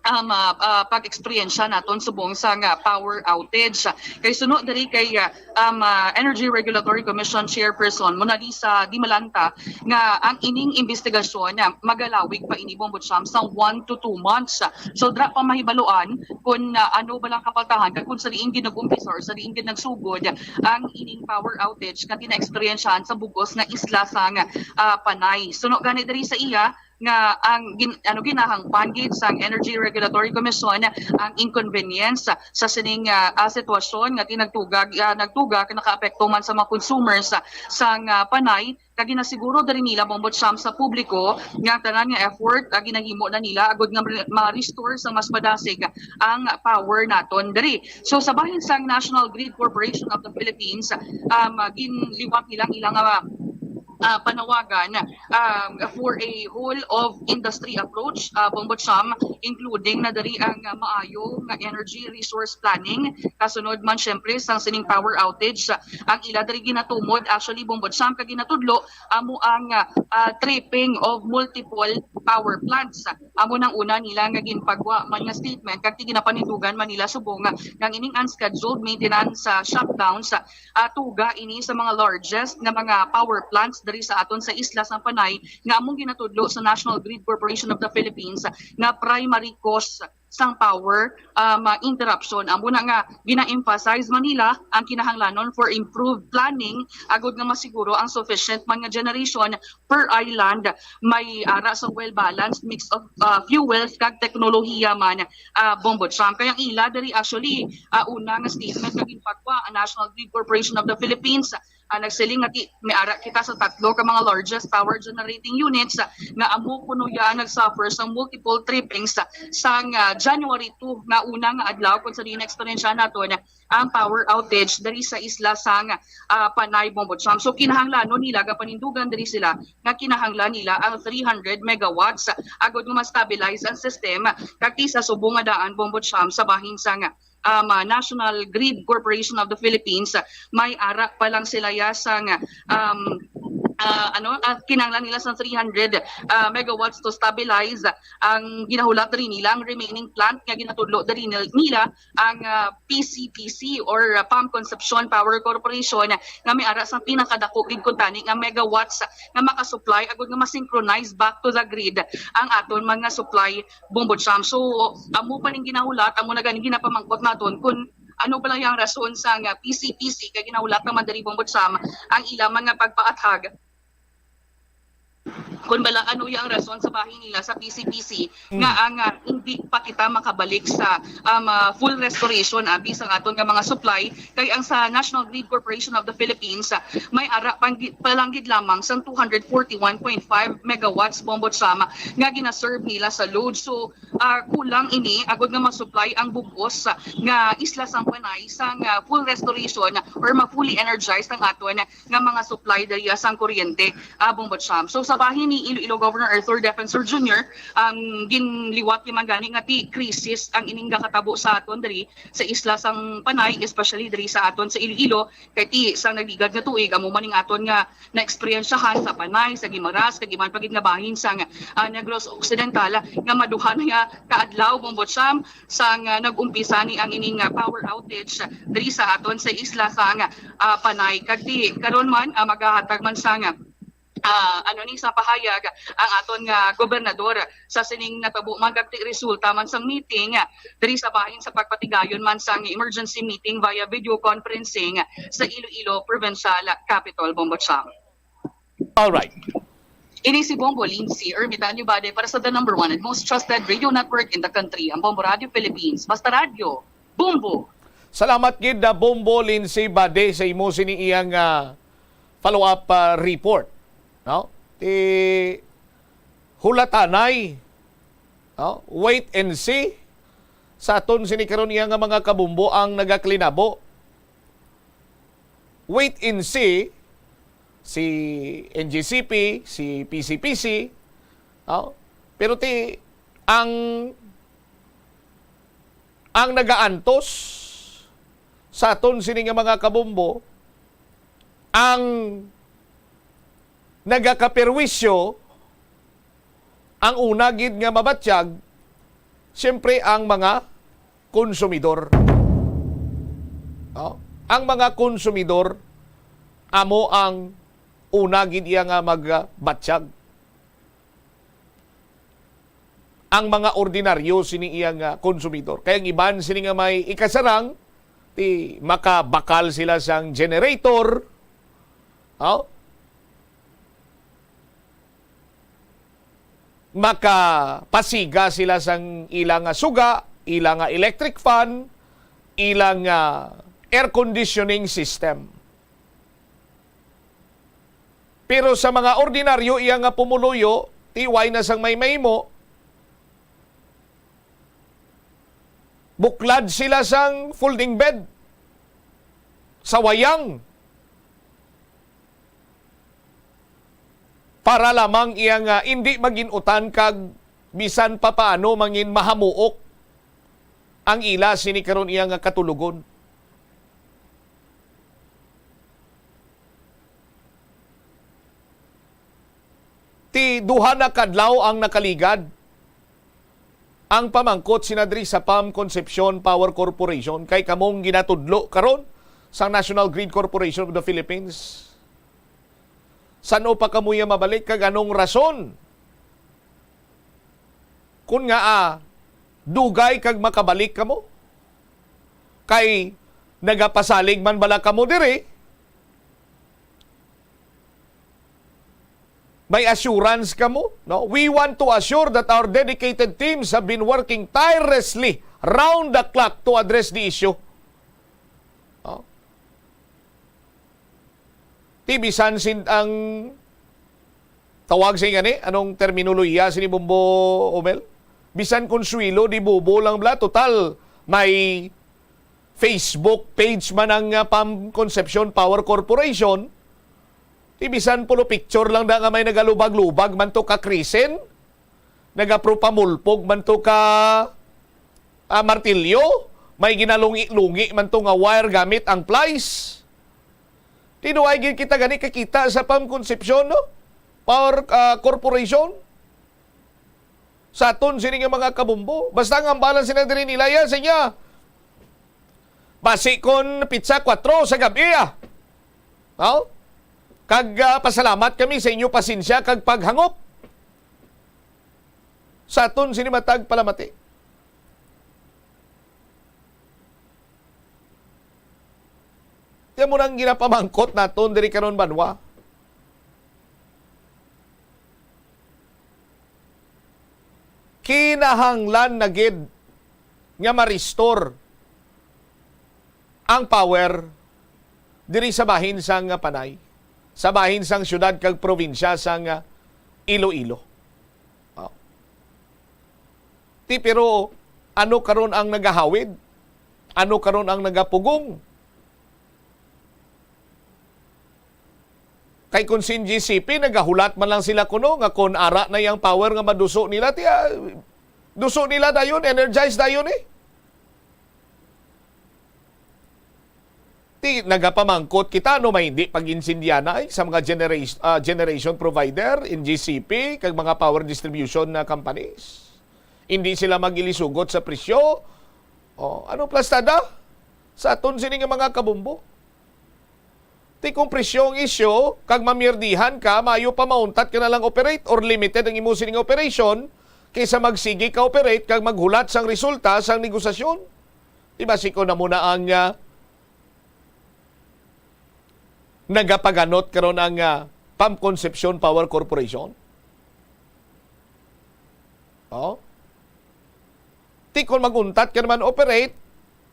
um, ah, ah, pag-eksperyensya naton subong sang, ah, power outage. Kay suno diri kay, ah, um, ah, Energy Regulatory Commission Chairperson Mona Lisa Dimalanta nga ang ining imbestigasyon, ah, magalawig pa ini, Bombo Cham, sang one to two months. So, dira pa mahibaluan kung, ah, ano ba lang kapaltahan kag kung sa diin gid nag-umpisa or sa diin gid nagsugod ang ining power outage nga ginaeksperyensyahan sa bug-os nga isla sang, ah, Panay. Suno gani diri sa iya, nga ang gin-, ano, ginahangpan gid sang Energy Regulatory Commission ang inconvenience sa sining, ah, ah, sitwasyon nga ti nagtugag, ah, nagtugag, nakaapekto man sa mga consumers, ah, sang, ah, panay, kag ginasiguro diri nila, Bombo Cham, sa publiko nga ang tanan nga effort, ah, ginahimo na nila agud nga ma-, ma-restore sa mas madasig ang power naton diri. So, sa bahin sang National Grid Corporation of the Philippines, um, ginliwat nila ang ilang, ah, ah, panawagan, um, for a whole of industry approach, ah, Bombo Cham, including na diri ang, ah, maayo nga energy resource planning. Kasunod man, syempre, sang sining power outage, ah, ang ila diri ginatumod, actually, Bombo Cham, kag ginatudlo, amo ang, ah, ah, tripping of multiple power plants. Amo nang una nila nga ginpagwa man nga statement, kag ti ginapanindugan man nila subong nga ang ining unscheduled maintenance, ah, shutdowns, ah, tuga ini sa mga largest nga mga power plants diri sa aton sa isla sang Panay, nga among ginatudlo sa National Grid Corporation of the Philippines nga primary cause sang power, um, ah, interruption. Amo na nga gina-emphasize man nila ang kinahanglanon for improved planning agud nga masiguro ang sufficient man nga generation per island. May ara sa well-balanced mix of, ah, fuels kag teknolohiya man, ah, Bombo Cham. Kaya ang ila diri, actually, ah, una nga statement nga ginpagwa ang National Grid Corporation of the Philippines, ah, nagsiling nga ti-, may ara kita sa tatlo ka mga largest power generating units, ah, nga amo kuno ya nagsuffer sa multiple trippings, ah, sang, ah, January two nga una nga adlaw kung sa diin na-eksperyensya naton ang power outage diri sa isla sang, ah, Panay, Bombo Cham. So, kinahanglanon nila, gapanindugan diri sila nga kinahanglan nila ang three hundred megawatts agud nga ma-stabilize ang system, kag ti sa subong nga daan, Bombo Cham, sa bahin sang, um, ah, National Grid Corporation of the Philippines, may ara pa lang sila ya sang, um, ah, ano, ah, kinahanglan nila sang three hundred, ah, megawatts to stabilize ang ginahulat diri nila, ang remaining plant nga ginatudlo diri nil-, nila ang, ah, P C P C or, ah, Pam Concepcion Power Corporation nga may ara sang pinakadako gid kuntani nga megawatts nga makasupply agud nga ma-synchronize back to the grid ang aton mga supply, Bombo Cham. So, amo pa ning ginahulat, amo na gani ginapamangkot naton kung ano bala yang rason sang, ah, P C P C kay ginahulat naman diri, Bombo Cham, ang ila man nga pagpaathag. Kung bala, ano yang rason sa bahin nila sa P C P C Mm. nga ang, ah, hindi pa kita makabalik sa, um, ah, full restoration, abi, sang aton nga mga supply, kay ang sa National Grid Corporation of the Philippines, ah, may ara pang gi-, pa lang gid lamang sang two hundred forty-one point five megawatts, Bombo Cham, nga ginaserve nila sa load. So, ah, kulang ini agud nga ma-supply ang bug-os, ah, nga isla sang Panay sang, ah, full restoration or ma-fully energized ang aton nga mga supply diri sang kuryente, ah, Bombo Cham. So, sa bahin ni Iloilo Governor Arthur Defensor Junior, ang ginliwat ni man gani nga ti crisis ang ining gakatabo sa aton diri sa isla sang Panay, especially diri sa aton sa Iloilo, kay ti sang nagligad nga tuig, amo man ning aton nga naeksperyensyahan sa Panay, sa Guimaras, kag iban pa gid nga bahin sang, ah, Negros Occidental, nga maduha na nga ka adlaw, Bombo Cham, sang, ah, nag-umpisa ni ang ining, ah, power outage diri sa aton sa isla sang, ah, Panay. Kag ti karon man, ah, magahatag man sang, ah, ano ni, sa pahayag ang aton nga gobernador sa sining natabo man kag ti resulta man sang meeting, ah, diri sa bahin sa pagpatigayon man sang emergency meeting via video conferencing sa Iloilo Provincial Capitol, Bombo Cham. All right. Ini si Bombo Lindsay Ermitanio Bade para sa the number one and most trusted radio network in the country, ang Bombo Radio Philippines. Basta radyo, Bombo! Salamat gid na Bombo Lindsay Bade sa imo sini iyang, ah, follow-up, ah, report, no? Ti hulatanay, no? Wait and see sa aton sini karon iya nga mga kabombo ang nagaklinabo. Wait and see si N G C P, si P C P C, no? Pero ti ang ang nagaantos sa aton sini nga mga kabombo, ang nagakaperwisyo, ang una gid nga mabatyag, siyempre ang mga konsumidor. No? Ang mga konsumidor, amo ang una gid iya nga magbatyag. Ang mga ordinaryo sini iya nga konsumidor. Kay ang iban sini nga may ikasarang, ti makabakal sila sang generator. Oh? makapasiga sila sang ila nga suga, ila nga electric fan, ila nga air conditioning system. Pero sa mga ordinaryo iya nga pumuluyo, ti way na sang may mahimo, buklad sila sang folding bed sa wayang para lamang iya nga indi magin-utan kag bisan pa paano mangin mahamuok ang ila sini karon iya nga katulogon. Ti duha na kadlaw ang nakaligad ang pamangkot sina diri sa Pam Concepcion Power Corporation, kay kamong ginatudlo karon sang National Grid Corporation of the Philippines. San-o pa kamo iya mabalik kag anong rason? Kun nga, ah, dugay kag makabalik kamo? Kay nagapasalig man bala kamo diri? May assurance kamo, no? We want to assure that our dedicated teams have been working tirelessly round the clock to address the issue. No? Ti bisan sin ang tawag sa ingani, anong terminolohiya sini, Bombo Omel? Bisan konsuelo di bobo lang bala, total may Facebook page man ang, ah, Pam Concepcion Power Corporation. Ti bisan pulo picture lang da nga may nagalubag-lubag man to ka krisen, nagapropamulpog man to ka, ah, martilyo, may ginalungi-lungi man to nga wire gamit ang plies. Ti duay gid kita gani kakita sa Pam Concepcion, no? Power, ah, Corporation. Sa aton sini nga mga kabombo. Basta ang ambalan sila diri nila, ya, sa inyo. Basi kon pitsa kuwatro sa gab-i, ah. No? Kag, ah, pasalamat kami sa inyo pasensya kag paghangop. Sa aton sini matag palamati. Ti amo nang ginapamangkot naton diri karon banwa. Kinahanglan na gid nga ma-restore ang power diri sa bahin sang Panay, sa bahin sang siyudad kag probinsya sang Iloilo. Oh. Ti, pero ano karon ang nagahawid? Ano karon ang nagapugong? Kay kung sin G C P, nagahulat man lang sila kuno nga kung ara na yang power nga maduso nila, ti, ah, duso nila dayon, energize dayon eh. Ti, nagapamangkot kita, no, may hindi pag-insindianay sa mga genera-, ah, generation provider, in G C P, kag mga power distribution na companies. Hindi sila magilisugot sa presyo. Oh, ano plastada? Sa aton sini nga mga kabombo. Ti kung presyo ang isyu, kag mamirdihan ka, maayo pa mauntat ka na lang operate or limited ang imo sining operation kaysa magsigi ka operate kag maghulat sang resulta sang negosasyon. Di ba, siko na muna ang, ah, nagapaganot karon ang, ah, Pam Concepcion Power Corporation? Oh? Ti kon mag-untat ka naman operate,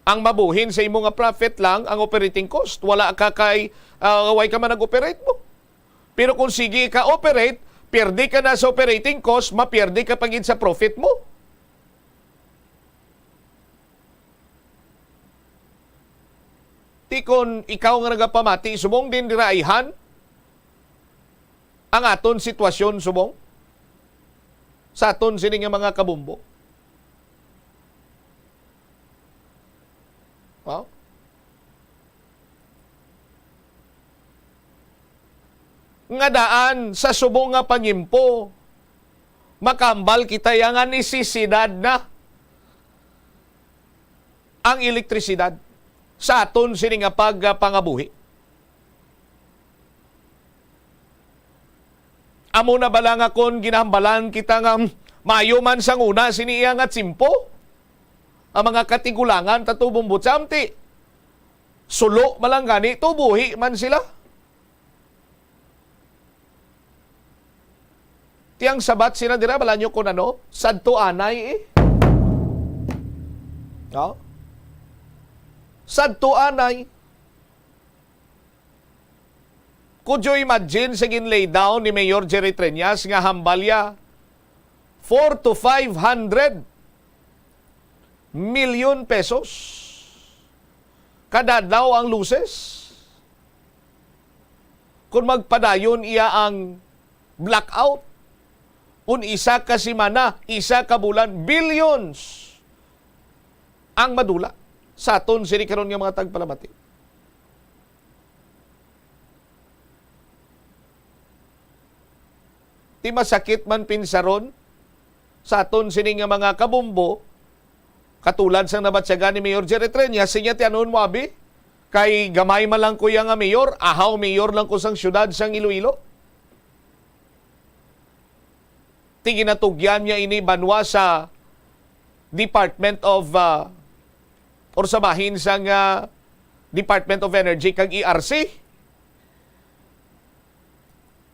ang mabuhin sa imo nga profit lang ang operating cost. Wala ka kay, ah, way ka man nag-operate mo. Pero kung sige ka operate, pierde ka na sa operating cost, mapierde ka pa gid sa profit mo. Ti kon ikaw nga nagapamati, subong din dira ayhan ang aton sitwasyon subong sa aton sini nga mga kabombo. Wow. Nga daan sa subong nga pangimpo, makambal kita ya nga nisisidad na ang elektrisidad sa aton sini nga pagpangabuhi. Amo na bala nga kon ginahambalan kita nga, hmm, maayo man sang una sini iya nga tsimpo, ang mga katigulangan ta tubong butsamti, sulo man lang gani, tubuhi man sila. Ti ang sabat sina dira, bala nyo kung ano, sadto anay eh. No? Sadto anay. Could you imagine sa gin-lay down ni Mayor Jerry Treñas nga hambal ya four to five hundred million pesos kada adlaw ang losses? Kung magpadayon iya ang blackout, un isa ka semana, isa ka bulan, billions ang madula sa aton sini karon nga mga tagpalamati. Ti masakit man pinsaron sa aton sini nga mga kabumbo, katulad sang nabatyagan ni Mayor Jerry Treñas, sinya ti anon mo, abi? Kay gamay man lang ko iya nga mayor, ahaw mayor lang ko sang siyudad sang Iloilo. Ti ginatugyan niya ini banwa sa Department of, ah, or sa bahin sang, ah, Department of Energy kag E R C.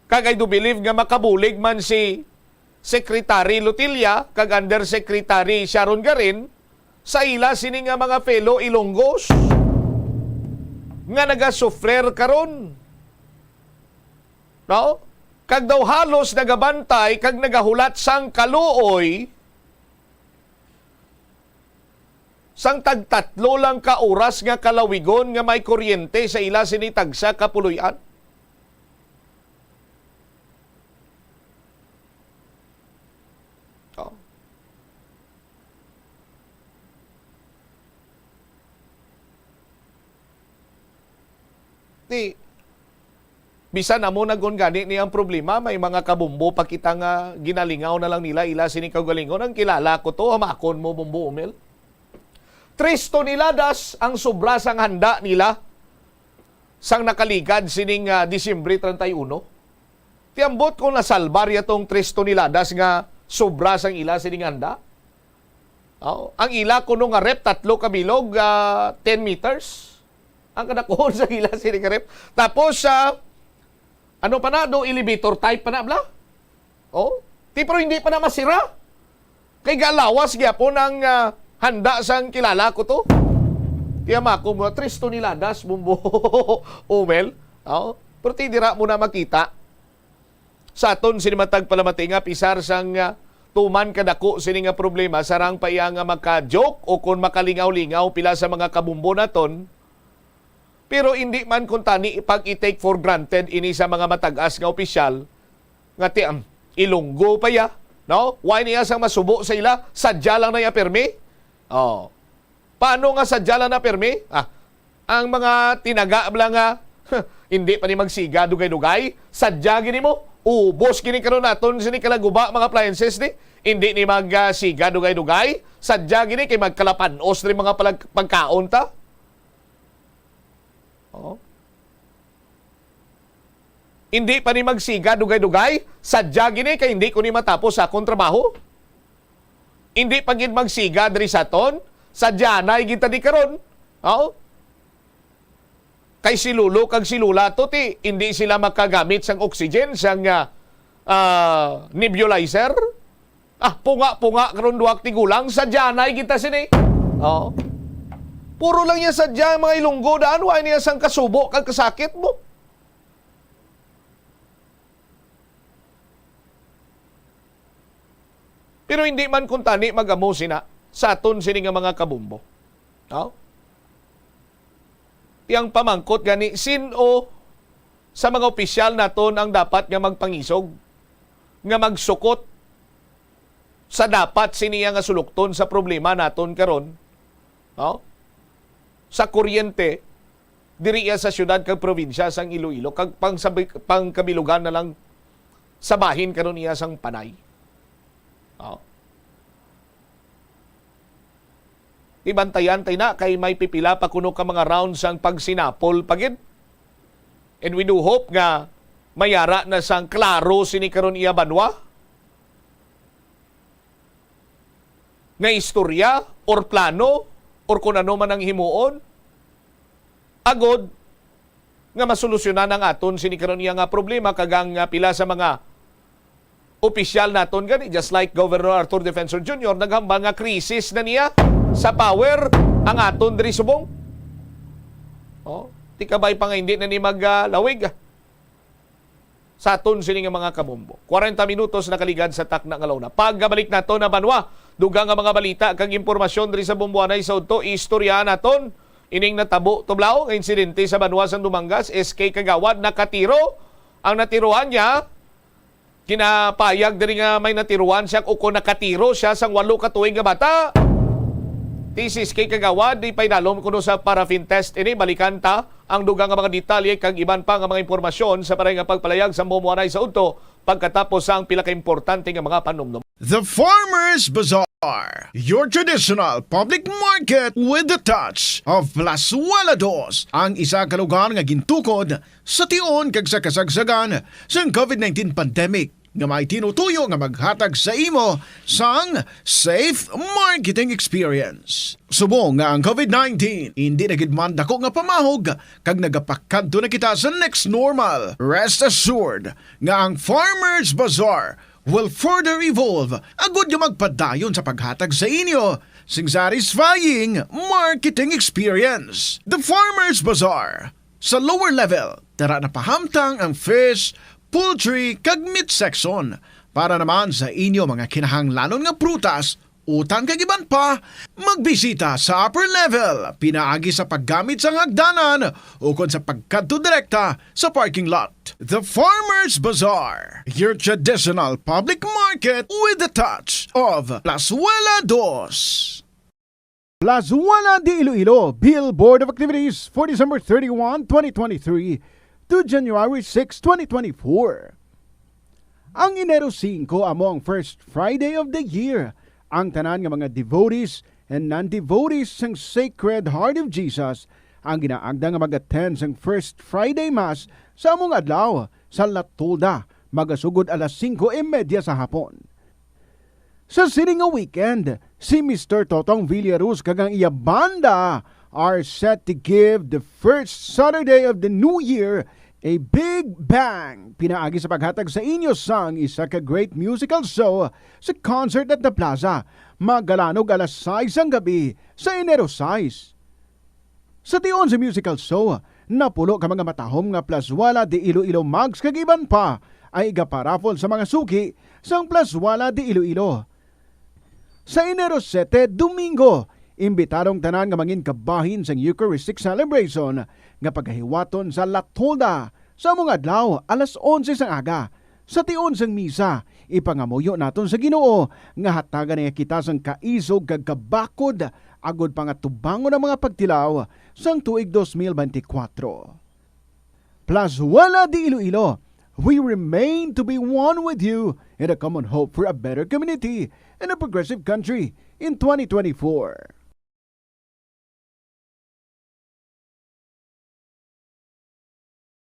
Kag I do believe nga makabulig man si Secretary Lotilla kag Undersecretary Sharon Garin sa ila sini nga mga fellow Ilonggos nga nagasufrer karon. No? Kag daw halos nagabantay kag nagahulat sang kaluoy sang tagtatlo lang ka oras nga kalawigon nga may kuryente sa ila sini tagsa ka puloy-an. Oh. Ti, bisan amo na gun gani ni ang problema, may mga kabumbo pa kita nga ginalingaw na lang nila, ila sini kaugalingon. Ang kilala ko to, hamakon mo, Bumbo Umel. Tres toneladas ang sobra sang handa nila sang nakaligad sining, ah, Disyembre treinta y uno. Ti ambot kung nasalbar ya tong tres toneladas nga sobra sang ila sining handa. Oh, ang ila kuno nga ref, tatlo ka bilog, ah, ten meters. Ang kadakuhon sa ila sini ka ref. Tapos, ah, ano pa na, do elevator type pa na, bla? Oh, ti pero hindi pa na masira. Kay galawas gyapon ang, ah, handa sang kilala ko to. Ti hamakon mo, tres toneladas, Bumbo Umel. Oh, pero ti dira mo na makita sa aton sini matag palamati nga pisar sang, ah, tuman kadako sini nga problema, sarang pa iya nga maka-joke o kon makalingaw-lingaw pila sa mga kabumbo naton. Pero indi man kuntani pag i-take for granted ini sa mga matag-as nga opisyal nga ti, um, Ilonggo pa iya, no? Why niya sang masubo sa ila? Sadya lang na iya pirmi? Oh. Paano nga sadya lang na pirmi? Ah, ang mga tinaga bala nga, hindi pa ni magsiga dugay-dugay. Sadya gini mo. Ubos gini karon naton sini kalaguba, mga appliances ni. Hindi ni mag, ah, siga dugay-dugay. Sadya gini kay magkalapanos ni mga palag-, pagkaon ta. Oh. Hindi pa ni magsiga dugay-dugay. Sadya gini kay hindi ko ni matapos sa akon trabaho. Hindi pa gid magsiga diri sa aton. Sadyanay gid ta di karon. Oh. Kay si Lolo kag si Lola to, ti, hindi sila makagamit sang oxygen, sang, ah, ah, nebulizer. Ah, punga-punga karon duha ka tigulang, sadyanay kita sini. Oh. Puro lang niya sadya ang mga Ilonggo daan, wa niya sang kasubo kag kasakit mo. Pero hindi man kuntani mag-amo sina sa aton sini nga mga kabumbo. No? Ti ang pamangkot gani, sin-o sa mga opisyal naton ang dapat nga magpangisog, nga magsukot sa dapat sini nga sulukton sa problema naton karon, no? Sa kuryente, diri iya sa siyudad kag probinsya sang Iloilo, kag pang sabi-, pang kabilugan na lang sa bahin karon iya sang Panay. Oh. Ibantayan tay na kay may pipila pa kuno ka mga rounds ang pagsinapol pa gid. And we do hope nga mayara na sang klaro sini karon iya banwa nga istorya or plano or kung ano man ang himuon, agod nga masolusyonan ang aton sini karon iya nga problema, kag ang, ah, pila sa mga opisyal naton gani, just like Governor Arthur Defensor Junior, naghambal nga krisis na niya sa power ang aton diri subong. Oh, tikabay pa nga hindi na ni maglawig sa aton sini nga mga kabombo. Kwarenta minutos nakaligad sa takna nga launa. Pagkabalik nato na banwa, dugang nga mga balita kag impormasyon diri sa Bomboanay sa udto, istorya naton ining natabo, Tublao, nga insidente sa banwa sang Dumangas. S K Kagawad, nakatiro ang natiruhan niya. Ginapayag diri nga may natiruan siya o kon nakatiro siya sang walo ka tuig nga bata. Thesis kay Kagawad, di pa idalom kuno sa paraffin test ini. Balikan ta ang dugang nga mga detalye kag iban pa nga mga impormasyon sa paray nga pagpalayag sa Bomboanay sa udto pagkatapos sang pila ka importante nga mga panumdom. The Farmers Bazaar, your traditional public market with the touch of Plazuela Dos, ang isa ka lugar nga gintukod sa tion kag sa kasagsagan sang covid nineteen pandemic, nga may tinutuyo nga maghatag sa imo sang safe marketing experience. Subong nga ang covid nineteen indi na gid man dako nga pamahog kag nagapakadto na kita sa next normal, rest assured nga ang Farmers Bazaar will further evolve agud nga magpadayon sa paghatag sa inyo sing satisfying marketing experience. The Farmers Bazaar, sa lower level, tara na pahamtang ang fish, poultry, kag meat section. Para naman sa inyo mga kinahanglanon nga prutas, utan kag iban pa, magbisita sa upper level pinaagi sa paggamit sang hagdanan ukon sa pagkadto direkta sa parking lot. The Farmers Bazaar, your traditional public market with the touch of Plazuela Dos. Plazuela de Iloilo, Bill Board of Activities for December thirty-one, twenty twenty-three to January six, twenty twenty-four. Ang Enero singko amo ang first Friday of the year. Ang tanan nga mga devotees and non-devotees sang Sacred Heart of Jesus ang ginaagda nga mag-attend sang First Friday Mass sa among adlaw sa La Tolda, magasugod alas singko y media sa hapon. Sa sini nga weekend, si Mister Totong Villaruz kag ang iya banda are set to give the first Saturday of the new year a big bang pinaagi sa paghatag sa inyo sang isa ka great musical show sa concert at the plaza, magalanog alas sais sang gabi sa Enero sais. Sa tion sa musical show, napulo ka mga matahom nga Plazuela de Iloilo mugs kag iban pa ay igaparaffle sa mga suki sang Plazuela de Iloilo. Sa Enero sete, Domingo, imbitadong tanan nga mangin kabahin sang Eucharistic Celebration nga pagahiwaton sa La Tolda sa among adlaw alas onse sang aga. Sa tion sang misa, ipangamuyo naton sa Ginoo nga hatagan niya kita sang kaisog kag kabakod agod pa nga tubangon ang mga pagtilaw sang tuig dos mil bente kuwatro. Plazuela de Iloilo, we remain to be one with you in a common hope for a better community and a progressive country in twenty twenty-four.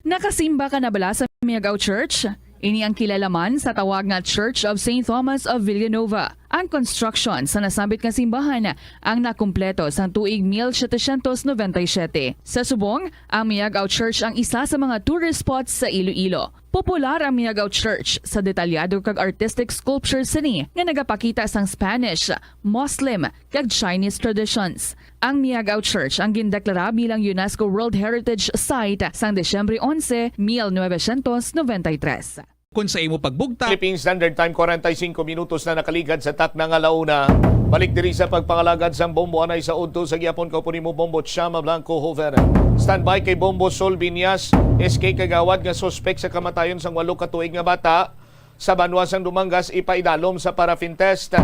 Nakasimba ka na bala sa Miagao Church? Ini ang kilala man sa tawag nga Church of Saint Thomas of Villanova. Ang construction sa nasambit nga simbahan ang nakumpleto sang tuig mil setecientos noventa y siete. Sa subong, ang Miagao Church ang isa sa mga tourist spots sa Iloilo. Popular ang Miagao Church sa detalyado kag artistic sculpture sini nga nagapakita sang Spanish, Muslim, kag Chinese traditions. Ang Miagao Church ang gindeklara bilang UNESCO World Heritage Site sang Disyembre onse, mil novecientos noventa y tres. Kon sa imo pagbugta. Philippine Standard Time, kwarenta y singko minutos na nakaligad sa takna nga launa. Balik diri sa pagpangalagad sang Bombo Anay sa udto sa gihapon, kaupod nimo Bombo Chama Blanco Hover. Standby kay Bombo Sol Binyas, S K Kagawad, nga suspek sa kamatayon sang walo ka tuig nga bata sa banwa sang Dumangas ipaidalom sa paraffin test.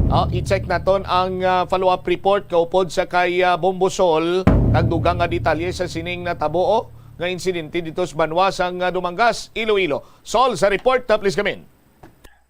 Ah, i-check naton ang, ah, follow-up report kaupod sa kay, ah, Bombo Sol, nagdugang nga detalye sa sining natabo nga insidente dito sa banwa sang, ah, Dumangas, Iloilo. Sol, sa report, ah, please come in.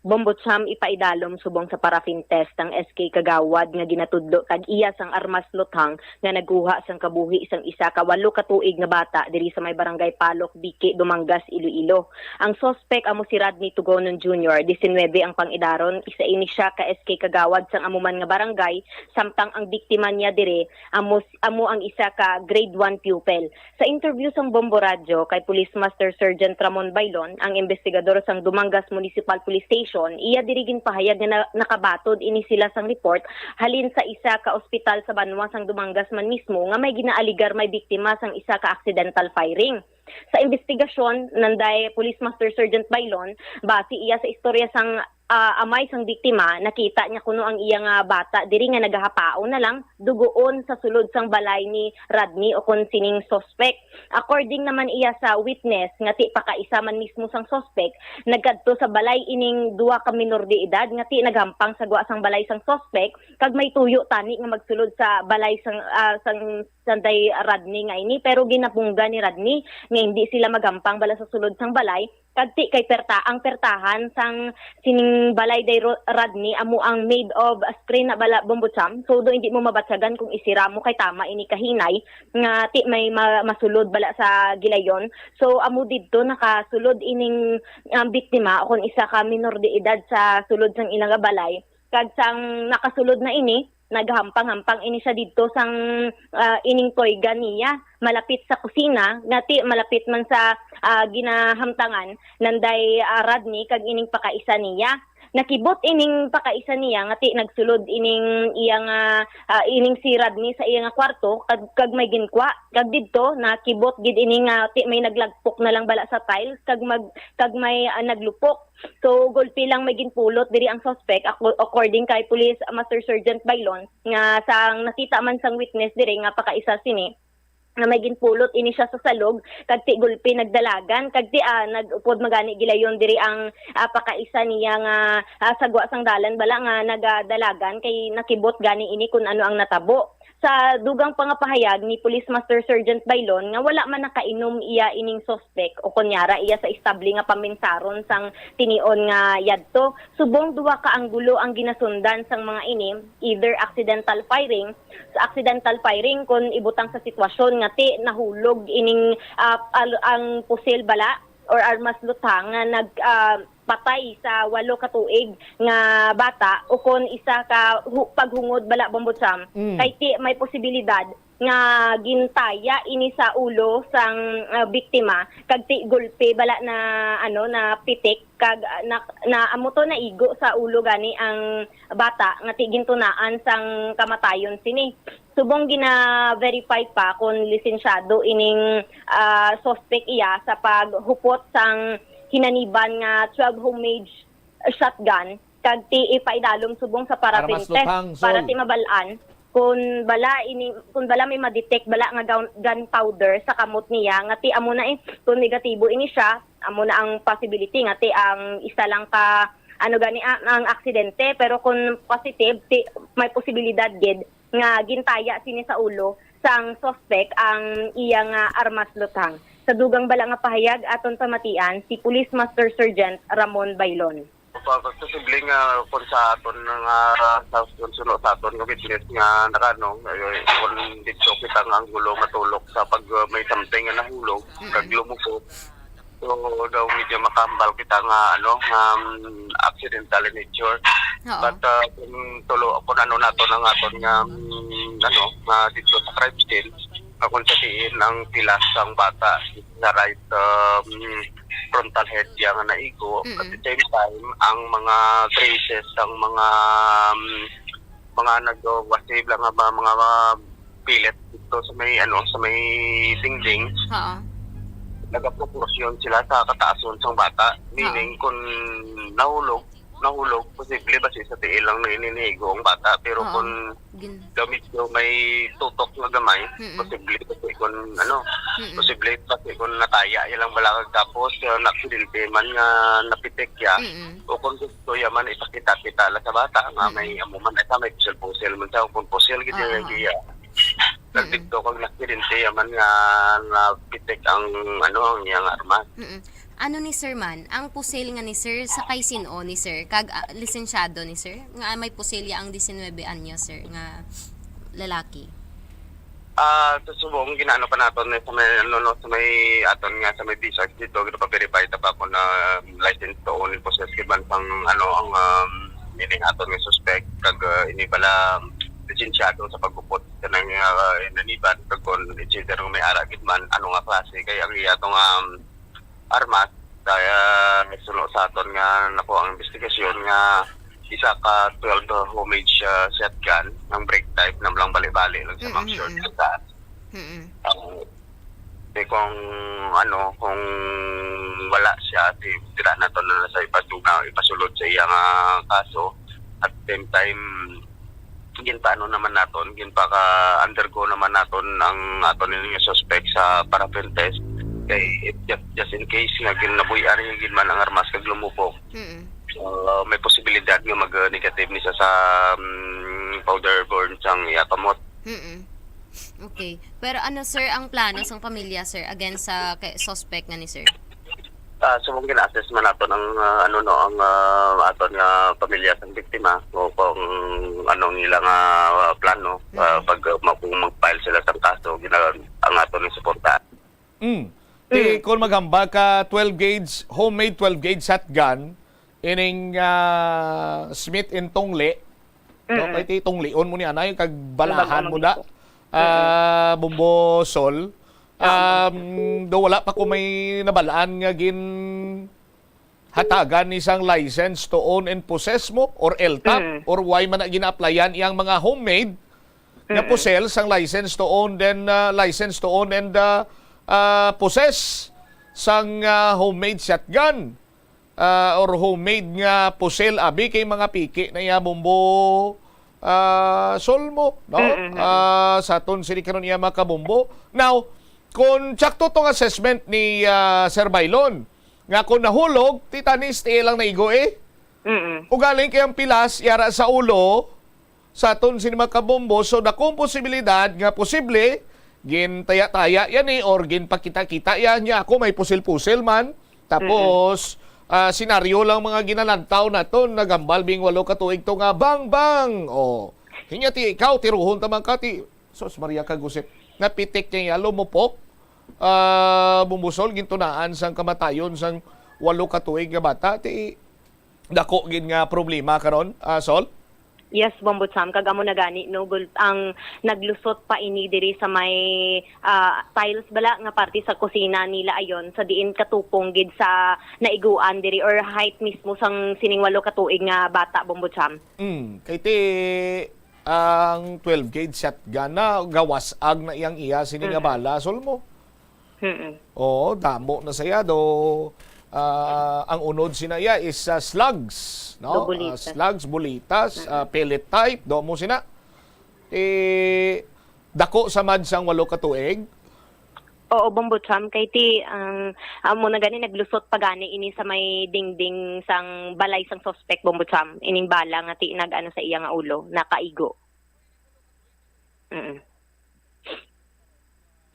Bombo Cham, ipaidalom subong sa paraffin test ang S K Kagawad nga ginatudlo kag iya sang armas luthang nga nagkuha sang kabuhi sang isa ka walo ka tuig nga bata diri sa may barangay Palok, Biki, Dumangas, Iloilo. Ang suspek amo si Rodney Tugonon Junior, disinwebe ang pang-idaron, isa ini siya ka S K Kagawad sang amo man nga barangay, samtang ang biktima niya diri amo, amo ang isa ka grade one pupil. Sa interview sang Bombo Radyo kay Police Master Sergeant Ramon Bailon, ang investigador sang Dumangas Municipal Police Station, iya diri ginpahayag nga na-, nakabatod ini sila sang report halin sa isa ka ospital sa banwa sang Dumangas man mismo nga may ginaaligar may biktima sang isa ka accidental firing. Sa investigasyon, nanday Police Master Sergeant Bailon, base iya sa istorya sang ah, amay sang biktima, nakita niya kuno ang iya nga bata diri nga nagahapaon na lang dugoon sa sulod sang balay ni Rodney o kon sining suspek. According naman iya sa witness nga ti pakaisa man mismo sang suspek, nagkadto sa balay ining duha ka minor de edad nga ti naghampang sa gwa sang balay sang suspek kag may tuyo tani nga magsulod sa balay sang, ah, sang sanday Rodney nga ini, pero ginapungga ni Rodney nga hindi sila maghampang bala sa sulod sang balay kag ti kay perta ang pertahan sang sining balay day Ro-, Rodney amo ang made of screen na bala, Bombo Cham. So do hindi mo mabatyagan kung isira mo kay tama ini kahinay nga ti may ma-, masulod bala sa gilayon. So amo didto nakasulod ining, um, biktima o kon isa ka minor de edad sa sulod sang ila nga balay. Kag sang nakasulod na ini, naghampang-hampang ini siya didto sang, ah, ining toyga niya, malapit sa kusina, nga ti malapit man sa, ah, ginahamtangan nanday, ah, Rodney kag ining pakaisa niya. Nakibot ining pakaisa niya nga ti nagsulod ining iya nga, ah, ining si Rodney sa iya nga kwarto kag, kag may ginkwa. Kag didto nakibot gid ini nga ti may naglagpok na lang bala sa tiles kag mag-, kag may, ah, naglupok. So, gulpi lang may ginpulot diri ang suspek, ako-, according kay Police Master Sergeant Bailon, nga sang nakita man sang witness diri nga pakaisa sini, nga may ginpulot ini siya sa salog, kag ti gulpi nagdalagan, kag ti, ah, nag-upod magani gilayon diri ang, ah, pakaisa niya nga, ah, sagwa sang dalan bala nga nagadalagan, kay nakibot gani ini kun ano ang natabo. Sa dugang pa nga pahayag ni Police Master Sergeant Bailon nga wala man nakainom iya ining suspek o kunyara iya sa estable nga paminsaron sang tinion nga yadto. Subong duha ka anggulo ang ginasundan sang mga ini, either accidental firing, sa accidental firing kon ibutang sa sitwasyon nga ti nahulog ining, ah, al-, ang pusil bala or armas luthang nga nag, ah, patay sa walo ka tuig nga bata o kon isa ka hu-, paghungod bala, Bombo Cham, mm, kay ti may posibilidad nga gintaya ini sa ulo sang, ah, biktima kag ti gulpi bala na, ano, na pitik kag, ah, na, na amo to naigo sa ulo gani ang bata nga ti gintunaan sang kamatayon sini. Subong gina-verify pa kon lisensyado ining, ah, suspek iya sa paghupot sang hinaniban nga twelve homemade shotgun kag ti ipaidalom subong sa paraffin test para ti mabal-an kung bala ini, kung bala may ma-detect bala nga gun-, gunpowder sa kamot niya nga ti amo na eh, kung negatibo ini siya, amo na ang possibility nga ti ang isa lang ka ano gani, ah, ang aksidente, pero kung positive, ti, may posibilidad gid nga gintaya sini sa ulo sang suspek ang iya nga armas luthang. Sa dugang bala nga pahayag, aton pamatian si Police Master Sergeant Ramon Bailon. Pa-, posible nga kung sa aton nga, sa, kung suno sa aton nga witness nga nakano, ay, kung dito kita nga ang gulo matulok sa pag, uh, may something nga nahulog, mm, kag lumupot. So, daw medyo makahambal kita nga, ano, nga, um, accidental in nature. Oo. But, uh, kung tulo, kung ano nato na nga aton nga, um, ano, nga dito sa crime scene, nga kung sa diin ang pilas sang bata sa right, um, frontal head niya nga naigo. Mm-mm. At the same time, ang mga traces, ang mga, um, mga nagwasib lang nga ba, mga, ah, pilit dito sa may, ano, sa may dingding. Oo. Nagaproporsyon sila sa kataason sang bata. Oo. Meaning, kung nahulog, nahulog, posible ba siya sa tiil lang na ininigo ang bata? Pero Oo. kung Gin- daw medyo may tutok nga gamay, Mm-mm. posible kasi kung, ano, Mm-mm. posible kasi kung nataya niya lang bala, tapos, uh, na-aksidente man nga napitik siya, Mm-mm. o kung gusto niya man ipakita-kita lang sa bata nga Mm-mm. may amo man, ito may pusil-pusil man siya, o kung pusil, gid Oo. niya, Oo. iya. Mm-mm. Nagdikto kag na-aksidente niya man nga napitik ang, ano, ang iyang armas. Mm-mm. Ano ni sir man, ang pusil nga ni sir, sa kay sin-o ni sir, kag, ah, lisensyado ni sir, nga may pusil ya ang diecinuebe anyos, sir, nga lalaki? Ah, sa subong, ginaano pa naton, eh, sa may, ano, no, sa may aton nga, sa may visa, dito, ginapaverify ta pa kung na license to own and possess, kay man pang, ano, ang, um, ini aton nga suspect, kag, ah, ini pala, lisensyado sa paggupot, kanang, ah, inaniban, kag kung it's either may ara gid man, ano nga klase, kay ang iya tong, um, armas, kaya suno sa aton nga nako ang investigasyon nga isa ka twelve homemade siya shotgun, ang break type, na lang bali-bali lang sa mga Mm-mm. short sa taas. Mm-mm. Ang, di kung, ano, kung wala siya, di, dira na to na sa ipaduga, ipasulod sa iya nga kaso. At the same time, ginpaano naman naton, ginpaka-undergo naman naton ang aton nga suspect sa paraffin test. Kay if just, just in case nga ginabuy-ari gid man ang armas kag lumupok, Mm-mm. uh, may posibilidad nga mag-negative ni siya sa, um, powder burn sang iya kamot. Mm-mm. Okay. Pero ano, sir, ang plano sang pamilya, sir, against sa kay suspect nga ni sir? Ah, so kung gina-assess man naton ang, ah, ano, no, ang, ah, aton nga pamilya sang biktima, o kung anong ilang, ah, plano, ah, Mhm. pag, ah, ma-, kung mag-file sila sang kaso, gina-, ang aton nga suporta. Mm. Ti, Mm. kung maghambal ka, twelve gauge, homemade twelve gauge shotgun, ining, ah, Smith and Tongli, no? Mm-mm. Kay ti tunglion mo ni anay, kag balahan Ang mo bago na. mag-ito. Ah, Bombo Sol. Ah, Um, do wala pa ko may nabalaan nga gin hatagan ni sang license to own and possess mo or L T A P Mm. or why man na gina-applyan iyang mga homemade nga Mm-mm. possess sang license to own, then, ah, license to own and, ah, ah, possess sang, ah, homemade shotgun, ah, or homemade nga pusil, abi kay mga piki na iya, Bombo, ah, Sol, mo, no? Mm-mm. Ah, sa aton sini karon iya, mga kabombo. Now, kung tsakto tong assessment ni, ah, Sir Bailon, nga kung nahulog, ti tanis, ti ilang naigo, eh. Mm-mm. Ugaling kay ang pilas yara sa ulo, sa aton sini, mga kabombo, so dakong posibilidad nga posible gintaya-taya yan, eh, or ginpakita-kita yan niya ako may pusil-pusil man. Tapos, ah, senaryo lang mga ginalantaw naton, nagambal bing walo ka tuig to nga bang bang. Oh. Hinya ti ikaw, tiruhon ta man ka, ti, sus, Maria ka gusip, napitik niya yalo, mupok. Ah, Bombo Sol, gintunaan sang kamatayon sang walo ka tuig nga bata, ti dako gid nga problema karon, ah, Sol? Yes, Bombo Cham, kag amo na gani, no, gul-, ang naglusot pa ini diri sa may, ah, tiles bala nga parte sa kusina nila ayon, sa diin katupong gid sa naiguan diri or height mismo sang sining walo ka tuig nga bata, Bombo Cham. Mm, kay ti ang twelve gauge shotgun na gawas-ag na iyang iya sini nga Mm. bala, Sol, mo. Mm-mm. Oo, damo na saya do. Ah, ang unod sina iya is, ah, slugs, no? Do bulitas. Ah, slugs, bulitas, ah, pellet type, do mo sina. Eh, dako sa mad sang walo ka tuig. Oo, Bombo Cham, kay ti ang amo na gani naglusot pa gani ini sa may dingding sang balay sang suspect, Bombo Cham, ining bala nga ti nag-ano sa iya nga ulo, nakaigo. Mm.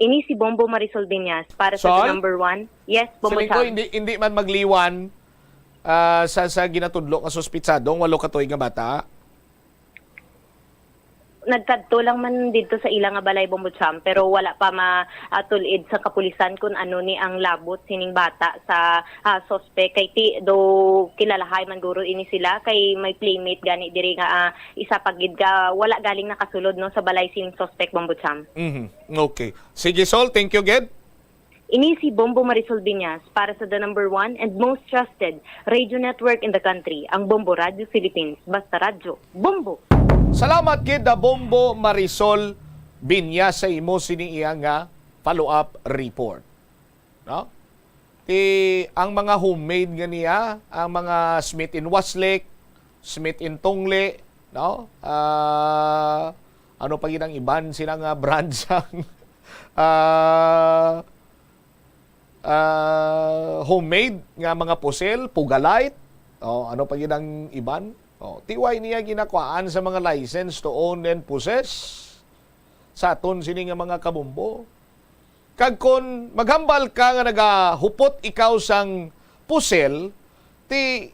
Ini si Bombo Marisol Binyas para sa Sol? The Number One. Yes, Bombo Siling ko, Cham. hindi, hindi man magliwan, ah, sa, sa ginatudlo nga suspitsadong walo ka tuig nga bata. Nagkadto lang man didto sa ila nga balay, Bombo Cham, pero wala pa ma-, ah, tul-id sa kapulisan kung ano ni ang labot sining bata sa, ah, suspect. Kay ti, do kilalahay man guro ini sila, kay may playmate gani diri nga, ah, isa pa gid ka, wala galing nakasulod, no, sa balay sining suspect, Bombo Cham. Mhm. Okay. Sige, Sol, thank you, gid. Ini si Bombo Marisol Binyas para sa the number one and most trusted radio network in the country, ang Bombo Radio Philippines. Basta radyo, Bombo! Salamat gid, ah, Bombo Marisol Binyas, sa imo sini iya nga follow-up report. No? Ti ang mga homemade nga niya, ang mga Smith and Wesson, Smith and Tongli, no? Ah, ano pa gid ang iban sila nga brand sang, ah, ah, homemade nga mga pusil, Pugalite. Oh, ano pa gid ang iban? Oh, ti wala niya ginakuhaan sa mga license to own and possess sa aton sini nga mga kabombo. Kag kon maghambal ka nga nagahupot ikaw sang pusil, ti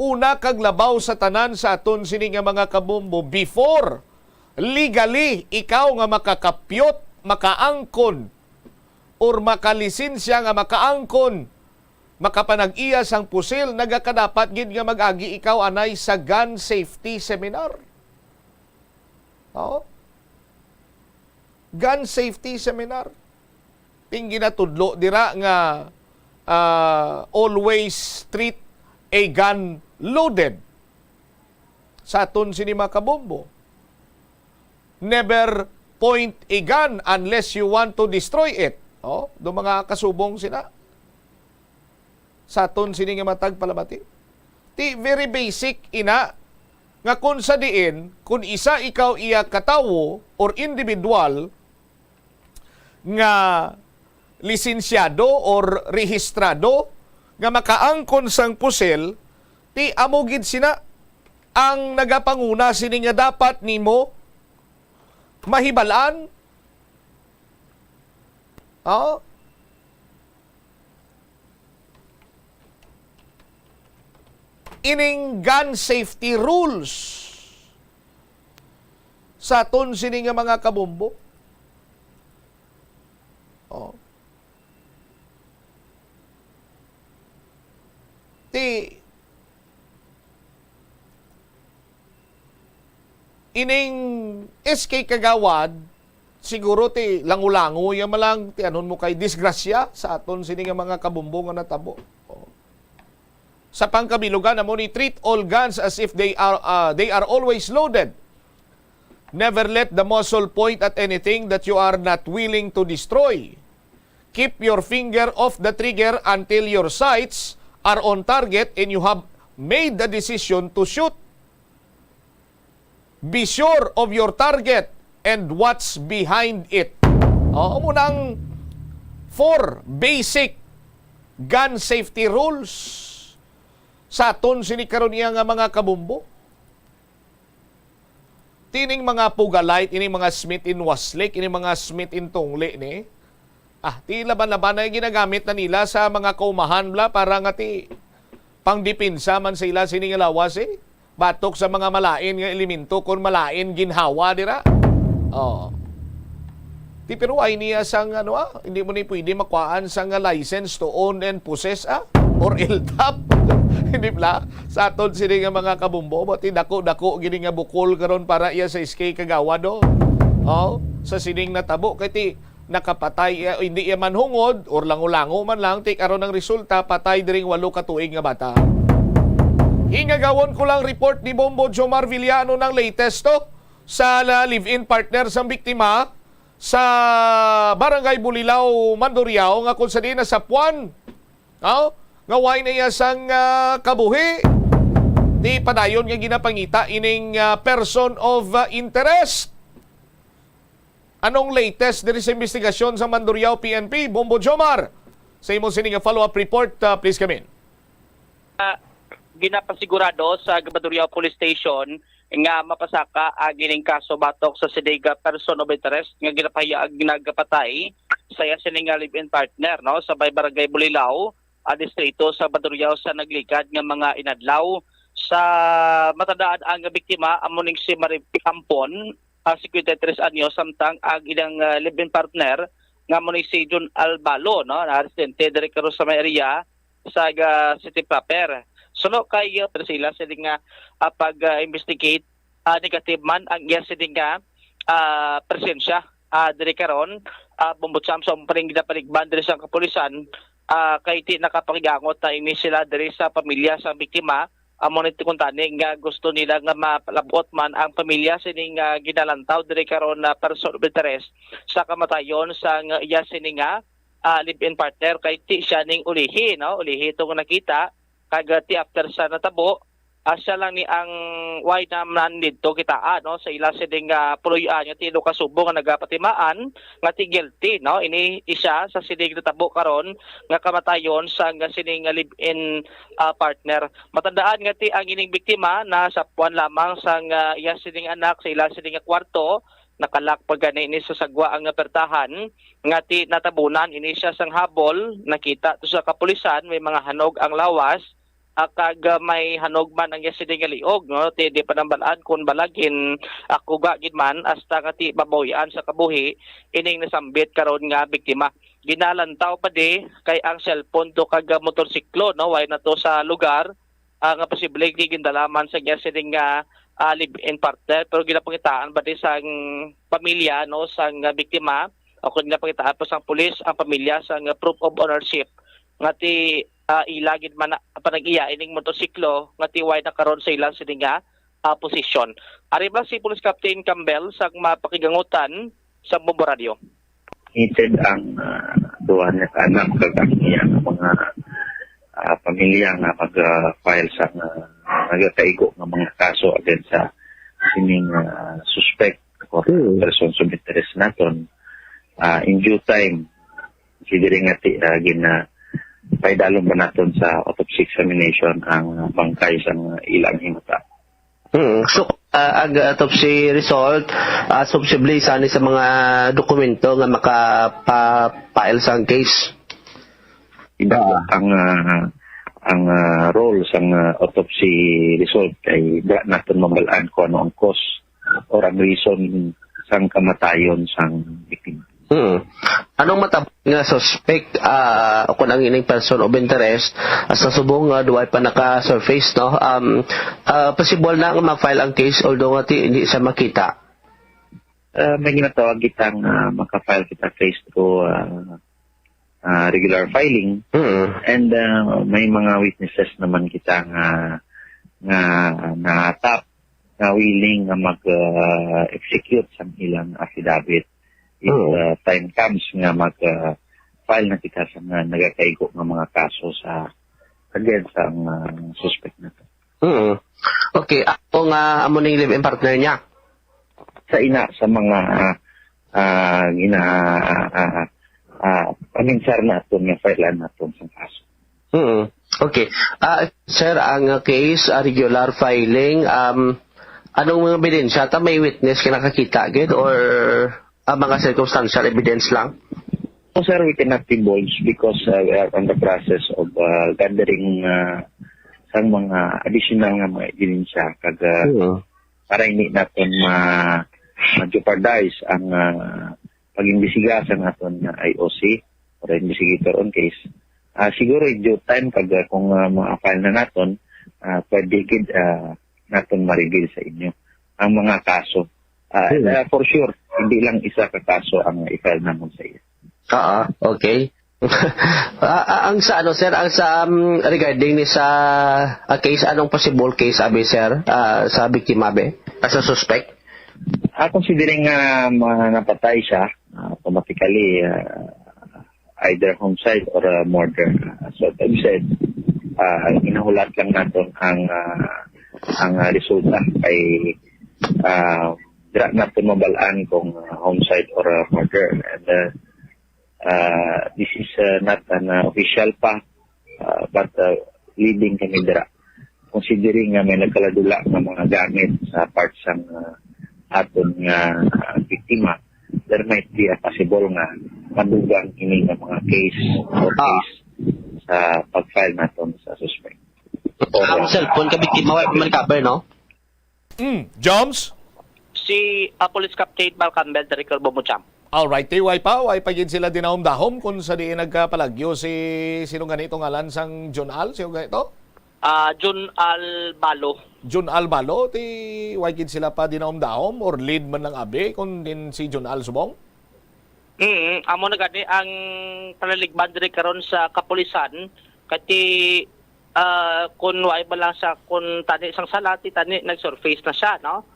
una kag labaw sa tanan sa aton sini nga mga kabombo, before legally ikaw nga makakapyot, makaangkon, or makalisensya nga makaangkon, makapanag-iya sang pusil, nagakadapat gid nga mag-agi ikaw anay sa gun safety seminar. Oo. Gun safety seminar. Ting ginatudlo dira nga, ah, always treat a gun loaded sa aton sini mga kabombo. Never point a gun unless you want to destroy it. Oh, do mga kasubong sina sa aton sini nga matag palamati. Ti very basic ina nga kun sa diin, kun isa ikaw iya katawo or individual nga lisensyado or rehistrado nga makaangkon sang pusil, ti amo gid sina ang nagapanguna sini nga dapat nimo mahibalaan. Oh? Ining gun safety rules sa aton sini nga mga kabombo. Oh. Ti ining S K Kagawad, siguro ti lango-lango ya malang ti anon mo kay disgrasya sa aton sini nga mga kabombo nga natabo. Oh. Sa pangkabilugan, amo ni treat all guns as if they are, ah, they are always loaded. Never let the muzzle point at anything that you are not willing to destroy. Keep your finger off the trigger until your sights are on target and you have made the decision to shoot. Be sure of your target and what's behind it. Oo, mo nang four basic gun safety rules sa aton sini karon iya nga mga kabombo. Tining mga Pugalite, ining mga Smith and Westlake, ining mga Smith and Tongli ni. Ah, ti laban-laban na ginagamit na nila sa mga kaumahan bla para nga ti pangdepensa man sa ila sini nga lawas eh. Batok sa mga malain nga elemento kon malain ginhawa dira. Oh. Ti pero ay niya sang ano ah, hindi mo ni pwede makuhaan sang license to own and possess ah or L top. Hindi bla? Sa aton sini nga mga kabombo, ba ti dako-dako gini nga bukol karon para iya sa S K Kagawad do. Oh, sa sining natabo kay ti nakapatay, eh, hindi iya manhungod or lango-lango man lang, ti karon ang resulta, patay diring walo ka tuig nga bata. Hingagawon ko lang report ni Bombo Jomar Villano ng latest to sa la-, live-in partner sang biktima sa Barangay Bulilao, Mandurriao, nga kung sa di nasapuan, oh, nga way na iya sang, ah, kabuhi, di padayon nga ginapangita ining, ah, person of, ah, interest. Anong latest diri sa investigasyon sa Mandurriao P N P? Bombo Jomar, sa imo sini nga follow-up report, ah, please come in. Ah, ginapasigurado sa Mandurriao Police Station nga mapasaka ang ining kaso batok sa sining person of interest nga ginapahiya ang nagpatay sa iya sini nga live-in partner, no, sa may Barangay Bulilao, ah, distrito sa Mandurriao sa nagligad nga mga inadlaw. Sa matandaan, ang biktima amo ning si Maribel Ampon, ah, singkwenta y tres anyos, samtang ang ilang, ah, live-in partner nga amo ni si Jun Albalo, no, na residente diri karon sa may area sa, ah, city proper. Suno kay, ah, pero sila sila nga, ah, pag, ah, investigate, ah, negative man ang iya sini nga, ah, presensya, ah, diri karon, ah, Bombo Cham, sa umpring ginapaligban diri sa kapulisan, ah, kay ti nakapakigangot na ini sila diri sa pamilya sa biktima. Amo ni kuntani nga gusto nila nga mapalabot man ang pamilya sining, ah, ginalantaw diri karon na person of interest sa kamatayon sang iya sini nga, ah, live-in partner kay ti siya ning ulihi, no? Ulihi itong nakita, kag, ah, ti after sa natabo, ah, siya lang ni ang way naman didto kitaa, no, sa ila sining, ah, puloy-an nga ti ilo ka subo nga nagapatimaan nga ti guilty, no? Ini isa sa sining natabo karon nga kamatayon sa nga sining nga live-in, ah, partner. Matandaan nga ti ang ining biktima nasapuan lamang sa nga iya sining anak sa ila sining nga kwarto Nakalak pa gani ini sa sagwa ang pertahan, nga ti natabunan ini siya sang habol. Nakita to sa kapulisan, may mga hanog ang lawas, ah, kag, ah, may hanog man ang iya sini nga liog, no? Ti di pa nabal-an kon balagin, ah, kuga gid man, hasta nga ti mabawian sa kabuhi ining nasambit karon nga biktima. Ginalantaw pa di kay ang cellphone to kag, ah, motorsiklo, no? Way na to sa lugar, ah, nga posible gindala man sa iya sining nga, ah, live-in partner, pero ginapangitaan ba di sang pamilya, no, sang, ah, biktima, o kon ginapangitaan pa sang pulis ang pamilya sang, ah, proof of ownership nga ti, ah, ila gid man na panag-iya ining motorsiklo nga ti way na karon sa ilang sini nga, ah, posisyon. Ari ba si Police Captain Campbell sang mapakigangutan sa Bombo Radio? Heated ang, ah, duha nga anak kag ang iya nga mga, ah, pamilya nga mag, ah, file sa, ah, nagakaigo nga mga kaso against sa sining, ah, suspect or Mm. persons of interest naton. Ah, in due time, si diri nga ti-, ah, gina-, paidalom ba naton sa autopsy examination ang bangkay sang ilang himata. Hmm. So, ah, ang autopsy result, ah, subsidiary sa ni sa mga dokumento nga makapa-file sang case. Iba Ah. ang, ah, ang, ah, role sang, ah, autopsy result kay da naton mabal-an kung ano ang cause or ang reason sang kamatayon sang biktima. Hmm. Anong matab-, nga suspect, ah, o kung ang ining person of interest, ah, sa subong nga duway pa naka-surface, no? Um, ah, possible na nga ma-file ang case, although nga ti-, hindi siya makita. Ah, may ginatawag kita nga maka-file kita case through, ah, ah, regular filing. Mm. And, ah, may mga witnesses naman kita nga, nga natap, nga willing nga mag, ah, execute sang ilang affidavit if, Mm. ah, time comes nga mag, ah, file na kita sa nga nagakaigo nga mga kaso sa against sa, ah, suspect na to. Mm. Okay, ako nga amo ning live-in partner niya. Sa ina, sa mga, ah, ah, gina-, ah, ah, ah, paminsar naton nga file naton sa kaso. Mm. Okay. Ah, sir, ang, ah, case, ah, regular filing, um, anong mga ebidensya? Ta may witness ka nakakita gid or, ah, mga circumstantial evidence lang? No, sir, we cannot divulge because, uh, we are on the process of, uh, gathering, uh, sang mga additional nga mga ebidensya kag, uh, Oo. para hindi naton ma-, ma-jeopardize ang, uh, pag-imbestiga sa naton nga I O C or investigator on case. Uh, siguro in due time kag, uh, kung, uh, ma-file na naton, uh, pwede gid, uh, naton ma-reveal sa inyo ang mga kaso. Ah, Hmm. ah, for sure, hindi lang isa ka kaso ang i-file namon sa iya. Ah, ah, okay. Ah, ah, ang sa ano, sir, ang sa, um, regarding ni sa, ah, case, anong possible case, abi, sir, ah, sa biktima, be? Ah, sa suspect? Ah, considering nga ma-, napatay siya, ah, automatically, ah, either homicide or, ah, murder. So, as I've said, ah, ginahulat lang naton ang, ah, ang, ah, resulta kay, ah, dira naton mabal-an kung, ah, homicide or, ah, murder. And, ah, ah, this is, ah, not an, ah, official pa, ah, but, ah, leading kami dira. Considering nga may nagkaladula nga mga gamit sa part sang, ah, aton nga, ah, biktima, there might be a possible nga madugang ini nga mga case or Ah. case sa pag-file naton sa suspect. Ang cellphone ka biktima, wa pa man cover, no? Mm, Joms? Si, ah, Police Captain Val Campbell, Director Bomucham. Alright, ti way pa, way pa gid sila dinahom-dahom kung sa diin nagkapalagyo si, sino gani ito ngalan sang John Al? Sino gani ito? Ah, John Al Balo. John Al Balo, ti way gid sila pa dinahom-dahom or lead man lang abi kung din si John Al subong? Mm, amo na gani ang palaligban diri karon sa kapulisan, kay ti, ah, kun way ba lang sa, kun tani sang sala, ti tani nag-surface na siya, no?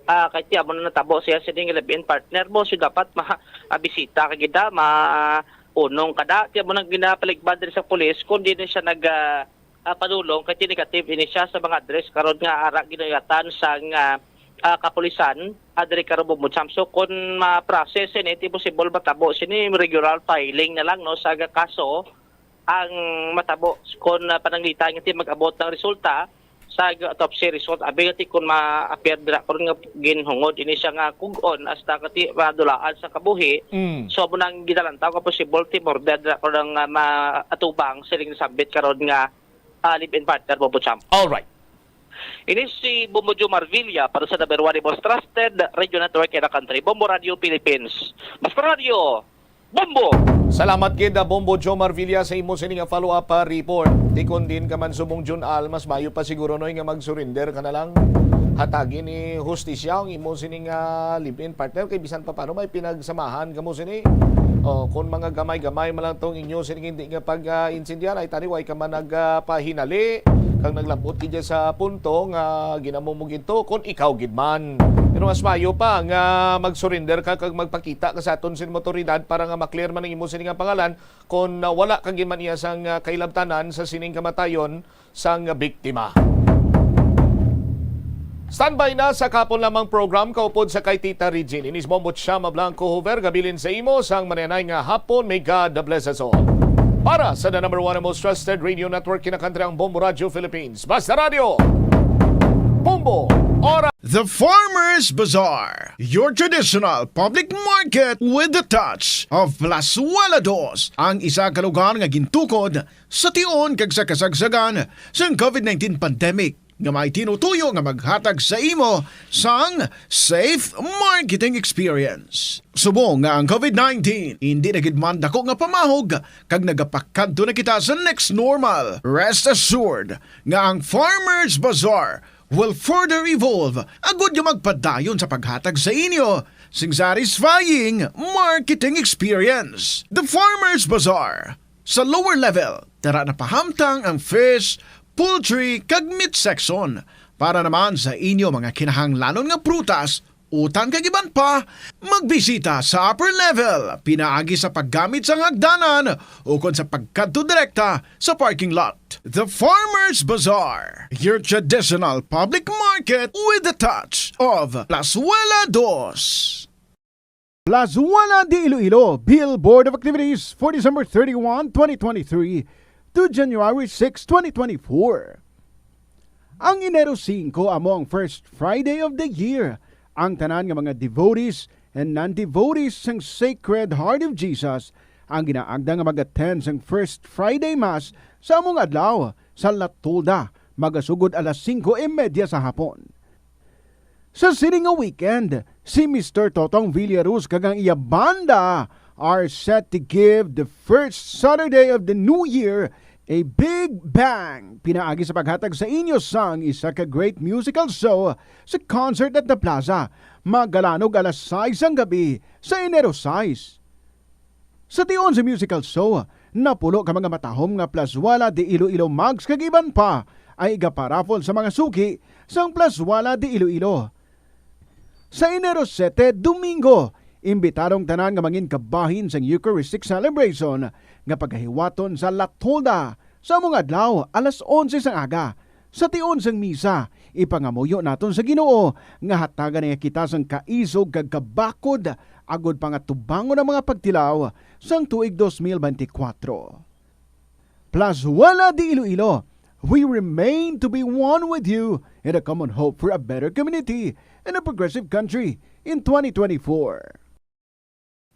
Ah, kay ti amo na natabo siya sining live-in partner mo, so dapat ma-, ah, bisita ka gid, ah, ma-, unong ka da. Ti amo nang ginapaligban diri sa pulis, kun di na siya nag, ah, ah, padulong, kay ti negative ini siya sa mga address karon nga ara ginuyatan sang, ah, ah, kapulisan, ah, diri karon Bumbocham. So, kun ma-process ini, ti possible matabo sini regular filing na lang, no, sa kaso ang matabo kun, ah, pananglitan nga ti mag-abot ang resulta. sa autopsy result, abi, ti kon ma-appear dira karon nga ginhungod ini siya nga kug-on hasta kati madulaan sa kabuhi. Mm. So, amo nang ginalantaw nga possible ti murder dira karon nga maatubang sining nasambit karon nga, ah, live-in partner, Bobo Champ. Alright. Ini si Bombo Joe Marvilla para sa number one, the most trusted radio network in the country, Bombo Radio Philippines. Basta Radio, Bombo! Salamat gid, ah, Bombo Joe Marvilla, sa imo sini nga follow-up, ah, report. Ti kon diin ka man subong Jun Al, mas maayo pa siguro, Noy, nga mag-surrender ka na lang. Hatagi ni hustisya ang imo sini nga live-in partner, kay bisan pa paano may pinagsamahan kamo sini. O, kung mga gamay-gamay man lang tong inyo sini hindi nga pag, ah, intindihan, ay tani, way ka man nag, ah, pahinali, kag naglabot gid sa punto nga ginamo mo gid to, kung ikaw gid man. Pero mas maayo pa nga mag-surrender ka kag magpakita ka sa aton sin otoridad para nga ma-clear man ang imo sini nga pangalan, kon, ah, wala ka gid man iya sang, ah, kailabtanan sa sining kamatayon sang biktima. Standby na sa kahapon lamang program kaupod sa kay Tita Regine. Ini si Bombo Chama Blanco Hover, gabilin sa imo sang mananay nga hapon. May God bless us all. Para sa the number one and most trusted radio network, kinakantri ang Bombo Radio Philippines. Basta Radio, Bombo, Ora. The Farmers Bazaar, your traditional public market with the touch of Plazuela Dos, ang isa ka lugar nga gintukod sa tion kag sa kasagsagan sang COVID nineteen pandemic, nga may tinutuyo nga maghatag sa imo sang safe marketing experience. Subong nga ang COVID nineteen indi na gid man dako nga pamahog kag nagapakadto na kita sa next normal, rest assured nga ang Farmers Bazaar will further evolve agud nga magpadayon sa paghatag sa inyo sing satisfying marketing experience. The Farmers Bazaar, sa lower level, dira na pahamtang ang fish, poultry, kag meat section. Para naman sa inyo mga kinahanglanon nga prutas, utan kag iban pa, magbisita sa upper level pinaagi sa paggamit sang hagdanan ukon sa pagkadto direkta sa parking lot. The Farmers Bazaar, your traditional public market with the touch of Plazuela Dos. Plazuela de Iloilo, Bill Board of Activities for December thirty-one, twenty twenty-three to January six, twenty twenty-four. Ang Enero singko amo ang first Friday of the year. Ang tanan nga mga devotees and non-devotees sang Sacred Heart of Jesus ang ginaagda nga mag-attend sang First Friday Mass sa among adlaw sa La Tolda, magasugod alas singko y media sa hapon. Sa sini nga weekend, si Mister Totong Villaruz kag ang iya banda are set to give the first Saturday of the new year a big bang pinaagi sa paghatag sa inyo sang isa ka great musical show sa concert at the plaza, magalanog alas sais sang gabi sa Enero sais. Sa tion sa musical show, napulo ka mga matahom nga Plazuela de Iloilo mugs kag iban pa ay igaparaffle sa mga suki sang Plazuela de Iloilo. Sa Enero sete, Domingo, imbitadong tanan nga mangin kabahin sang Eucharistic celebration nga pagahiwaton sa La Tolda sa among adlaw, alas onse sang aga. Sa tion sang misa, ipangamuyo naton sa Ginoo nga hatagan niya kita sang kaisog kag kabakod agod pangatubangon ang mga pagtilaw sang tuig dos mil benti kwatro. Plazuela de Iloilo, we remain to be one with you in a common hope for a better community and a progressive country in twenty twenty-four.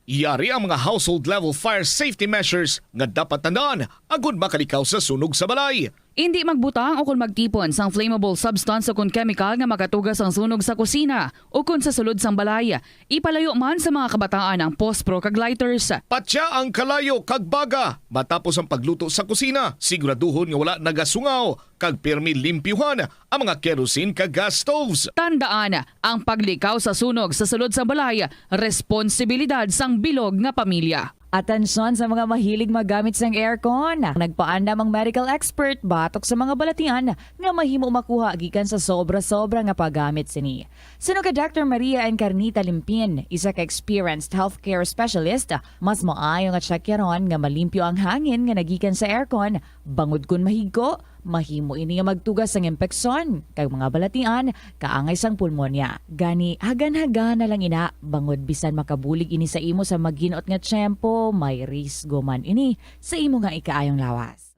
Yari ang mga household level fire safety measures nga dapat tandaan agud makalikaw sa sunog sa balay. Indi magbutang o kon magtipon sang flammable substance o kon chemical nga makatuga sang sunog sa kusina o kon sa sulod sang balay. Ipalayo man sa mga kabataan ang pospro kag lighters. Patya ang kalayo kag baga matapos ang pagluto sa kusina. Siguraduhon nga wala nagasungaw kag pirmi limpyuhan ang mga kerosene kag gas stoves. Tandaan, ang paglikaw sa sunog sa sulod sa balay, responsibilidad sang bilog nga pamilya. Atensyon sa mga mahilig magamit sang aircon. Nagpaandam ang medical expert batok sa mga balatian nga mahimo makuha gikan sa sobra-sobra nga paggamit sini. Suno kay Doctor Maria Encarnita Limpin, isa ka experienced healthcare specialist, mas maayo nga tsakyaron nga malimpyo ang hangin nga nagikan sa aircon, bangod kon mahigko, mahimo ini nga magtuga sang impeksyon kag mga balatian kaangay sang pulmonya. Gani, hagan-hagan na lang ina, bangod bisan makabulig ini sa imo sa maginot nga tiyempo, may risgo man ini sa imo nga ikaayong lawas.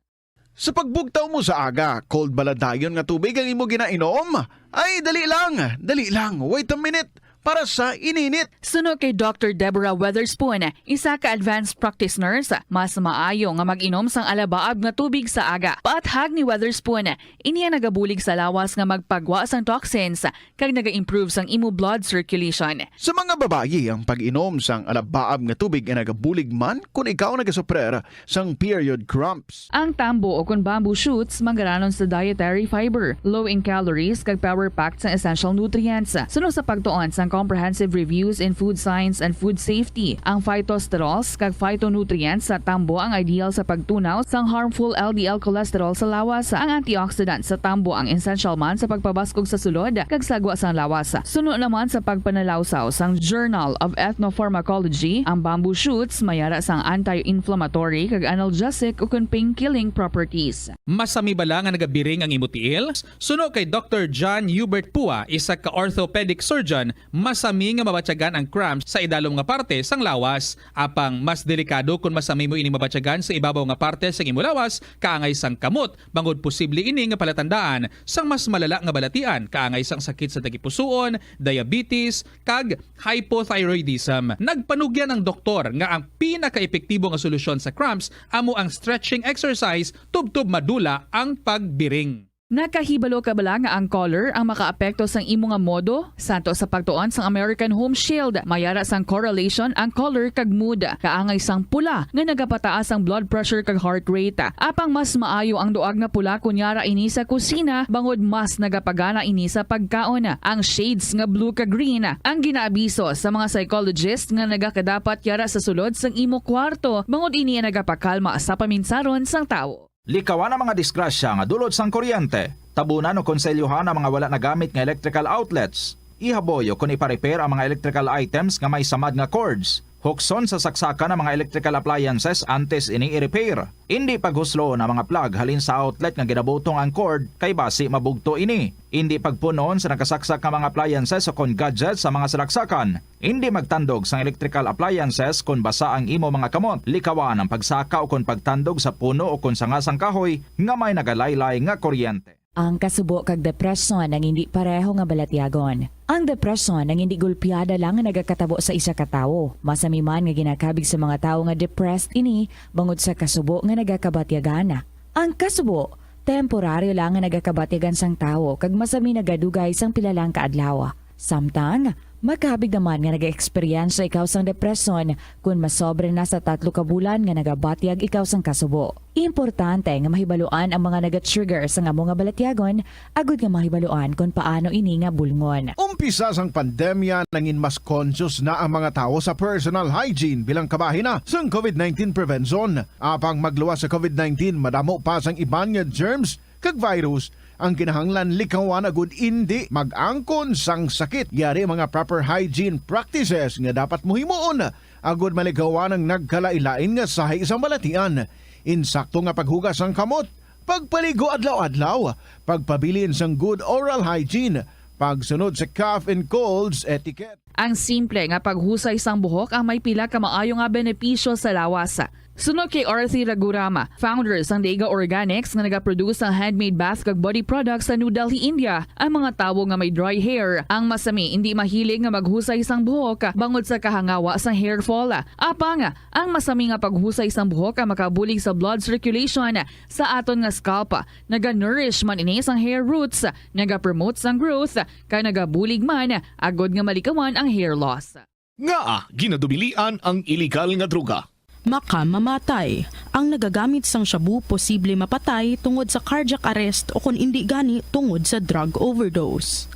Sa pagbugtaw mo sa aga, cold bala dayon nga tubig ang imo ginainom? Ay, dali lang, dali lang, wait a minute, para sa ininit. Suno kay Doctor Deborah Weatherspoon, isa ka advanced practice nurse, mas maayo nga mag-inom sang alabaab nga tubig sa aga. Paathag ni Weatherspoon, ini ang nagabulig sa lawas nga magpagwa sang toxins kag naga-improve sang imo blood circulation. Sa mga babayi, ang pag-inom sang alabaab nga tubig ay nagabulig man kon ikaw nagasuprer sang period cramps. Ang tambo o kon bamboo shoots manggaranon sa dietary fiber, low in calories, kag power-packed sang essential nutrients. Suno sa pagtuon sang Comprehensive Reviews in Food Science and Food Safety, ang phytosterols kag phytonutrients sa tambo ang ideal sa pagtunaw sang harmful L D L cholesterol sa lawas. Ang antioxidant sa tambo ang essential man sa pagpabaskog sa sulod kag sagwa sang lawas. Suno naman sa pagpanalawsaw sang Journal of Ethnopharmacology, ang bamboo shoots may ara sang anti-inflammatory kag analgesic ukon pain-killing properties. Masami bala nga nagabiring ang imo tiil? Suno kay Doctor John Hubert Pua, isa ka orthopedic surgeon, masami nga mabatyagan ang cramps sa idalom nga parte sang lawas. Apang mas delikado kon masami mo ining mabatyagan sa ibabaw nga parte sang imo lawas, kaangay sang kamot, bangod posible ini nga palatandaan sang mas malala nga balatian, kaangay sang sakit sa tagipusoon, diabetes, kag hypothyroidism. Nagpanugyan ang doktor nga ang pinakaepektibo nga solusyon sa cramps amo ang stretching exercise tubtob madula ang pagbiring. Nakahibalo ka bala nga ang color ang makaapekto sang imo nga modo? Santo sa pagtuon sang American Home Shield, may ara sang correlation ang color kag mood. Kaangay sang pula nga nagapataas ang blood pressure kag heart rate. Apang mas maayo ang duag nga pula kon yara ini sa kusina, bangod mas nagapagana ini sa pagkaon. Ang shades nga blue kag green ang ginaabiso sa mga psychologist nga nagakadapat yara sa sulod sang imo kwarto, bangod ini ang nagapakalma sa paminsaron sang tawo. Likawan ang mga disgrasya nga dulot sang kuryente. Tabunan o konselyohan ang mga wala nagamit nga electrical outlets. Ihaboy o kon ipa-repair ang mga electrical items nga may samad nga cords. Hukson sa saksakan ang mga electrical appliances antes ini i-repair. Indi paghusloon ang mga plug halin sa outlet nga ginabutong ang cord, kay basi mabugto ini. Indi pagpun-on sa nakasaksak nga mga appliances o kon gadgets sa mga salaksakan. Indi magtandog sang electrical appliances kon basa ang imo mga kamot. Likawan ang pagsaka o kon pagtandog sa puno o kon sanga sang kahoy nga may nagalaylay nga kuryente. Ang kasubo kag depresyon ang indi pareho nga balatyagon. Ang depresyon ang indi gulpiada lang nga nagakatabo sa isa ka tawo. Masami man nga ginakabig sa mga tawo nga depressed ini bangod sa kasubo nga nagakabatyagan. Ang kasubo, temporaryo lang nga nagakabatyagan sang tawo kag masami nagadugay sang pila lang ka adlaw. Samtang, makabig naman nga nag-eksperyensya ikaw sang depresyon kon masobra na sa tatlo ka bulan nga nagabatyag ikaw sang kasubo. Importante nga mahibaluan ang mga naga-trigger sang amo nga balatyagon agud nga mahibaluan kon paano ini nga bulngon. Umpisa sang pandemya, nangin mas conscious na ang mga tawo sa personal hygiene bilang kabahin na sang covid nineteen prevention. Apang magluwas sa covid nineteen, madamo pa sang iban nga germs kag virus ang kinahanglan likawan agud indi mag-angkon sang sakit. Yari mga proper hygiene practices nga dapat mo himuon agud malikawan ang nagkalain-lain nga sahi sang balatian. Insakto nga paghugas sang kamot, pagpaligo adlaw-adlaw, pagpabilin sang good oral hygiene, pagsunod sa cough and colds etiquette. Ang simple nga paghusay sang buhok ang may pila ka maayo nga benepisyo sa lawas. Suno kay Arthi Raghuram, founder sang Dega Organics nga nagaproduce sang handmade bath kag body products sa New Delhi, India, ang mga tawo nga may dry hair ang masami indi mahilig nga maghusay sang buhok bangod sa kahangawa sang hair fall. Apang, ang masami nga paghusay sang buhok ang makabulig sa blood circulation sa aton nga scalp. Naga-nourish man ini sang hair roots, naga-promote sang growth, kag nagabulig man agud nga malikawan ang hair loss. Ngaa ginadubilian ang iligal nga droga? Makamamatay. Ang nagagamit sang shabu posible mapatay tungod sa cardiac arrest o kon indi gani tungod sa drug overdose.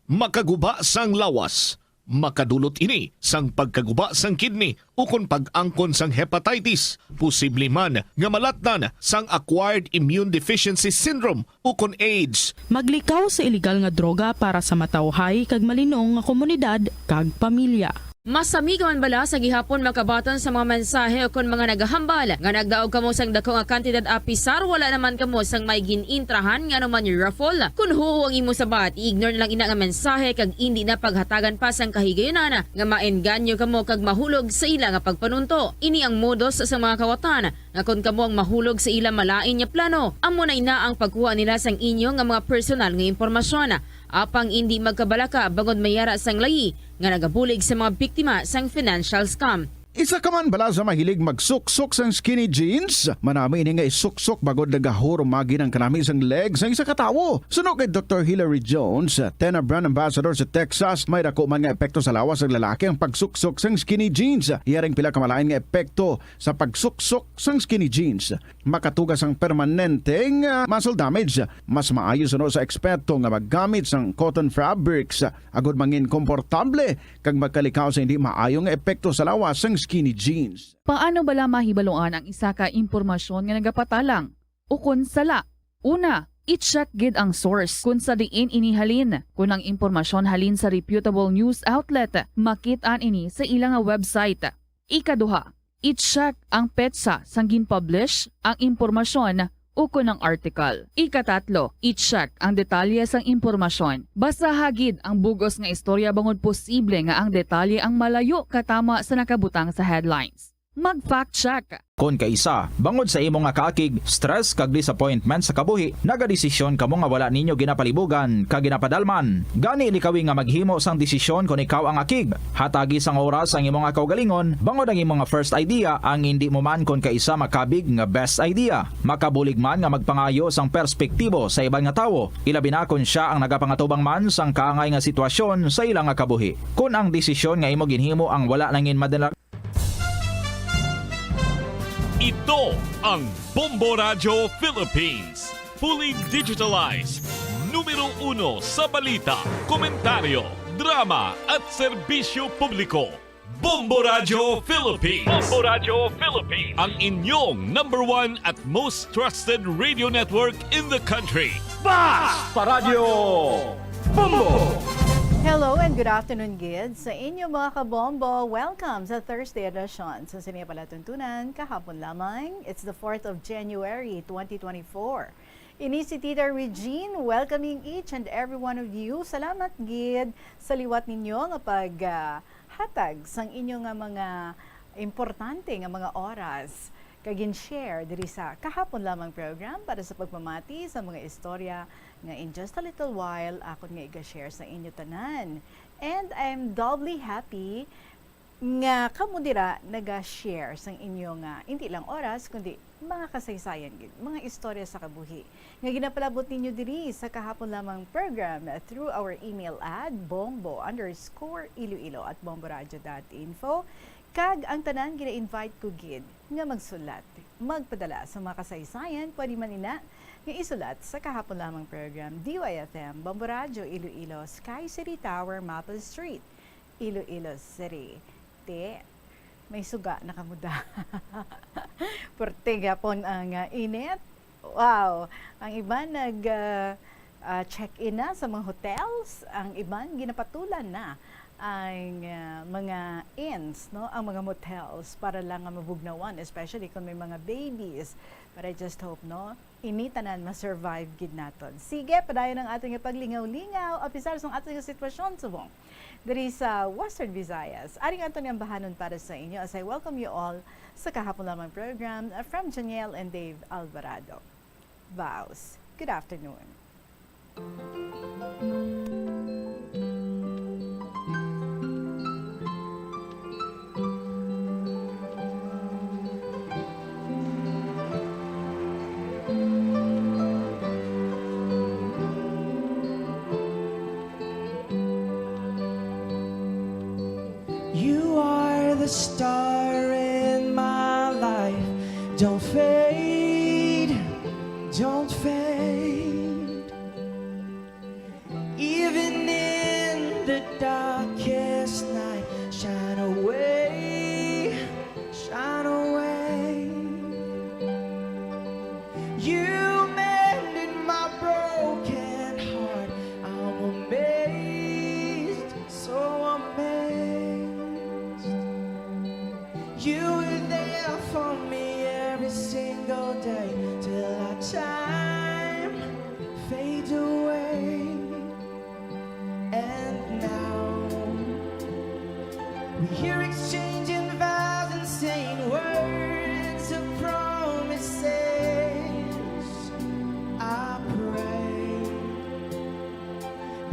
Makaguba sang lawas. Makadulot ini sang pagkaguba sang kidney ukon pag-angkon sang hepatitis, posible man nga malatnan sang acquired immune deficiency syndrome ukon AIDS. Maglikaw sa iligal nga droga para sa matawhay kag malinong nga komunidad kag pamilya. Masami ka man bala sa gihapon makabaton sa mga mensahe o kon mga nagahambal nga nagdaog kamo sang dako nga kantidad apisar wala naman kamo sang may gin-intrahan nga anuman raffle? Kon huo ang imo sabat, i-ignore na lang ina nga mensahe kag indi na paghatagan pa sang kahigayunan nga maengganyo kamo kag mahulog sa ila nga pagpanunto. Ini ang modus sa mga kawatan nga kon kamo ang mahulog sa ila malain nga plano, amo na ina ang pagkuha nila sang inyo nga mga personal nga impormasyon. Apang indi magkabalaka bangod may ara sang layi nga nagabulig sa mga biktima sang financial scam. Isa ka man bala sa mahilig magsuksok sang skinny jeans? Manami ini nga isuksok bangod nagahurumagi ang kanami sang leg sang isa ka tawo. Suno kay Doktor Hilary Jones, TENA brand ambassador sa Texas, may dako man nga epekto sa lawas sang lalaki ang pagsuksok sang skinny jeans. Iya ring pila ka malain nga epekto sa pagsuksok sang skinny jeans. Makatuga sang permanente nga muscle damage. Mas maayo suno sa eksperto nga maggamit sang cotton fabrics agod mangin komportable kag magkalikaw sa hindi maayo nga epekto sa lawas sang skinny jeans. Paano bala mahibaluan ang isa ka impormasyon nga nagapatalang ukon sala? Una, i-check gid ang source kon sa diin ini halin. Kon ang impormasyon halin sa reputable news outlet, makit-an ini sa ila nga website. Ikaduha, i-check ang petsa sang gin-publish ang impormasyon ukon ang article. Ikatatlo, i-check ang detalye sang impormasyon. Basaha gid ang bug-os nga istorya bangod posible nga ang detalye ang malayo katama sa nakabutang sa headlines. Mag-fact check. Kon kaisa, bangod sa imo nga kaakig, stress kag disappointment sa kabuhi, nagadesisyon kamo nga wala ninyo ginapalibugan kag ginapadalman. Gani, likawi nga maghimo sang desisyon kon ikaw ang akig. Hatagi sang oras ang imo nga kaugalingon, bangod ang imo nga first idea ang indi mo man kon kaisa makabig nga best idea. Makabulig man nga magpangayo sang perspektibo sa iban nga tawo, ilabi na kon sia ang nagapangatubang man sang kaangay nga sitwasyon sa ila nga kabuhi. Kon ang desisyon nga imo ginhimo ang wala nangin madala, Ito ang Bombo Radyo Philippines, fully digitalized, numero uno sa balita, komentaryo, drama at serbisyo publiko. Bombo Radyo Philippines. Bombo Radyo Philippines. Ang inyong number one at most trusted radio network in the country. Basta Radyo Bombo! Hello and good afternoon, gid, sa inyo, mga kabombo. Welcome sa Thursday edition sa Sini Palatuntunan kahapon lamang. It's the fourth of January, twenty twenty-four. Ini si Tita Regine, welcoming each and every one of you. Salamat gid sa liwat ninyo nga pag, ah, hatag sang inyo nga mga importante nga mga oras kag gin-share diri sa kahapon lamang program para sa pagpamati sa mga istorya nga in just a little while akon nga iga-share sa inyo tanan. And I'm doubly happy nga kamo dira naga-share sang inyo nga, hindi lang oras, kundi mga kasaysayan gid, mga istorya sa kabuhi nga ginapalabot ninyo diri sa kahapon lamang program through our email at bombo underscore iloilo at bomboradio dot info. Kag ang tanan gina-invite ko gid nga magsulat, magpadala sa mga kasaysayan, pwede man ina nga isulat sa kahapon lamang program, D Y F M, Bombo Radyo, Iloilo, Sky City Tower, Maple Street, Iloilo City. Te, may suga na kamo da. Perte gyapon ang, ah, init. Wow! Ang iban nag, ah, ah, check-in na sa mga hotels. Ang iban ginapatulan na ang, ah, mga inns, no? Ang mga motels para lang nga mabugnawan, especially kung may mga babies. But I just hope, no? Ini tanan ma-survive gid naton. Sige, padayon ang aton nga paglingaw-lingaw, apisar sang aton nga sitwasyon subong diri sa Western Visayas. Ari ang aton nga ambahanon para sa inyo as I welcome you all sa kahapon lamang program, uh, from Janiel and Dave Alvarado. Vows. Good afternoon. You are the star in my life. Don't fade, don't fade. Even in the darkest night, shine away, shine away. You mended my broken heart. I'm amazed, so amazed. You were there for me every single day till our time fades away. And now we're here exchanging vows and saying words of promises. I pray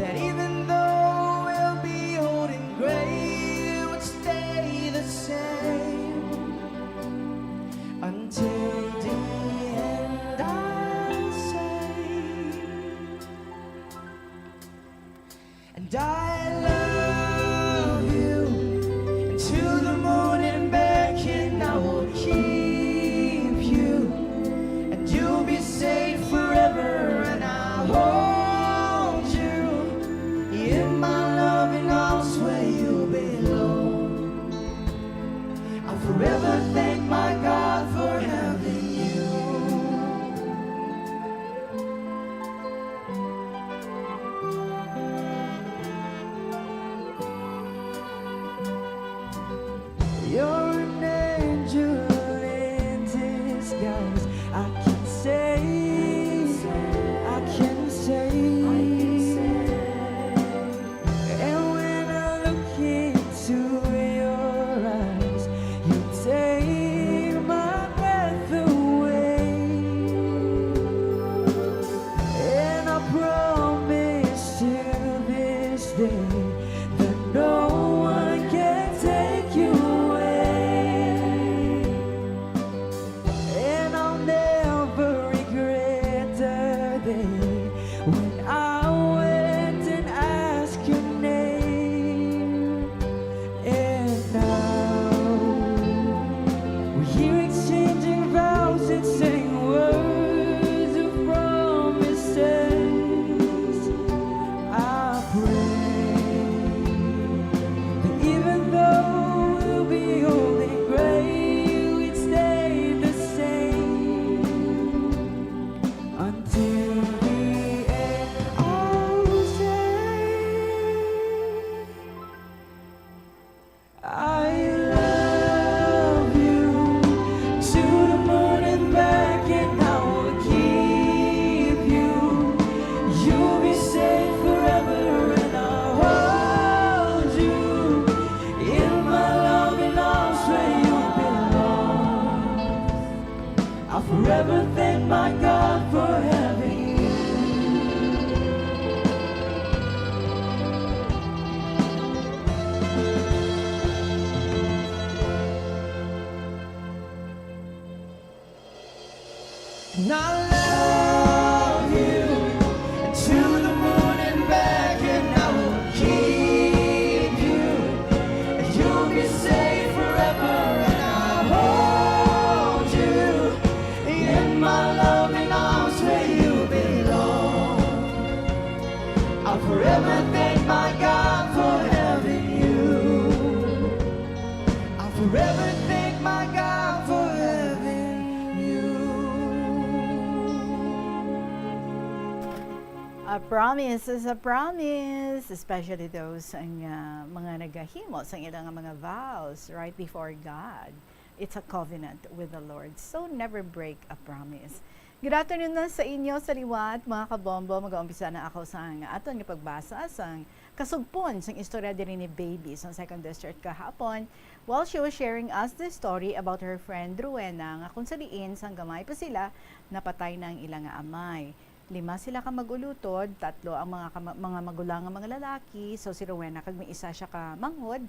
that even though we'll be old and gray, we'll stay the same until the end, I'll say. And I love you, and to the moon and back, and I will keep you, and you'll be safe forever, and I'll hold you in my loving arms where you belong. I'll forever thank my God for having you. You're an angel in disguise. I can say, I can say. And when I look into your eyes, you take my breath away. And I promise you this day that no one can take you away. And I'll never regret the day when I went and asked your name. And now we're here exchanging vows and saying words of promises. I pray that even though we'll be old and gray, we'd stay the same until the end. I'll say, I love you to the moon and back, and I will keep you. You'll be safe forever, and I'll hold you in my loving arms where you belong. I'll forever thank my God for having you. And I love you to the moon and back, and I will keep you. You'll be safe forever, and I'll hold you in my loving arms where you belong. I'll forever thank my God for having you. I'll forever thank my God for having you. A promise is a promise, especially those ang, ah, mga nagahimo sa ilang mga vows right before God. It's a covenant with the Lord. So, never break a promise. Good afternoon na sa inyo sa liwat, mga kabombo. Mag-uumpisa na ako sa aton nga pagbasa sang kasugpon sang istorya diri ni Baby sang Second District kahapon, while she was sharing us the story about her friend Rowena, nga kung sa diin sang gamay pa sila, napatay na ang ila nga amay. Lima sila ka mag-ulutod, tatlo ang mga kama-, mga magulang nga mga lalaki, so si Rowena kag may isa siya ka manghod.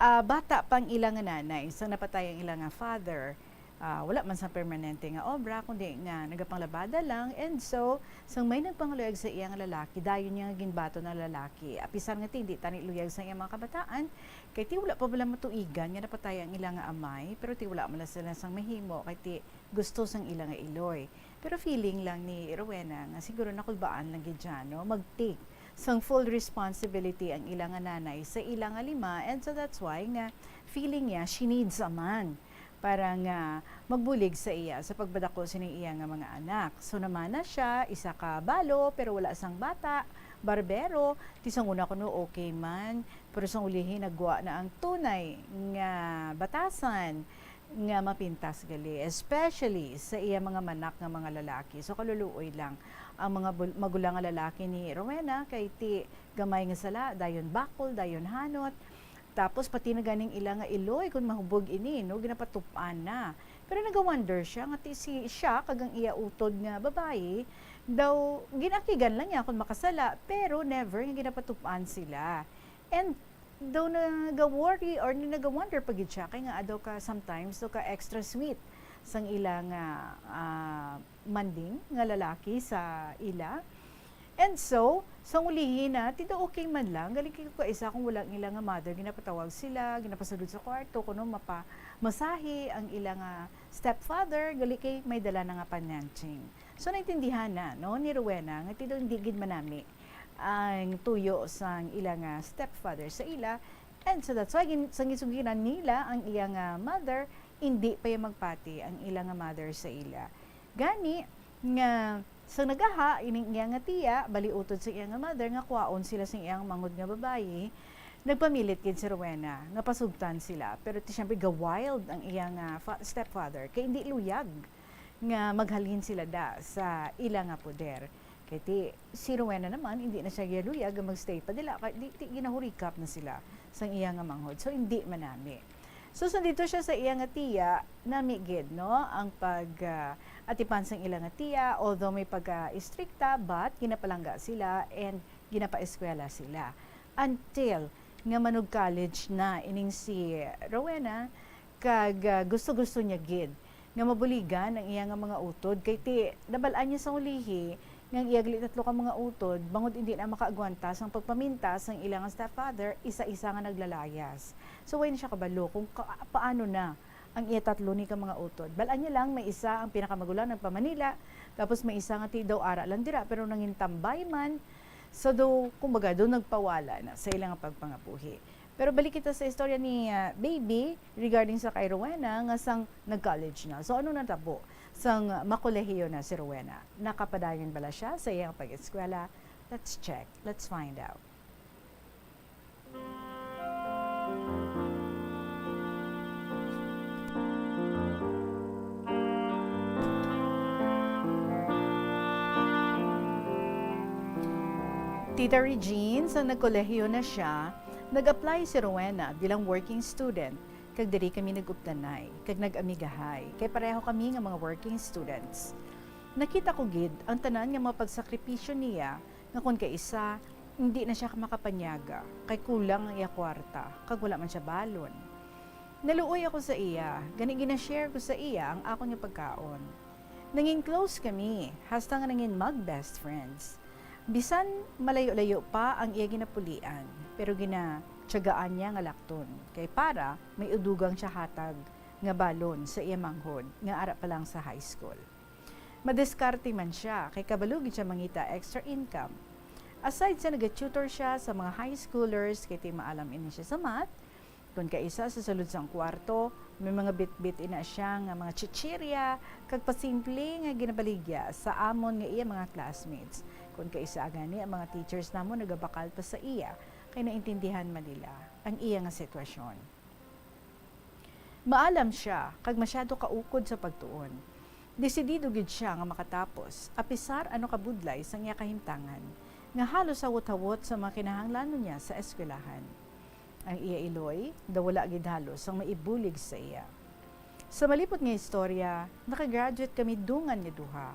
Ah, bata pa ang ila nga nanay sang napatay ang ila nga father. Ah, wala man sang permanente nga obra, kundi nga nagapanglabada lang. And so, sang may nagpangaluyag sa iya nga lalaki, dayon niya nga ginbaton ang lalaki. Apisar nga ti, hindi tani luyag sa iya mga kabataan, kay ti wala pa bala matuigan nga napatay ang ila nga amay, pero ti wala man lang sila sang mahimo, kay ti gusto sang ila nga iloy. Pero feeling lang ni Rowena nga siguro nakulbaan lang gid siya, no? Mag-take sang full responsibility ang ila nga nanay sa ila nga lima, and so that's why nga feeling niya she needs a man para nga magbulig sa iya sa pagpadako sining iya nga mga anak. So, namana siya, isa ka balo, pero wala sang bata, barbero, ti sang una kuno okay man, pero sang ulihi nagwa na ang tunay nga batasan nga mapintas gali, especially sa iya mga manak nga mga lalaki. So, kaluluoy lang ang mga bul-, magulang nga lalaki ni Rowena, kay ti gamay nga sala, dayon bakol, dayon hanot. Tapos pati na ganing ila nga iloy, kung mahubog ini, no, ginapatup-an na. Pero naga-wonder siya nga ti si siya kag ang iya utod nga babayi daw ginakigan lang niya kung makasala, pero never nga ginapatup-an sila. And daw naga-worry or naga-wonder pa gid siya kay nga daw ka sometimes daw ka extra sweet sang ila nga, ah, manding nga lalaki sa ila. And so, sa ulihi na, ti daw okay man lang, gali kay kaisa kung wala ang ila nga mother, ginapatawag sila, ginapasulod sa kwarto, kuno mapa-, masahe ang ila nga stepfather, gali kay may dala na nga pananching. So, naintindihan na, no, ni Rowena, nga ti daw hindi gid manami ang tuyo sang ila nga stepfather sa ila. And so, that's why gin-, sang gisugiran nila ang iya nga mother, hindi pa iya magpati ang ila nga mother sa ila. Gani, nga sa nagaha, ining iya nga tiya, bali utod sa iya nga mother, nga kwaon sila sing iyang manghod nga babayi, nagpamilit gid si Rowena nga pasugtan sila. Pero ti, siyempre, ga-wild ang iya nga fa-, stepfather, kay hindi luyag nga maghalin sila da sa ila nga poder. Kay ti, si Rowena naman, hindi na siya galuyag nga magstay pa dila, kay di, ti, ginahurikap na sila sang iya nga manghod. So, hindi manami. So, sundidto siya sa iya nga tiya, nami gid, no, ang pag, ah, atipan sang ila nga tiya, although may pagka-istrikta, but ginapalangga sila and ginapaeskwela sila. Until nga manug-college na ining si Rowena, kag, ah, gusto-gusto niya gid nga mabuligan ang iya nga mga utod, kay ti, nabal-an niya sa ulihi nga ang iya gali tatlo ka mga utod, bangod hindi na makaagwanta sang pagpamintas sang ila nga stepfather, isa-isa nga naglalayas. So, way na siya kabalo kung ka-, paano na ang iya tatlo ni ka mga utod. Bal-an niya lang may isa ang pinakamagulang nagpa-Manila, tapos may isa nga ti daw ara lang dira, pero nangintambay man. So, daw, kumbaga, daw nagpawala na sa ila nga pagpangabuhi. Pero balik kita sa istorya ni, ah, Baby regarding sa kay Rowena nga sang nag-college na. So, ano natabo sang makolehiyo na si Rowena? Nakapadayon bala siya sa iyang pag-eskwela? Let's check. Let's find out. Tita Regine, sa nagkolehiyo na siya, nag-apply si Rowena bilang working student, kag diri kami nag-updanay, kag nag-amigahay, kay pareho kami nga mga working students. Nakita ko gid ang tanan nga mga pagsakripisyo niya, nga kon kaisa, hindi na siya makapanyaga, kay kulang ang iya kwarta, kag wala man siya balon. Naluoy ako sa iya, gani gina-share ko sa iya ang akon nga pagkaon. Nangin close kami, hasta nga nangin mag-best friends. Bisan malayo-layo pa ang iya ginapulian, pero ginatiyagaan niya nga lakton, kay para may udugang siya hatag nga balon sa iya manghod nga ara pa lang sa high school. Madiskarte man sia, kay kabalo gid sia mangita extra income. Aside sa naga-tutor sia sa mga high schoolers, kay ti maalam ini sia sa math, kon kaisa sa sulod sang kwarto, may mga bitbit ina sia nga mga chichirya, kag pasimple nga ginabaligya sa amon nga iya mga classmates. Kon kaisa gani ang mga teachers namon nagabakal pa sa iya, kay naintindihan man nila ang iya nga sitwasyon. Maalam sia kag masyado kaukod sa pagtuon. Desidido gid sia nga makatapos, apisar ano kabudlay sang iya kahimtangan, nga halos hawot-hawot sa mga kinahanglanon niya sa eskwelahan. Ang iya iloy daw wala gid halos sang maibulig sa iya. Sa malipot nga istorya, nakagraduate kami dungan nga duha.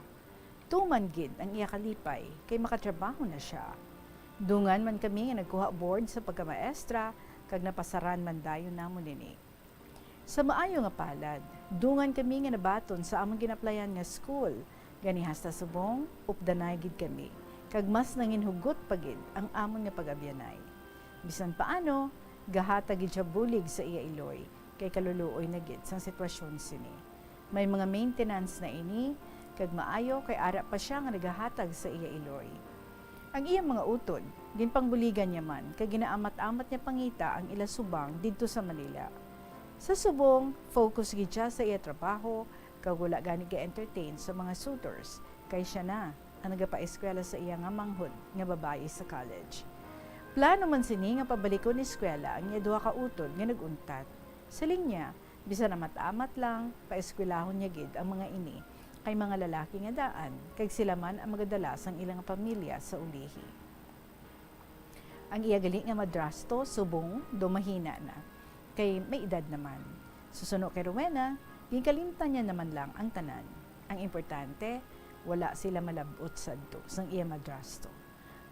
Tuman gid ang iya kalipay, kay makatrabaho na sia. Dungan man kami nga nagkuha board sa pagkamaestra, kag napasaran man dayon namon ini. Sa maayo nga palad, dungan kami nga nabaton sa amon ginaplayan nga school, gani hasta subong, updanay gid kami, kag mas nanginhugot pa gid ang amon nga pag-abyanay. Bisan paano, gahatag gid sia bulig sa iya iloy, kay kaluluoy na gid sang sitwasyon sini. May mga maintenance na ini, kag maayo kay ara pa sia nga nagahatag sa iya iloy. Ang iyang mga utod, ginpangbuligan niya man, kag ginaamat-amat niya pangita ang ila subang didto sa Manila. Sa subong, focus gid sia sa iya trabaho, kag wala gani ga-entertain sa mga suitors, kay sia na ang nagapaeskwela sa iya nga manghod nga babayi sa college. Plano man sini nga pabalikon eskwela ang iya duha ka utod nga nag-untat. Siling niya, bisan amat-amat lang, paeskwelahon niya gid ang mga ini, kay mga lalaki nga daan, kag sila man ang magadala sang ilang pamilya sa ulihi. Ang iya gali nga madrasto subong daw mahina na, kay may edad naman. Susuno kay Rowena, ginkalimtan niya naman lang ang tanan. Ang importante, wala sila malab-ot sadto sang iya madrasto.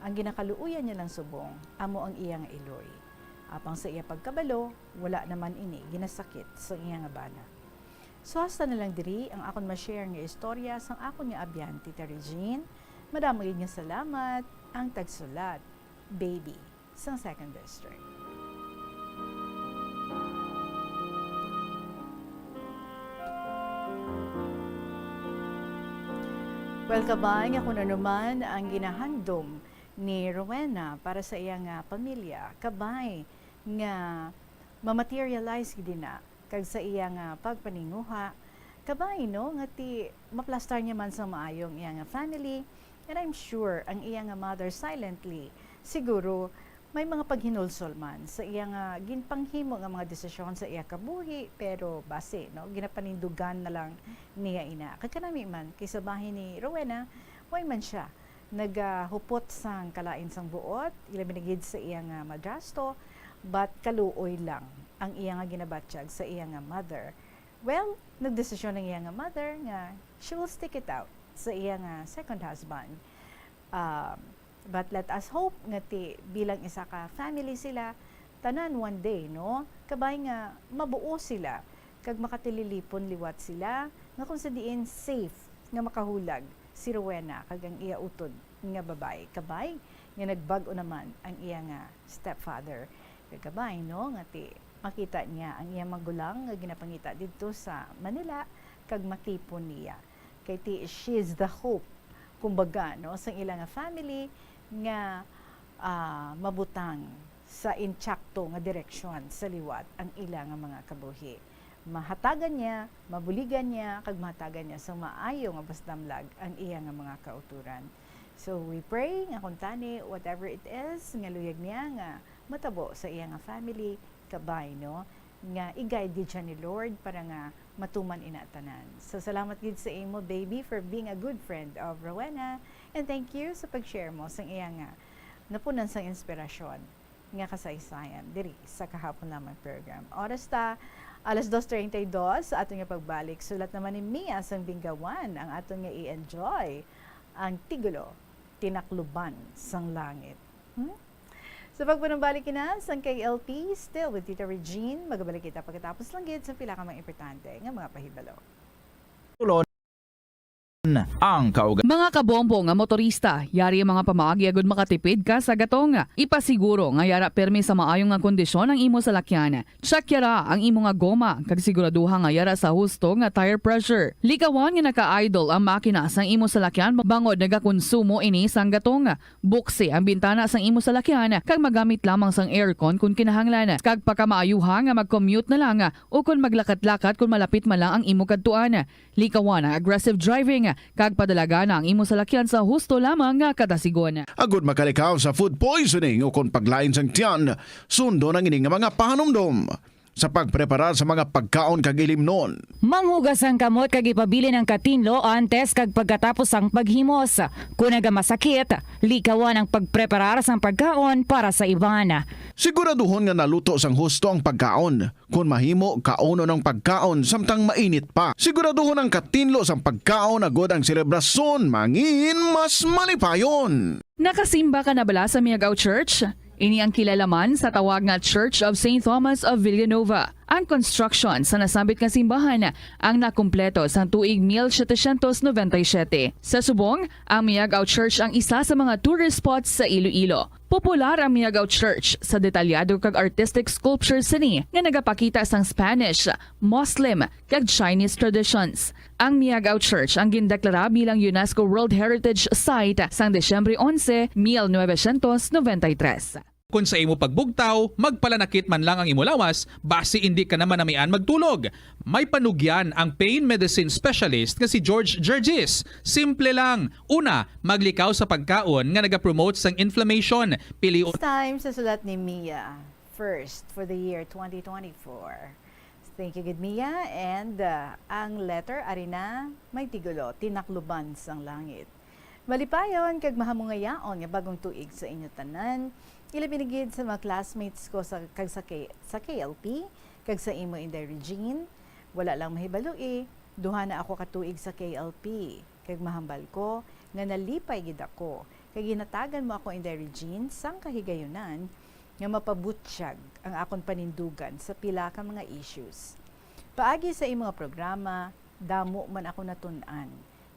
Ang ginakaluoyan niya lang subong amo ang iya nga iloy. Apang sa iya pagkabalo, wala naman ini ginasakit sang iya nga bana. So, hasta na lang diri ang akon ma-share nga istorya sang akon nga abyan, Tita Regine. Madamo gid nga salamat. Ang tagsulat, Baby, sang Second District. Well, kabay nga kung ano man ang ginahandom ni Rowena para sa iya nga pamilya, kabay nga ma-materialize gid na kag sa iya nga pagpaninguha, kabay, no, nga ti maplastar niya man sa maayo ang iya nga family, and I'm sure ang iya nga mother silently, siguro, may mga paghinulsol man sa iya nga ginpanghimo nga mga desisyon sa iya kabuhi, pero basi, no, ginapanindugan na lang niya ina. Kag kanami man, kay sa bahin ni Rowena, way man siya nagahupot sang kalain sang buot, ilabi na gid sa iya nga madrasto, but kaluoy lang ang iya nga ginabatyag sa iya nga mother. Well, nagdesisyon ang iya nga mother nga she will stick it out sa iya nga second husband. Um, but let us hope nga ti bilang isa ka family sila, tanan one day, no? Kabay nga mabuo sila, kag makatililipon liwat sila, nga kung sa diin safe nga makahulag si Rowena kag ang iya utod nga babayi, kabay nga nagbag-o naman ang iya nga stepfather. Kag kabay, no, nga ti makita niya ang iya magulang nga ginapangita didto sa Manila kag matipon niya. Kay ti, she's the hope, kumbaga, no, sang ila nga family nga, ah, mabutang sa intsakto nga direksyon sa liwat ang ila nga mga kabuhi. Mahatagan niya, mabuligan niya, kag mahatagan niya sang maayo nga pasdamlag ang iya nga mga kautoran. So, we pray nga kuntani, whatever it is nga luyag niya nga matabo sa iya nga family, kabay, no, nga i-guide gid siya ni Lord para nga matuman ina tanan. So, salamat gid sa imo, baby, for being a good friend of Rowena, and thank you sa pag-share mo sang iya nga napunan sang inspirasyon nga kasaysayan diri sa Kahapon Lamang program. Oras ta, alas dos treinta y dos sa aton nga pagbalik. Sulat naman ni Mia sang Binggawan ang aton nga i-enjoy, ang tigulo, Tinakluban sang Langit. Hmm? Sa pagpanumbalik kina sang K L P, still with Tita Regine, magabalik kita pagkatapos lang gid sa pila ka mga importante nga mga pahibalo. Tulon ang kauga. Mga kabombo nga motorista, yari ang mga pamaagi agud makatipid ka sa gatong. Ipasiguro nga yara pirmi sa maayo nga kondisyon ang imo salakyan. Check yara ang imo nga goma, kag siguraduha nga yara sa husto nga tire pressure. Likawan nga naka-idle ang makina sang imo salakyan bangod nagakonsumo ini sang gatong. Buksi ang bintana sang imo salakyan kag magamit lamang sang aircon kon kinahanglan, kag pakamaayuha nga mag-commute na lang o kon maglakat-lakat kon malapit man lang ang imo kadtuan. Likawan ang aggressive driving kag padalagana ang imo salakyan sa husto lamang nga kadasigon. Agud makalikaw sa food poisoning o kon paglain sang tiyan, sundon ang ini nga mga pahanumdom. Sa pagpreparar sa mga pagkaon kag ilimnon. Manghugas ang kamot kag ipabilin ang katinlo antes kag pagkatapos sang paghimos. Kon nagamasakit, likawan ang pagpreparar sang pagkaon para sa iban. Siguraduhon nga naluto sang husto ang pagkaon. Kon mahimo, kaunon ang pagkaon samtang mainit pa. Siguraduhon ang katinlo sang pagkaon agud ang selebrasyon mangin mas malipayon. Nakasimba ka na bala sa Miagao Church? Ini ang kilala man sa tawag nga Church of Saint Thomas of Villanova. Ang construction sa nasambit nga simbahan ang nakumpleto sang tuig mil setecientos noventa y siete. Sa subong, ang Miagao Church ang isa sa mga tourist spots sa Iloilo. Popular ang Miagao Church sa detalyado kag artistic sculptures sini nga nagapakita sang Spanish, Muslim, kag Chinese traditions. Ang Miagao Church ang gindeklara bilang UNESCO World Heritage Site sang Disyembre onse, mil novecientos noventa y tres. Kon sa imo pagbugtaw, magpalanakit man lang ang imo lawas, basi indi ka na manamian magtulog. May panugyan ang pain medicine specialist nga si George Gergis. Simple lang. Una, maglikaw sa pagkaon nga nagapromote sang inflammation. Pilion This time sa sulat ni Mia, first for the year twenty twenty-four. Thank you, good Mia. And uh, ang letter, ari na, may tigulo, Tinakluban sang Langit. Malipayon kag mahamungayaon nga bagong tuig sa inyo tanan, ilabi na gid sa mga classmates ko sa, kag sa, K, sa K L P, kag sa imo, Inday Regine. Wala lang mahibaloi, duha na ako ka tuig sa K L P, kag mahambal ko nga nalipay gid ako, kag ginhatagan mo ako, Inday Regine, sang kahigayunan nga mapabutyag ang akon panindugan sa pila ka mga issues. Paagi sa imo nga programa, damo man ako natun-an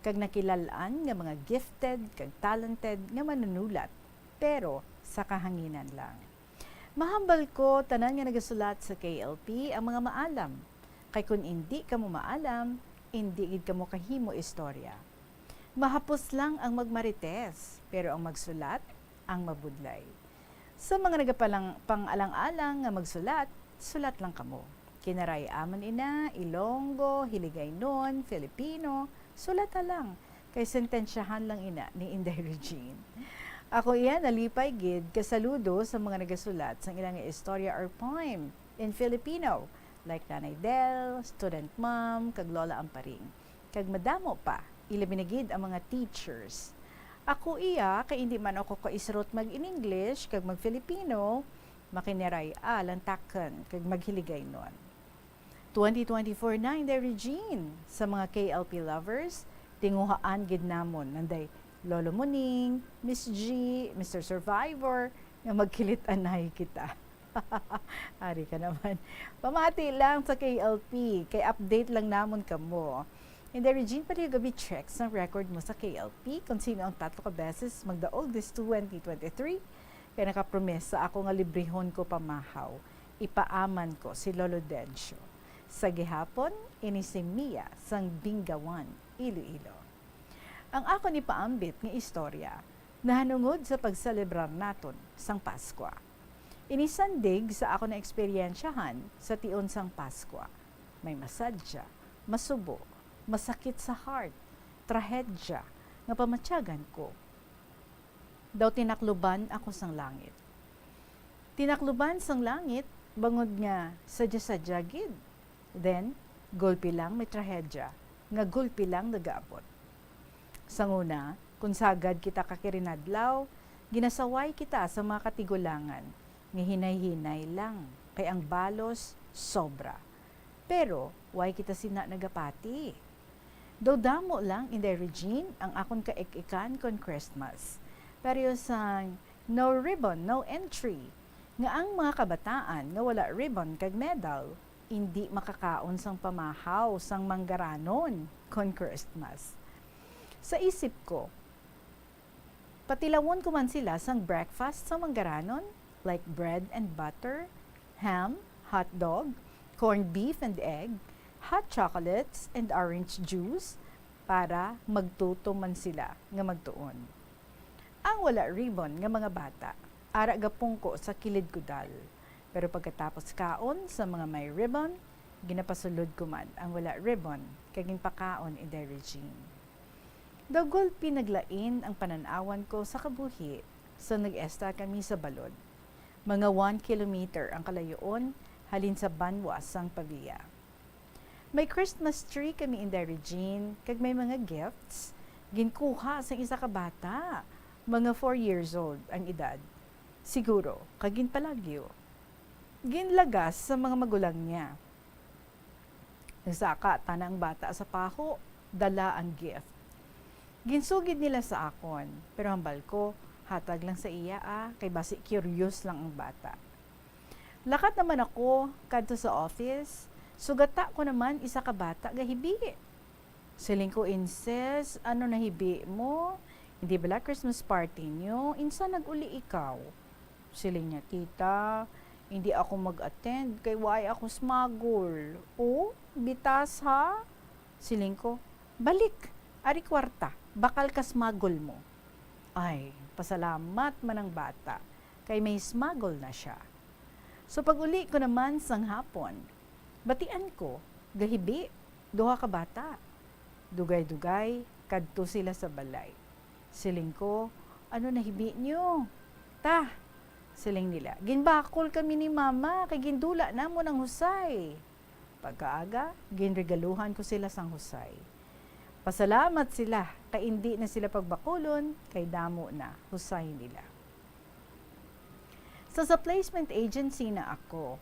kag nakilal-an nga mga gifted kag talented nga manunulat, pero sa kahanginan lang. Mahambal ko, tanan nga nagasulat sa K L P ang mga maalam, kay kon indi kamo maalam, indi gid kamo kahimo istorya. Mahapos lang ang magmarites, pero ang magsulat ang mabudlay. Sa mga nagapalang-, pang-alang-alang nga magsulat, sulat lang kamo. Kinaray-a man ina, Ilonggo, Hiligaynon, Filipino, sulata lang, kay sentensyahan lang ina ni Inday Regine. Ako iya nalipay gid ka saludo sa mga nagasulat sang ila nga istorya or poem in Filipino, like Nanay Del, Student Mom, kag Lola Amparing. Kag madamo pa, ilabi na gid ang mga teachers. Ako iya, kay indi man ako kaisrot mag-in English kag mag-Filipino, makiniray-a lang takon kag maghiligaynon. Twenty twenty-four na, Inday Regine. Sa mga K L P lovers, tinguhaan gid namon, Nanday Lolo Muning, Miss G, Mister Survivor, nga magkilit-anay kita. Ari ka naman. Pamati lang sa K L P, kay update lang namon kamo. Inday Regine, paliw gabi check sang record mo sa K L P kung sino ang tatlo ka beses magdaog this twenty twenty-three. Kay nakapromesa ako nga librehon ko pamahaw. Ipaaman ko si Lolo Dencio. Sa gihapon, ini si Mia sang Bingawan, Iloilo. Ang akon ipaambit nga istorya nahanungod sa pagselebrar naton sang Paskwa. Ini sandig sa akon naeksperyensyahan sa tion sang Paskwa. May masadya, masubo, masakit sa heart, trahedya nga pamatyagan ko. Daw tinakluban ako sang langit. Tinakluban sang langit, bangod nga sadya-sadya gid. Then, gulpi lang may trahedya, nga gulpi lang nagaabot. Sang una, kon sagad kita kakirinadlaw, ginasaway kita sa mga katigulangan nga hinay-hinay lang, kay ang balos sobra. Pero way kita sina nagapati. Daw damo lang, Inday Regine, ang akon kaik-ikan kon Christmas. Pero sang no ribbon, no entry, nga ang mga kabataan nga wala ribbon kag medal, indi makakaon sang pamahaw sang manggaranon kon Christmas. Sa isip ko, patilawon ko man sila sang breakfast sang manggaranon, like bread and butter, ham, hot dog, corned beef and egg, hot chocolates and orange juice, para magtutom man sila nga magtuon. Ang wala ribbon nga mga bata, ara gapungko sa kilid kudal. Pero pagkatapos kaon sa mga may ribbon, ginapasulod ko man ang wala ribbon kag ginpakaon, Inday Regine. Daw gulpi naglain ang panan-awan ko sa kabuhi sa nag-esta kami sa balod, mga one kilometer ang kalayoon halin sa banwa sang Pavia. May Christmas tree kami, Inday Regine, kag may mga gifts ginkuha sang isa ka bata, mga four years old ang edad, siguro, kag ginpalagyo. Ginlagas sa mga magulang niya. Nagsaka tana ang bata sa paho, dala ang gift. Ginsugid nila sa akon, pero hambal ko, hatag lang sa iya, ah, kay basi curious lang ang bata. Lakat naman ako kadto sa office, sugata ko naman isa ka bata gahibi. Siling ko, "Inses, ano nahibi mo? Hindi bala Christmas party niyo? Insa nag-uli ikaw?" Siling niya, "Tita, hindi ako mag-attend kay waay ako smagol." "O, bitas ha?" Siling ko, "Balik, ari kwarta, bakal ka smagol mo." Ay, pasalamat man ang bata. kay may smuggle na sia. So pag-uli ko naman sang hapon, batian ko, gahibi, duha ka bata. Dugay-dugay, kadto sila sa balay. Siling ko, "Ano nahibi niyo?" "Ta," siling nila, "ginbakol kami ni Mama kay gindula namon ang husay." Pagkaaga, ginregaluhan ko sila sang husay. Pasalamat sila kay indi na sila pagbakulon kay damo na husay nila. So sa placement agency na ako,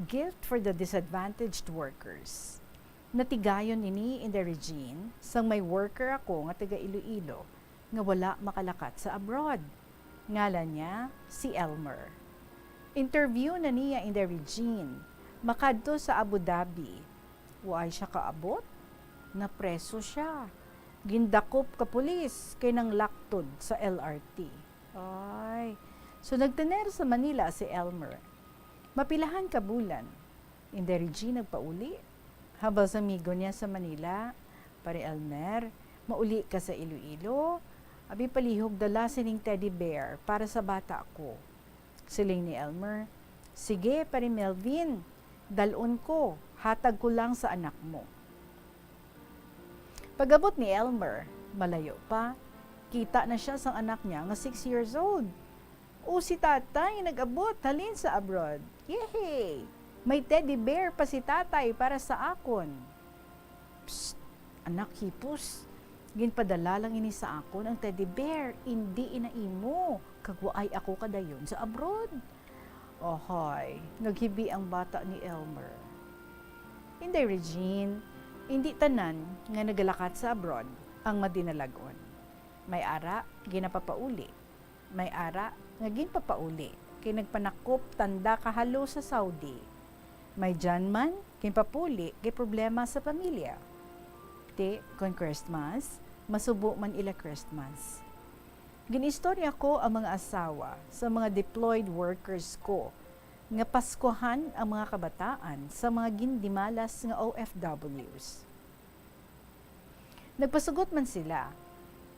gift for the disadvantaged workers. Natigayon ini, Inday Regine, sang may worker ako nga taga Iloilo nga wala makalakat sa abroad. Ngalan niya si Elmer. Interview na niya, Inday Regine, makadto sa Abu Dhabi. Waay siya kaabot, napreso siya. Gindakop ka pulis kay nanglaktod sa L R T. Ay. So nagtener sa Manila si Elmer. Mapilahan ka bulan, Inday Regine nagpauli. Hambal sa amigo niya sa Manila, "Pare Elmer, mauli ka sa Iloilo? Abi, palihog dala sining teddy bear para sa bata ko." Siling ni Elmer, "Sige, Pare Melvin, dal-on ko, hatag ko lang sa anak mo." Pag-abot ni Elmer, malayo pa, kita na siya sang anak niya nga six years old. "O, si tatay nag-abot halin sa abroad. Yehey! May teddy bear pa si tatay para sa akon." "Psst, anak, hipos. Ginpadala lang ini sa akon ang teddy bear, indi ina imo, kag waay ako kadayon sa abroad." Ohoy, naghibi ang bata ni Elmer. Inday Regine, indi tanan nga nagalakat sa abroad ang madinalag-on. May ara, ginapapauli. May ara nga ginpapauli kay nagpanakop tanda kahalo sa Saudi. May dyan man ginpapuli kay problema sa pamilya. Ti, kon Christmas, masubo man ila Christmas. Ginistorya ko ang mga asawa sa mga deployed workers ko nga paskuhan ang mga kabataan sa mga gindimalas nga O F Ws. Nagpasugot man sila,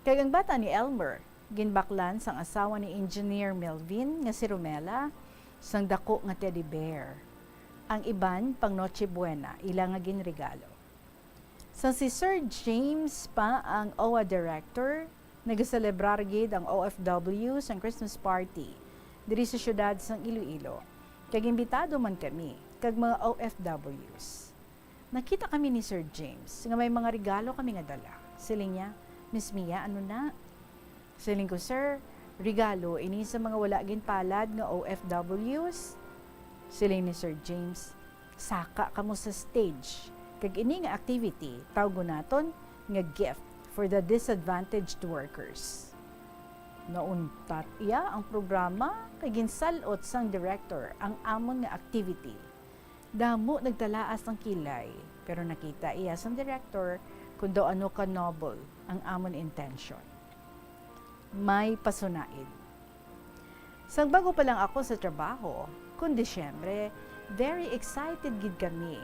kag ang bata ni Elmer ginbaklan sang asawa ni Engineer Melvin nga si Romela sang dako nga teddy bear. Ang iban pang Noche Buena ila nga ginregalo. Sang si Sir James pa ang O W A director, nagaselebrar gid ang O F W sang Christmas party diri sa siyudad sang Iloilo, kag imbitado man kami kag mga O F Ws. Nakita kami ni Sir James nga may mga regalo kami nga dala. Siling niya, "Miss Mia, ano na?" Siling ko, "Sir, regalo ini sa mga wala ginpalad nga O F Ws." Siling ni Sir James, "Saka kamo sa stage, kag ini nga activity tawgon naton nga gift for the disadvantaged workers." Nauntat iya ang programa kay ginsal-ot sang director ang amon nga activity. Damo nagtalaas ang kilay, pero nakita iya sang director kon daw ano ka noble ang amon intention. May pasunaid. Sang bago pa lang ako sa trabaho, kon Disyembre, very excited gid kami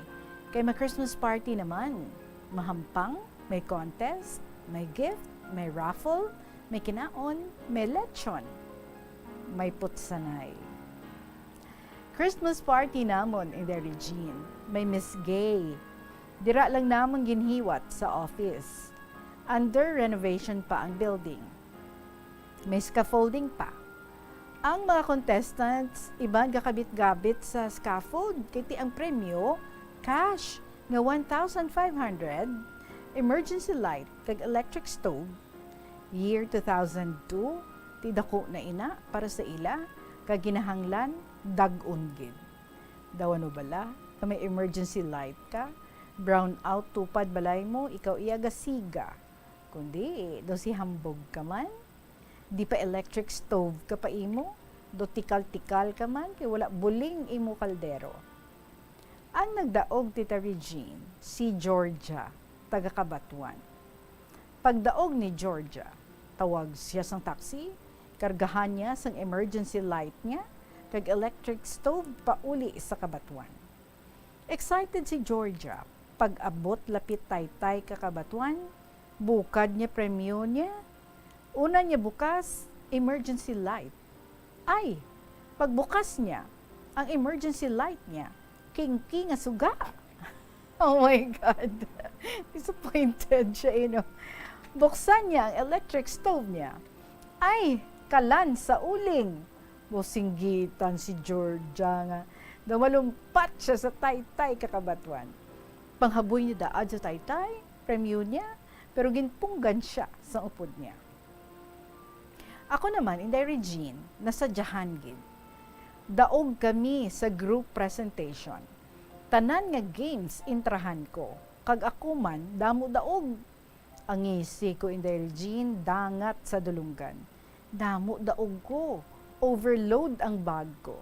kay may Christmas party naman. Mahampang, may contest, may gift, may raffle, may kinaon, may lechon, may putsanay. Christmas party namon, Inday Regine, may Miss Gay. Dira lang namon ginhiwat sa office. Under renovation pa ang building. May scaffolding pa. Ang mga contestants, iban gakabit-gabit sa scaffold, kay ti ang premyo, cash nga one thousand five hundred, emergency light, kag electric stove. Year two thousand two, ti dako na ina para sa ila, kag ginahanglan, dag-on gid. Daw ano bala, nga may emergency light ka, brown out tupad balay mo, ikaw iya gasiga. Kundi, daw si hambog ka man, di pa electric stove ka pa imo, daw tikal-tikal ka man, kay wala buling imo kaldero. Ang nagdaog, Tita Regine, si Georgia, taga Cabatuan. Pagdaog ni Georgia, tawag siya sang taxi, kargahan niya sang emergency light niya, kag electric stove pauli sa Cabatuan. Excited si Georgia. Pag-abot lapit taytay ka Cabatuan, bukad niya premyo niya. Una niya bukas, emergency light. Ay, Pagbukas niya, ang emergency light niya, kingki nga suga. Oh my God. Disappointed siya, eh, no? Buksan niya ang electric stove niya. Ay, kalan sa uling! Businggitan si Georgia nga daw malumpat siya sa taytay kakabatuan. Panghaboy ni daad sa taytay, premyo niya, pero ginpunggan siya sa upod niya. Ako naman, Inday Regine, nasadyahan gid. Daog kami sa group presentation. Tanan nga games intrahan ko, kag ako man, damo daog. Ang ngisi ko, Inday Regine, dangat sa dulunggan. Damo daog ko. Overload ang bag ko.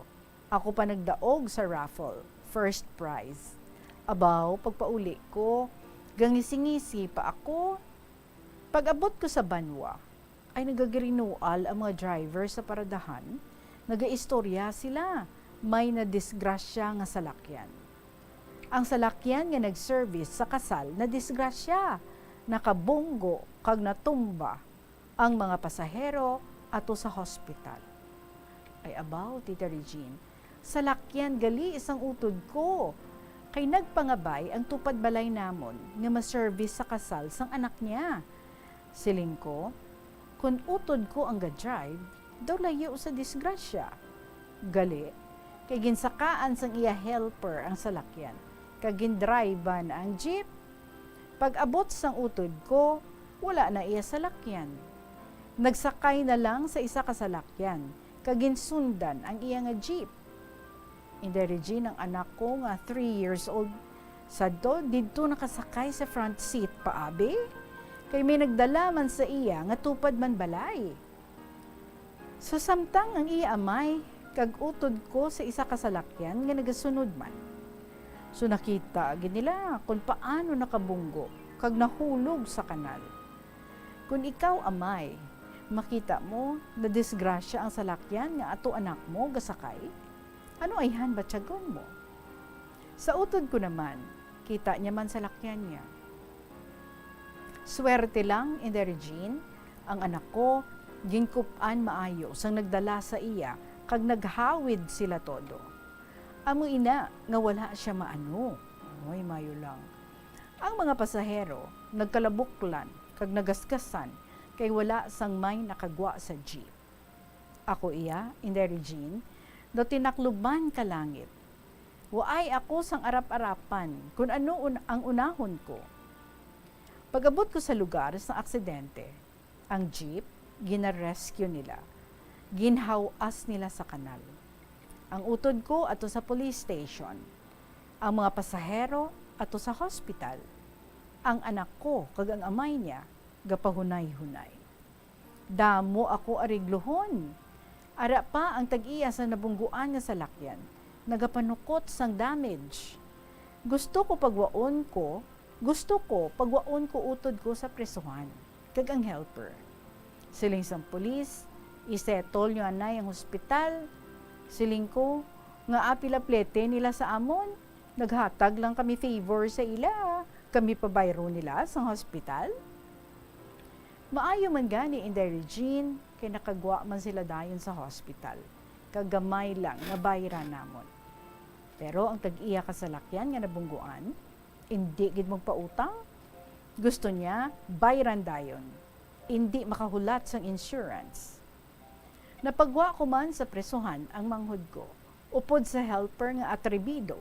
Ako pa nagdaog sa raffle. First prize. Abaw, pagpauli ko, gangisi-ngisi pa ako. Pag-abot ko sa banwa, ay nagagirinual ang mga driver sa paradahan, nagaistorya sila, may nadisgrasya nga salakyan. Ang salakyan nga nag-service sa kasal nadisgrasya, nakabunggo kag natumba ang mga pasahero ato sa hospital. Ay abaw, Tita Regine, salakyan gali sang utod ko, kay nagpangabay ang tupad balay namon nga ma-service sa kasal sang anak niya. Siling ko, "Kon utod ko ang ga-drive, daw layo sa disgrasya." Gali, kay ginsakaan sang iya helper ang salakyan, kag gindrivean ang jeep. Pag-abot sang utod ko, wala na iya salakyan. Nagsakay na lang sa isa ka salakyan, kag ginsundan ang iya nga jeep. Inday Regine, ang anak ko nga three years old, sadto didto nakasakay sa front seat pa, abi, kay may nagdala man sa iya nga tupad man balay. So, samtang ang iya amay kag utod ko sa isa ka salakyan nga nagasunod man. So, nakita gid nila kon paano nakabunggo kag nahulog sa kanal. Kon ikaw, amay, makita mo nadisgrasya ang salakyan nga ato anak mo gasakay, ano ayhan batyagon mo? Sa utod ko naman, kita niya man salakyan niya. Swerte lang, Inday Regine, ang anak ko ginkup-an maayo sang nagdala sa iya kag naghawid sila todo. Amo ina nga wala sia maano. Oy, mayo lang. Ang mga pasahero nagkalabuklan kag nagasgasan kay wala sang may nakagwa sa jeep. Ako iya, Inday Regine, daw tinakluban ka langit. Waay ako sang arap-arapan kon ano un-, ang unahon ko. Pag-abot ko sa lugar sa aksidente, ang jeep, gina-rescue nila. Ginhaw-as nila sa kanal. Ang utod ko ato sa police station. Ang mga pasahero ato sa hospital. Ang anak ko kag ang amay niya gapahunay-hunay. Damo ako areglohon. Ara pa ang tag-iya sa nabungguan nga salakyan, nagapanukot sang damage. Gusto ko pagwaon ko, gusto ko pagwaon ko utod ko sa presohan, kag ang helper. Siling sang pulis, "I-settle nyo anay ang hospital." Siling ko, "Ngaa pila plete nila sa amon? Naghatag lang kami favor sa ila, kami pa bayro nila sang hospital." Maayo man gani, Inday Regine, kay nakagwa man sila dayon sa hospital, kag gamay lang nabayran namon. Pero ang tag-iya ka salakyan nga nabungguan, indi gid magpautang. Gusto niya bayran dayon, indi makahulat sang insurance. Napagwa ko man sa presohan ang manghod ko, upod sa helper nga atrebido.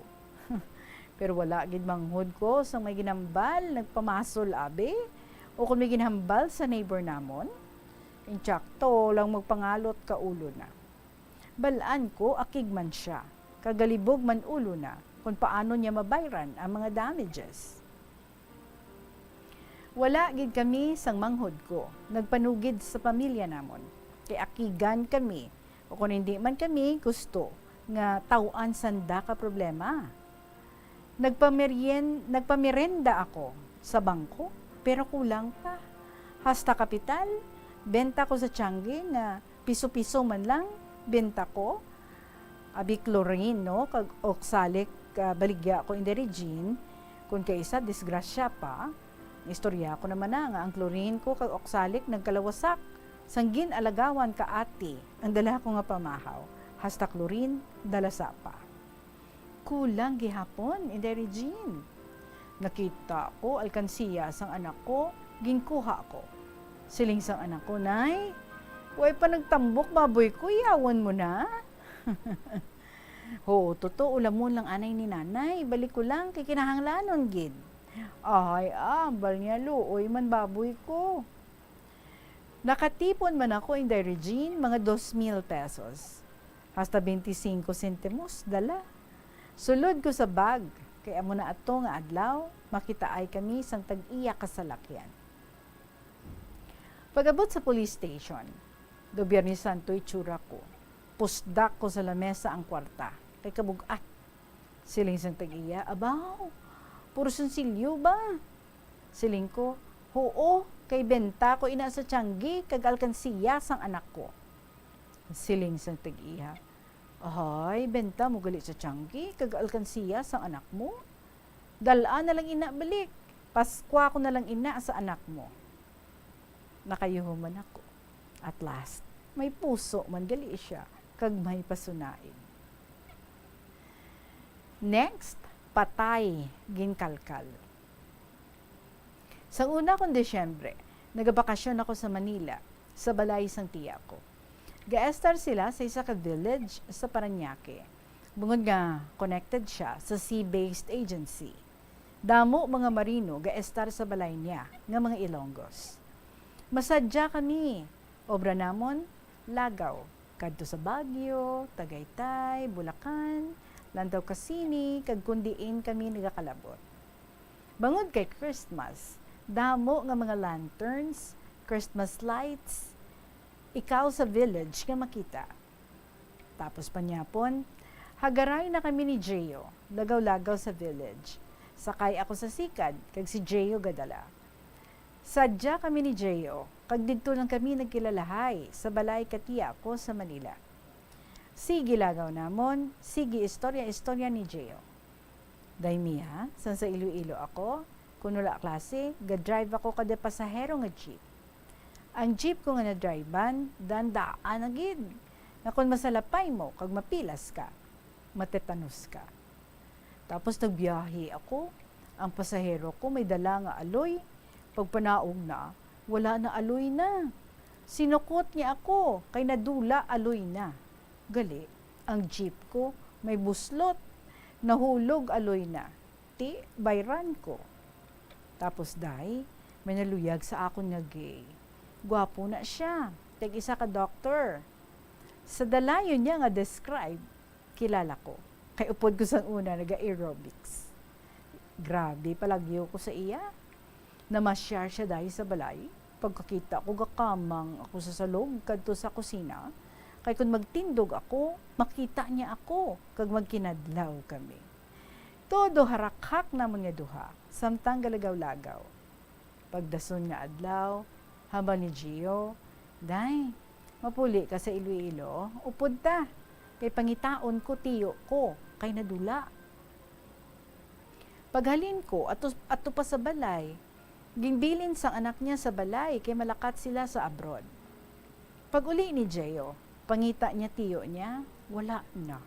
Pero wala gid manghod ko sang may ginhambal, nagpamasol, abi, o kon may ginhambal sa neighbor namon. Insakto lang magpangalot ka ulo na. Bal-an ko akig man sia, kag galibog man ulo na kon paano niya mabayran ang mga damages. Wala gid kami sang manghod ko nagpanugid sa pamilya namon, kay akigan kami, o kon hindi man kami gusto nga taw-an sanda ka problema. Nagpameryen-, nagpamerenda ako sa bangko, pero kulang pa. Hasta kapital, benta ko sa tiangge nga piso-piso man lang, benta ko. Abi chlorine, no, kag oxalic, ah, baligya ko, Inday Regine, kun kaisa disgrasya pa. Istorya ko naman na nga ang chlorine ko kag oxalic nagkalawasak sang gin-alagawan ka ati ang dala ko nga pamahaw. Hasta chlorine, dala sa pa. Kulang gihapon, Inday Regine. Nakita ko alkansiya sang anak ko, ginkuha ko. Siling sang anak ko, "Nay, way pa nagtambok baboy ko, yawon mo na?" "Ho, totoo lamon lang anay ni nanay, balik ko lang kay kinahanglanon gid." "Ay, ambal niya, luoy man baboy ko." Nakatipon man ako, Inday Regine, mga dos mil pesos. Hasta bente singko sentimos, dala. Sulod ko sa bag, kay amo na ato nga adlaw, makitaay kami sang tag-iya ka salakyan. Pag-abot sa police station, do Biyernes Santo itsura ko. Pusdak ko sa lamesa ang kwarta, kay kabug-at. Siling sang tag-iya, "Abaw, puro sinsilyo ba?" Siling ko, "Huo, kay benta ko ina sa tianggi kag alkansiya sang anak ko." Siling sang tag-iya, "Ay, benta mo gali sa tianggi kag alkansiya sang anak mo? Dal-a na lang ina balik, paskwa ko na lang ina sa anak mo." Nakayuhoman ako. At last, may puso man gali siya, kag may pasunain. Next, patay, ginkalkal. Sang una kong Disyembre, nagabakasyon ako sa Manila, sa balay sang tiya ko. Gaestar sila sa isa ka village sa Parañaque, bungod nga connected siya sa sea-based agency. Damo mga marino gaestar sa balay niya nga mga Ilonggos. Masadya kami. Obra namon, lagaw. Kadto sa Baguio, Tagaytay, Bulacan, Lantaw Casini, kag kon diin kami nagakalabot. Bangod kay Christmas, damo nga mga lanterns, Christmas lights, ikaw sa village nga makita. Tapos panyapon, hagaray na kami ni Gio, lagaw-lagaw sa village. Sakay ako sa sikad, kag si Gio gadala. Sadya kami ni Gio, kag didto lang kami nagkilalahay sa balay ka tiya ko sa Manila. Sige lagaw namon, sige istorya-istorya ni Gio. Day Mia, sang sa Iloilo ako, kun wala klase, ga-drive ako kada pasahero nga jeep. Ang jeep ko nga na-drive-an, dandaan na gid, nga kon masalapay mo kag mapilas ka, matetanus ka. Tapos nagbiyahe ako, ang pasahero ko may dala nga aloy. Pagpanaog na, wala na, aloy na. Sinukot niya ako, kay nadula, aloy na. Gali, ang jeep ko may buslot, nahulog, aloy na. Ti, bayran ko. Tapos, day, may naluyag sa akon nga gay. Gwapo na siya, tag isa ka doktor. Sa dalayon niya nga describe, kilala ko. Kay upod ko sang una naga-aerobics. Grabe, palagyo ko sa iya. Namasyar siya dayon sa balay. Pagkakita ko, gakamang ako sa salog kadto sa kusina. Kay kon magtindog ako, makita niya ako, kag magkinadlaw kami. Todo harakhak namon nga duha, samtang galagaw-lagaw. Pagdason nga adlaw, hambal ni Gio, "Day, mapuli ka sa Iloilo, upod ta, kay pangitaon ko tiyo ko, kay nadula." Paghalin ko ato, ato pa sa balay, ginbilin sang anak niya sa balay kay malakat sila sa abroad. Pag-uli ni Gio, pangita niya tiyo niya, wala na.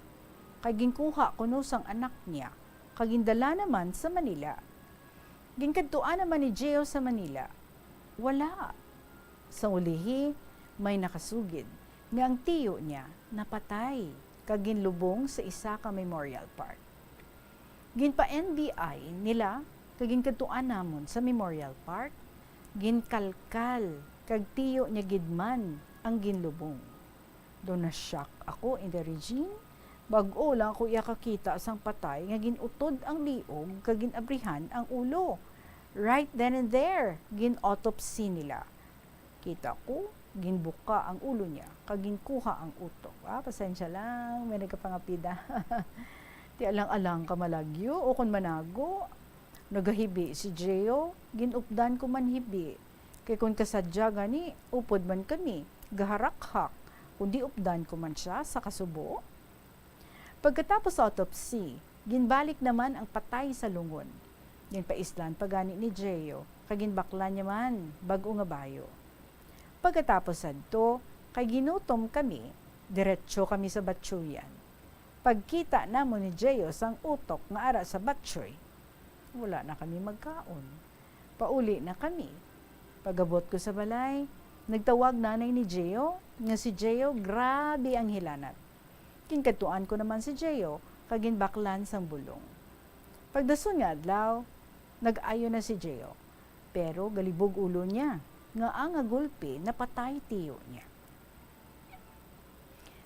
Kay ginkuha kuno sang anak niya, kag gindala naman sa Manila. Ginkadtuan naman ni Gio sa Manila, wala. Sang ulihi, may nakasugid nga ang tiyo niya napatay kag ginlubong sa isa ka memorial park. Ginpa-N B I nila kag ginkadtuan namon sa memorial park, ginkalkal kag tiyo niya gid man ang ginlubong. Do na-shock ako, Inday Regine. Bag-o lang ako iya kakita sang patay nga gin-utod ang liog kag gin-abrihan ang ulo. Right then and there, gin-autopsy nila. Kita ko, ginbuka ang ulo niya kag ginkuha ang utok. Ah, pasensya lang, may nagapangapida. Ti alang-alang ka malagyo o kon manago. Nagahibi si Gio, gin-updan ko man hibi. Kay kon kasadya gani, upod man kami, gaharakhak, kundi updan ko man sia sa kasubo. Pagkatapos sa autopsy, ginbalik naman ang patay sa lungon. Ginpaislan pa gani ni Gio, kag ginbaklan niya man bag-o nga bayo. Pagkatapos sadto, kay ginutom kami, Diretso kami sa batchoyan. Pagkita namon ni Gio sang utok nga ara sa batchoy, wala na kami magkaon. Pauli na kami. Pag-abot ko sa balay, nagtawag nanay ni Gio nga si Gio grabe ang hilanat. Ginkadtuan ko naman si Gio kag ginbaklan sang bulong. Pagdason nga adlaw, nag-ayo na si Gio, pero galibog ulo niya nga ang gulpi napatay tiyo niya.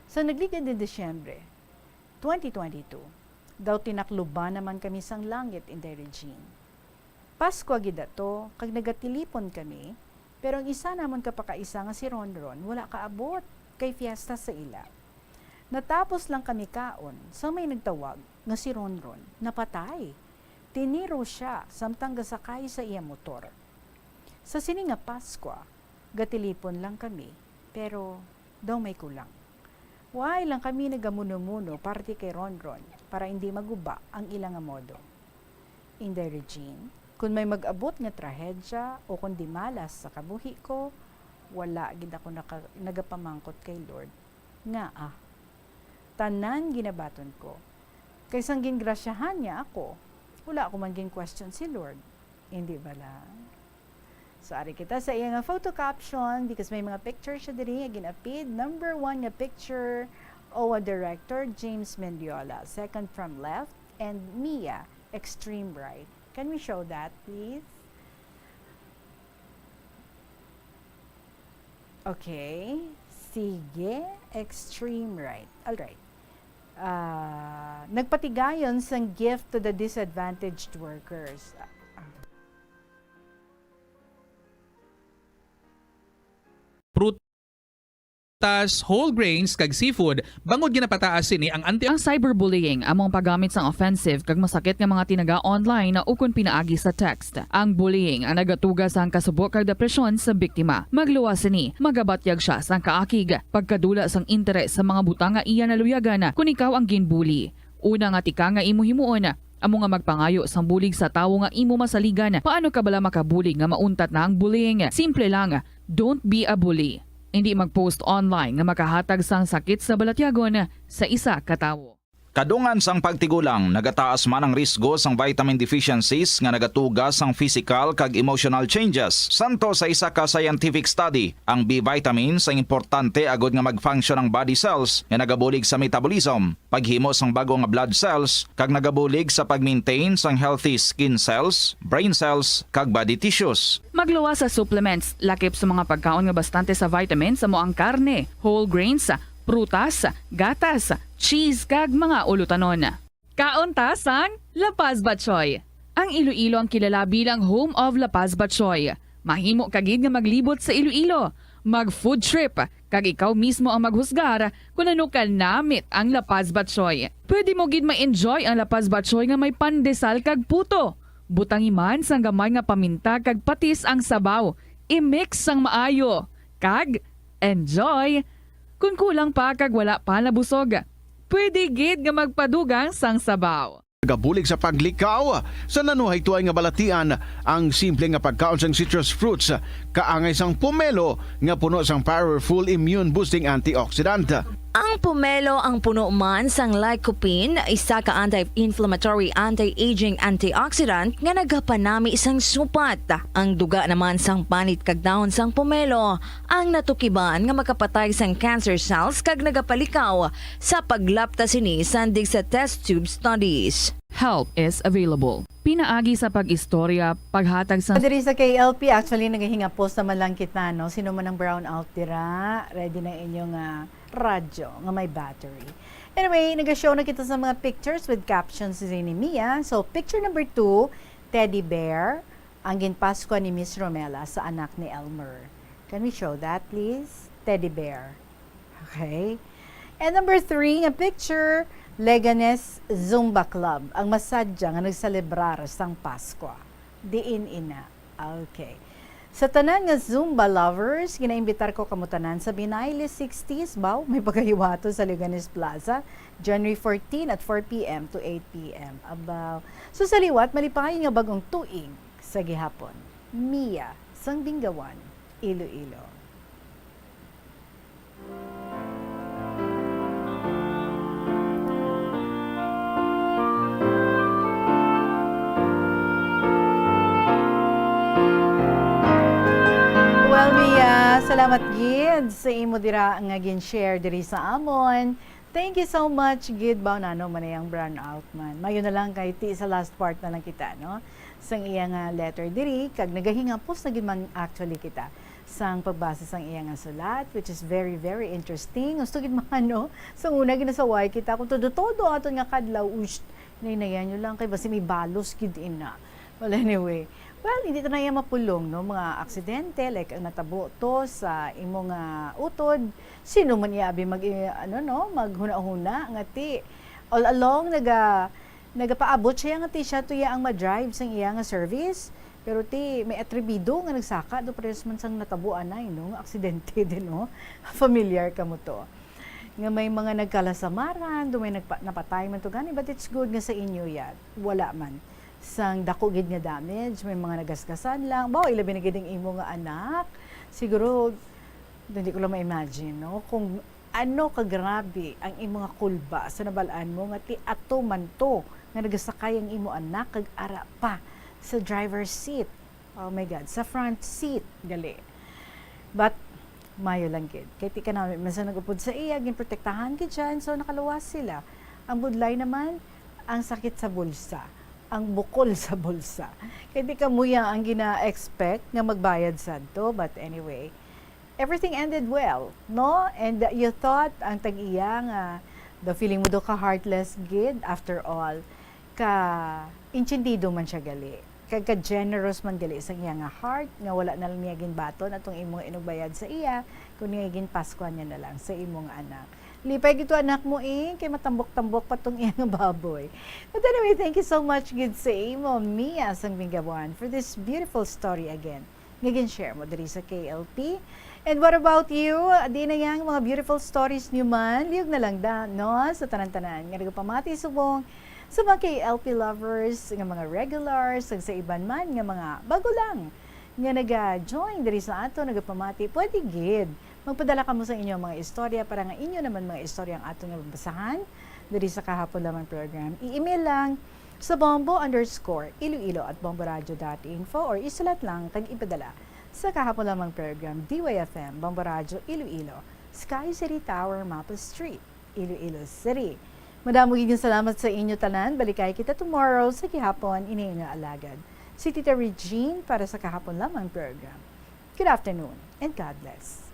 Sa nagligad ni Disyembre twenty twenty-two, daw tinakluban naman kami sang langit, Inday Regine. Paskwa gid ato kag nagatilipon kami, pero ang isa namon ka pakaisa nga si Ronron wala kaabot kay fiesta sa ila. Natapos lang kami kaon sa may nagtawag nga si Ronron napatay. Tiniro siya samtang gasakay sa iya motor. Sa sini nga Paskwa, gatilipon lang kami, pero daw may kulang. Why lang kami nagamuno-muno parte kay Ronron para hindi maguba ang ila nga modo? Inday Regine, kun may mag-abot nga trahedya o kun di malas sa kabuhi ko, wala gid ako naka-, nagapamangkot kay Lord. Ngaa? Tanan ginabaton ko. Kay sang gingrasyahan niya ako, wala ako man gin-question si Lord. Hindi bala? So, ari kita sa iya nga photo caption, because may mga picture siya diri nga gin-apid. Number one nga picture, O A director, James Mendiola. Second from left, and Mia, extreme right. Can we show that, please? Okay. Sige, extreme right. All right. Ah, nagpatigayon sang gift to the disadvantaged workers. Ah, ah. Prutas, whole grains, kag seafood, bangod ginapataas sini ang anti- Ang cyberbullying amo ang paggamit sang offensive kag masakit nga mga tinaga online ukon pinaagi sa text. Ang bullying ang nagatuga sang kasubo kag depresyon sa biktima. Magluwas sini, magabatyag sia sang kaakig, pagkadula sang interes sa mga butang nga iya naluyagan kon ikaw ang ginbully. Una nga tikang nga imo himuon, amo nga magpangayo sang bulig sa tawo nga imo masaligan. Paano ka bala makabulig nga mauntat na ang bullying? Simple lang, don't be a bully. Indi mag-post online nga makahatag sang sakit sa balatyagon sa isa ka tawo. Kadungan sang pagtigulang, nagataas man ang risgo sang vitamin deficiencies nga nagatuga sang physical kag emotional changes. Santo sa isa ka scientific study, ang B vitamins ang importante agod nga mag-function ang body cells nga nagabulig sa metabolism, paghimo sang bag-o nga blood cells, kag nagabulig sa pag-maintain sang healthy skin cells, brain cells, kag body tissues. Magluwas sa supplements, lakip sa mga pagkaon nga bastante sa vitamins, amo ang karne, whole grains, prutas, gatas, cheese, kag mga ulutanon. Kaon ta sang La Paz Batchoy. Ang Iloilo ang kilala bilang home of La Paz Batchoy. Mahimo ka gid nga maglibot sa Iloilo, mag food trip, kag ikaw mismo ang maghusgar kon ano ka namit ang La Paz Batchoy. Pwede mo gid ma-enjoy ang La Paz Batchoy nga may pandesal kag puto. Butangi man sang gamay nga paminta kag patis ang sabaw. I-mix sang maayo. Kag enjoy! Kon kulang pa kag wala pa nabusog, pwede gid nga magpadugang sang sabaw. Nagabulig sa paglikaw sa nanuhay tuay nga balatian ang simple nga pagkaon sang citrus fruits, kaangay sang pomelo nga puno sang powerful immune boosting antioxidant. Ang pomelo ang puno man sang lycopene, isa ka anti-inflammatory, anti-aging antioxidant nga nagapanami sang supat. Ang duga naman sang panit kag dahon sang pomelo ang natukiban nga makapatay sang cancer cells kag nagapalikaw sa paglapta sini sandig sa test tube studies. Help is available. Pinaagi sa pag-istorya, paghatag sa Diri sa K L P, actually, naghahingapos naman lang kita, no? Sino man ang brown out dira, ready na inyong ah, radyo nga may battery. Anyway, nag-show na kita sa mga pictures with captions ni Mia. So, picture number two, teddy bear, ang ginpaskwa ni Miss Romela sa anak ni Elmer. Can we show that, please? Teddy bear. Okay. And number three nga picture, Leganes Zumba Club, ang masadya nga nagselebrar sang Paskwa. Diin ina? Okay. Sa tanan nga Zumba lovers, ginaimbitar ko kamo tanan sa Binaile sixties, baw, may pagahiwato sa Leganes Plaza, January fourteen at four p m to eight p m. Abaw. So sa liwat, malipayon nga bag-ong tuig sa gihapon. Mia, sang Bingawan, Iloilo. Salamat gid sa imo dira nga gin-share diri sa amon. Thank you so much gid, baw nano man ang brownout man. Mayo na lang kay ti sa last part na lang kita, no? Sang iya nga letter diri, kag nagahingapos na gid man actually kita sang pagbasa sang iya nga sulat, which is very, very interesting. Gusto gid man, no? Sa una, ginasaway kita kung todo-todo aton nga kadlaw, ush, naynayan nyo lang kay basi may balos gid ina. Well, anyway. Well, hindi ta na iya mapulong, no? Mga aksidente, like ang natabo to sa imo nga utod. Sino man iya abi mag, ano, no? Maghuna-huna nga ti all along naga, nagapaabot siya nga ti siya to iya ang madrive sang iya nga service. Pero ti may atrebido nga nagsaka do pares man sang natabo anay, no? Nga aksidente din, no? Familiar ka mo to. Nga may mga nagkalasamaran, do may nagpa-, napatay man to gani, but it's good nga sa inyo yan. Wala man sang dako gid nga damage, may mga nagasgasan lang. Bawa, ilabi na gid ang imo nga anak. Siguro, hindi ko lang ma-imagine, no? Kung ano kagrabe ang imo nga kulba sa nabal-an mo nga ti ato man to nga nagasakay ang imo anak kag ara pa sa driver's seat. Oh my God, sa front seat, gali. But, mayo lang gid. Kay ti kanami man sa nag-upod sa iya, ginprotektahan gid siya, and so nakaluwas sila. Ang budlay naman, ang sakit sa bulsa, ang bukol sa bulsa. Kay di kamuya ang gina-expect nga magbayad sadto, but anyway, everything ended well, no? And, uh, you thought ang tag-iya nga, the feeling mo do ka heartless gid, after all, ka intindido man siya gali. Kag ka-generous man gali sa iya nga heart, nga wala na lang niya ginbaton atong imo nga inugbayad sa iya, kundi nga ginpaskuhan niya na lang sa imo nga anak. Lipay gid to anak mo, eh, kay matambok-tambok pa tong iya nga baboy. But anyway, thank you so much gid sa imo, Mia sang Bingabuan, for this beautiful story again nga gin-share mo diri sa K L P. And what about you? Di na yang mga beautiful stories niyo man, liyog na lang da, no? Sa tanan-tanan nga nagapamati subong sa mga K L P lovers, nga mga regulars, ug sa iban man nga mga bago lang nga naga-join diri sa ato, nagapamati, pwede gid magpadala kamo sa inyo mga istorya para nga inyo naman mga istorya ang ato nga babasahan diri sa Kahapon Lamang program. I-email lang sa bombo underscore iloilo at bomboradio dot info or isulat lang kag ipadala sa Kahapon Lamang program, D Y F M, Bombo Radio Iloilo, Sky City Tower, Mapa Street, Iloilo City. Madamo gid nga salamat sa inyo tanan. Balikay kita tomorrow sa gihapon, ini inyo alagad, si Tita Regine, para sa Kahapon Lamang program. Good afternoon and God bless.